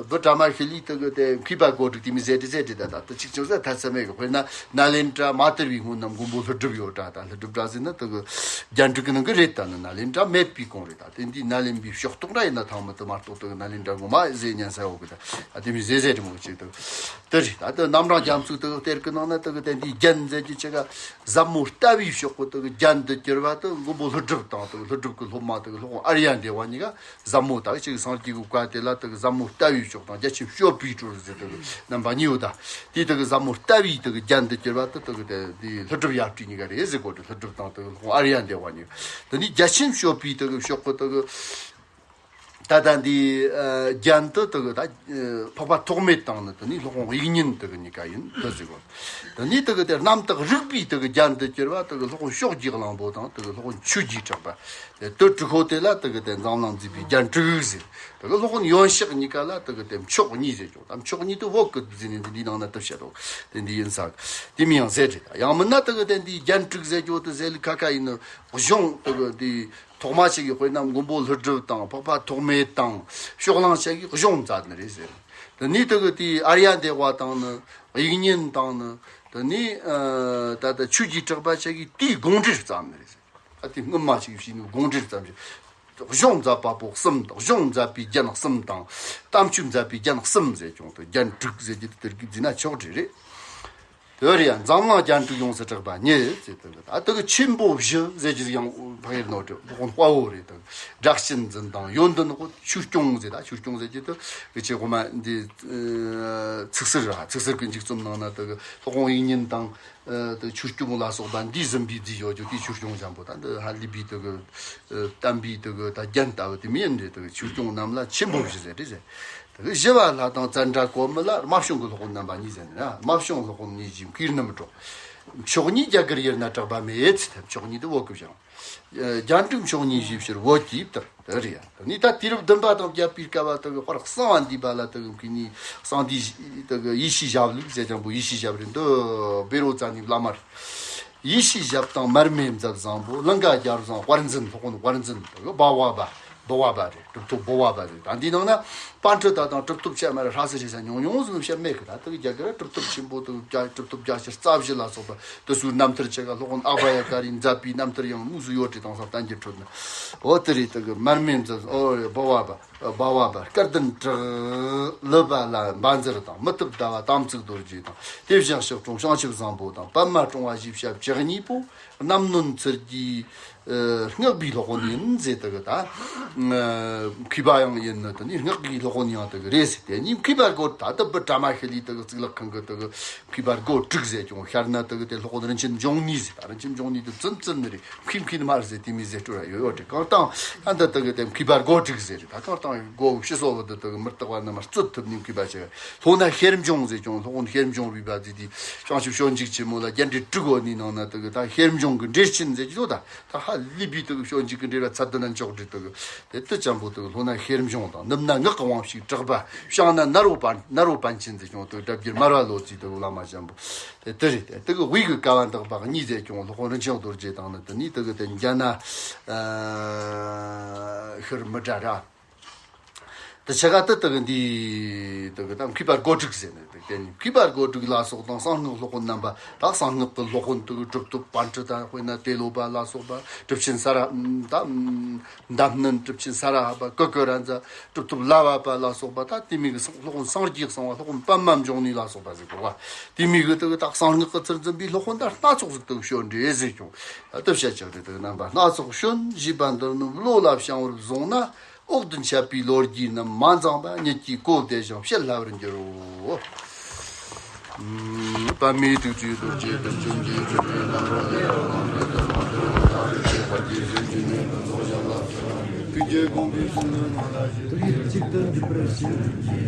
བུ་བྲ་མ་ཤི་ལའི་དུ་གི་དེ་མཁས་པ་སྒོ་དྲུག་དེ་མི་ཟེར་དེ་ཟེར་དེ། ད་ད་དུ་ཅིག་ཅུང་ཟད་ཐ་ཚད་མེད་གི། དཔེར་ན་ནཱ་ལེནྡྲ་མ་དར་བའི་སྔོན་ན་མགོན་པོ་ཀླུ་སྒྲུབ་ཡོད་དྲ། ད་ཀླུ་སྒྲུབ་དྲ་ཟེར་ན་དུ་གི་རྒྱན་དྲུག་གི་ནང་གི་རེད། ད་ནི་ནཱ་ལེནྡྲ་མེད་པའི་གོང་རེད། ད་དེ་འདི་ནཱ་ལེནྡྲའི་ཕྱོགས་གཏོགས་འདྲ་ཡིན་ན་ཐང་མི་དུ་མ་གཏོགས་དུ་ནཱ་ལེནྡྲ་ངོ་མ་ཟེར་ཉན་ས་འོག་གི། ད་ཨ་དེ་མི་ཟེར་ཟེར་དེ་མོ་ཅིག་དུ་དེ་རེད། ད་དུ་རྣམ་གྲངས་རྒྱ་མཚོའི་དུ་གཏེར་གི་ནང་ན་དུ་གི་དེ་འདི་རྒྱན་ཟེར་གྱི་ཆེ་ག་ཟབ་མོ་ལྟ་བའི་ཕྱོགས་གི་དུ་གི་རྒྱན་དུ་གྱུར་པ་དུ་མགོན་པོ་ཀླུ་སྒྲུབ་དང་དུ་ཀླུ་སྒྲུབ་ཀྱི་སློབ་མ་དུ་གི་སློབ་དཔོན་ཨཱརྱ་དེ་བ་གཉིས་ཀ་ཟབ་མོ་ད་ཅིག་སངས་རྒྱས་ཀྱི་བཀའ་དེ་ལ་དུ་གི་ཟབ་མོ་ལྟ་བའི་ཕྱོགས་དང་རྒྱ་ཆེན་སྤྱོད་པའི་སྲོལ་ཟེར་དུ་གི་རྣམ་པ་གཉིས་ཡོད། ད་དེ་དུ་གི་ཟབ་མོ་ལྟ་བའི་དུ་གི་རྒྱན་དུ་གྱུར་པ་དུ་དུ་གི་དེ་འདི་ཀླུ་སྒྲུབ་ཡབ་སྲས་གཉིས་ཀ་རེད་ཟེར་གོ། དུ་ཀླུ་སྒྲུབ་དང་དུ་གི་སློབ་དཔོན་ཨཱརྱ་དེ་བ་གཉིས། དེ་ནི་རྒྱ་ཆེན་སྤྱོད་པའི་དུ་གི་ཕྱོགས་གི་དུ་གི་ད་ལྟ་འདི་ཨ་རྒྱན་དུ་དུ་གི་ད་འཕགས་པ་ཐོགས་མེད་དང་ནི་དུ་ནི་སློབ་དཔོན་དབྱིག་གཉེན་དུ་གི་གཉིས་ཀ་ཡིན་དུ་ཟེར་གོ། དུ་ནི་དུ་གི་དེ་རྣམ་དག་རིག་པའི་དུ་གི་རྒྱན་དུ་གྱུར་པ་དུ་གི་སློབ་དཔོན་ཕྱོགས་ཀྱི་གླང་པོ་དང་དུ་གི་སློབ་དཔོན་ཆོས་ཀྱི་གྲགས་པ། དེ་དུ་དྲུག་པོ་དེ་ལ་དུ་གི་དེ་འཛམ་གླིང་འཛིན་པའི་རྒྱན་དྲུག་ཟེར། དུ་གི་སློབ་དཔོན་ཡོན་ཤགས་གཉིས་ཀ་ལ་དུ་གི་དེ་མཆོག་གཉིས་ཟེར་ཀྱང་ད་མཆོག་གཉིས་དུ་བོད་ཀྱི་འཛིན་ནི་འདི་ནང་ན་དུ་བཤད་དོ། དེ་འདི་ཡིན་ས་དེ་མི་ཡང་ཟེར་རེད། ཡང་མིན་ན་དུ་གི་དེ་འདི་རྒྱན་དྲུག་ཟེར་རྒྱུ་དུ་ཟེར་ལི་ཁ་ཁ་ཡིན་ནོ། གཞུང་དུ་གི་འདི་ཐོག་མ་ཞིག་གི་དཔེར་ན་མགོན་པོ་ཀླུ་སྒྲུབ་དང་འཕགས་པ་ཐོགས་མེད་དང་ཕྱོགས་གླང་ཆ་གི་གཞུང་མཛད་ནི་རེད་ཟེར། དེ་ནི་དུ་གི་དེའི་ཨཱརྱ་དེ་བ་དང་ནི་དབྱིག་གཉེན་དང་ནི་དེ་ནི་ཨ་ད་ལྟ་ཆོས་ཀྱི་གྲགས་པ་ཆ་གི་དེའི་དགོངས་འགྲེལ་བརྩམས་ནི་རེད་ཟེར། ཨ་དེ་སྔོན་མ་ཞིག་བྱས་ནི་དགོངས་འགྲེལ་བརྩམས་ཤིང་། གཞུང་མཛད་པ་པོ་གསུམ་དང་གཞུང་མཛད་པའི་རྒྱན་གསུམ་དང་གཏམ་ཆོས་མཛད་པའི་རྒྱན་གསུམ་ཟེར་ཀྱང་དུ་རྒྱན་དྲུག་ཟེར་གྱི་དེ་དེར་གི་འཛིན་ན་ཆོག་འདྲ་རེད། དེ་རེད་ཡ། འཛམ་གླིང་རྒྱན་དྲུག་ཡོངས་སུ་གྲགས་པ་ཉིད་ཟེར་དུ་ད་དུ་གི་ཆེན་པོ་བཞི་ཟེར་གྱི་ཡང་ཕ་གིར་ནོར་དྲི་དཔོན་དཔའ་བོ་རེད། དུ་སྒྲ་གཅན་འཛིན་དང་ཡོན་ཏན་གོ་ཆོས་སྐྱོང་ཟེར། ད་ཆོས་སྐྱོང་ཟེར་གྱི་དུ་གི་ཆེ་གོ་མ་འདི་ཚིག་ཟུར་ར་ཚིག་ཟུར་གྱི་འཇིག་རྩོམ་ནང་ན་དུ་གི་སློབ་དཔོན་དབྱིག་གཉེན་དང་དུ་ཆོས་སྐྱོང་ལ་སོགས་པ་འདི་ཟིན་པའི་རྫས་ཡོད་རྒྱུ་དེ་ཆོས་སྐྱོང་ཅན་པོ། ད་འདི་ཧ་ལི་པའི་དུ་གི་བསྟན་པའི་དུ་གི་ད་རྒྱན་ལྟ་བུ་དེ་མི་ཡིན་རེད། དུ་གི་ཆོས་སྐྱོང་རྣམས་ལ་ཆེན་པོ་བཞི་ཟེར་རེད་ཟེར། དེ་ཞི་བ་ལྷ་དང་ཙནྡྲ་གོ་མི་ལ་རྨ་བྱུང་གི་སློབ་དཔོན་རྣམ་པ་གཉིས་ཟེར་ནས་ན། རྨ་བྱུང་སློབ་དཔོན་གཉིས་ཀྱིས་མཁས་རྣམས་གྲོགས། མཆོག་གཉིས་རྒྱ་གར་ཡུལ་ན་གྲགས་པ་མེད་ཚེ། མཆོག་གཉིས་དེ་བོད་ཀྱི་བྱང་། རྒྱན་དྲུག་མཆོག་གཉིས་ཞེས་བྱར་བོད་ཀྱི་བཏགས་དེ་རེད། དེ་ནས་ད་དུས་རབས་བདུན་པ་དང་བརྒྱད་པའི་སྐབས་དེ་གི་དཔལ་གསང་བ་འདུས་པ་ལ་དེ་གི་མཁས་ནི་གསང་འདུས་དེ་གི་ཡེ་ཤེས་ཞབས་ལུགས་ཟེར་ཀྱང་པོ་ཡེ་ཤེས་ཞབས་རེད་འདུག་བཻ་རོ་ཙ་ནའི་བླ་མར། ཡེ་ཤེས་ཞབས་དང་མར་མེ་མཛད་བཟང་པོ། ལིང་ག་རྒྱལ་བཟང་དཔལ་འཛིན་སློབ་དཔོན་དཔལ་འཛིན་དེ་གི་འབའ་བ་པ་འབའ་བ་པ་རེད། གྲུབ་ཐོབ་འབའ་བ་པ་རེད། ད་འདི་ནང་ན་པཎྜི་ཏ་དང་གྲུབ་ཐོབ་ཆ་མ་ར་ཧྲ་སི་རེ་ས་ཉུང་ཉུང་ཟིག་བཤད་མེད་གི། ད་དེ་གི་རྒྱ་གར་གྲུབ་ཐོབ་ཆེན་པོ་དེ་གི་གྲུབ་ཐོབ་བརྒྱ་ཆ་རྩ་བཞི་ལ་སོགས་པ་དེ་ཚོའི་རྣམ་ཐར་ཆེ་ག་སློབ་དཔོན་ཨ་བྷ་ཡ་ཀ་རའི་མཛད་པའི་རྣམ་ཐར་ཡང་དངོས་སུ་ཡོད་རེད། དེང་སང་བསྟན་འགྱུར་ཁྲོད་ན་འོ་དེ་རེད། དེ་གི་མར་མེ་མཛད་ཨོ་རེད་འབའ་བ་པ། འབའ་བ་པ་སྐལ་ལྡན་གྲགས་ལེགས་པ་ལ་བཛྲ་དང་མི་ཐུབ་ཟླ་བ་དམ་ཚིག་རྡོ་རྗེ་དང་དེ་བཞིན་གཤེགས་དྲུང་བྱང་ཆུབ་བཟང་པོ་དང་པདྨ་དྲུང་པ་བཞི་ཞབས་བཅུ་གཉིས་པོ་རྣམ་གནོན་ཚུལ་གྱིས་བསྔགས་པའི་སློབ་དཔོན་ཡིན་ཟེར་དེ་གི་ད་མཁས་པ་ཡང་ཡིན་ནི་དེ་ནི་བསྔགས་པའི་སློབ་དཔོན་ཡང་དེ་གི་རེད་ཟེར། དེ་ནི་མཁས་པ་སྒོ་ད་ལྟ་བུ་བྲ་མ་ཤི་ལའི་དེ་གི་གཙུག་ལག་ཁང་གི་དེ་གི་མཁས་པ་སྒོ་དྲུག་ཟེར་ཀྱང་ཤར་ན་དེ་གི་དེ་སློབ་དཔོན་རིན་ཆེན་འབྱུང་གནས་ཟེར། ད་རིན་ཆེན་འབྱུང་གནས་དེ་བཙུན་བཙུན་ནི་རེད། མཁས་མཁས་ནི་མ་རེད་ཟེར་དེ་མི་ཟེར་སྤྲོ་ར་ཡོད་ཡོད་དེ་གང་དང་ཨ་འདི་དེ་གི་དེ་མཁས་པ་སྒོ་དྲུག་ཟེར་རེད། ད་གང་དང་སྒོ་ཕྱི་སོ་བ་དེ་དེ་གི་མི་རྟག་པ་རྣམས་རྩོད་ཐུབ་ནི་མཁས་པ་ཆེ། ལྷོ་ན་ཤེར་འབྱུང་ཟེར་ཀྱང་སློབ་དཔོན་ཤེར་འབྱུང་རུས་པ་ཟེར་དེ་བྱང་ཆུབ་སྤྱོད་འཇུག་ཆེན་མོ་ལ་རྒྱན་འགྲེལ་དྲུག་ཡོད་ནི་ནང་ན་དེ་གི་ད་ཤེར་འབྱུང་གི་འགྲེལ་ཆེན་ཟེར་གྱི་འདུག་ད་ད་ཧ་ལས་པའི་དེ་གི་སྤྱོད་འཇུག་གི་འགྲེལ་བ་ཚད་ལྡན་ན་འཇོག་འགྲེལ་དེ་གི་དེ་དུ་ཅན་པོ་དེ་གི་ལྷོ་ན་ཤེར་འབྱུང་དང་ནུབ་ན་ངག་གི་དབང་ཕྱུག་གྲགས་པ། བྱང་ན་ནཱ་རོ་པ་ནཱ་རོ་པཎ་ཆེན་ཟེར་ཀྱང་དེ་གི་སྒྲ་བསྒྱུར་མར་པ་ལོ་ཙཱའི་དེ་གི་བླ་མ་ཅན་པོ། དེ་དེ་རེད། དེ་དེ་གི་དབུས་ཀྱི་བཀའ་བ་འདག་པ་གཉིས་ཟེར་ཀྱང་སློབ་དཔོན་རིན་ཆེན་རྡོ་རྗེ་དང་ནི་དེ་ནི་དེ་གི་དེ་འཇའ་ན་ཤར་མི་འདྲ་ར། དེ་ཆ་ག་དེ་དེ་གི་འདི་དེ་གི་ད་མཁས་པ་སྒོ་དྲུག་ཟེར་ནས་དེ་དེ་ནི་མཁས་པ་སྒོ་དྲུག་ལ་སོགས་དང་གསང་སྔགས་སློབ་དཔོན་རྣམ་པ་ད་གསང་སྔགས་ཀྱི་སློབ་དཔོན་དེ་གི་གྲུབ་ཐོབ་པཎྜི་ཏ་དཔེར་ན་ཏེ་ལོ་པ་ལ་སོགས་པ་གྲུབ་ཆེན་ས་ར་ད། མདའ་སྨན་གྲུབ་ཆེན་ས་ར་ཧ་པ་ཀུ་ཀུ་ར་ཛ་གྲུབ་ཐོབ་ལ་བ་པ་ལ་སོགས་པ་ད་དེ་མི་གི་སློབ་དཔོན་སངས་རྒྱས་གསང་བ་སློབ་དཔོན་པདྨ་འབྱུང་གནས་ལ་སོགས་པ་ཟེར་གོ་བ། དེ་མི་གི་དེ་གི་ད་གསང་སྔགས་ཀྱི་ཚུལ་འཛིན་པའི་སློབ་དཔོན་ད་སྣ་ཚོགས་ཟིག་དེ་གི་བྱོན་འདྲེ་ཟེར་ཀྱང་ད་བཤད་ཀྱང་དེ་དེ་གི་རྣམ་པ་སྣ་ཚོགས་བྱོན་ཞེས་པ་འདིར་ནི་བློ་ལ་བྱང་བར་བཟུང་ན་ དབུགས་དང་འཆད་པའི་ལོ་རྒྱུས་རྣམས་མ་ཚང་པ་ཉིད་ཀྱིས་གོ་བདེ་ཞིང་བཤད་སླ་བར་འགྱུར་རོ། ཨུམ། པདྨའི་ཐུགས་ཀྱི་རྡོ་རྗེ་གདུང་ཆེན་གྱི་ཆུ་བོའི་ནང་ལ་ཡར་ལངས་ཏེ། ཐུགས་རྗེ་དགོངས་པའི་གསུང་ནི་ངག་ལ་བཞག་སྟེ། ཐུགས་ཡིད་གཅིག་ཏུ་འཇུག་པར་བྱིན།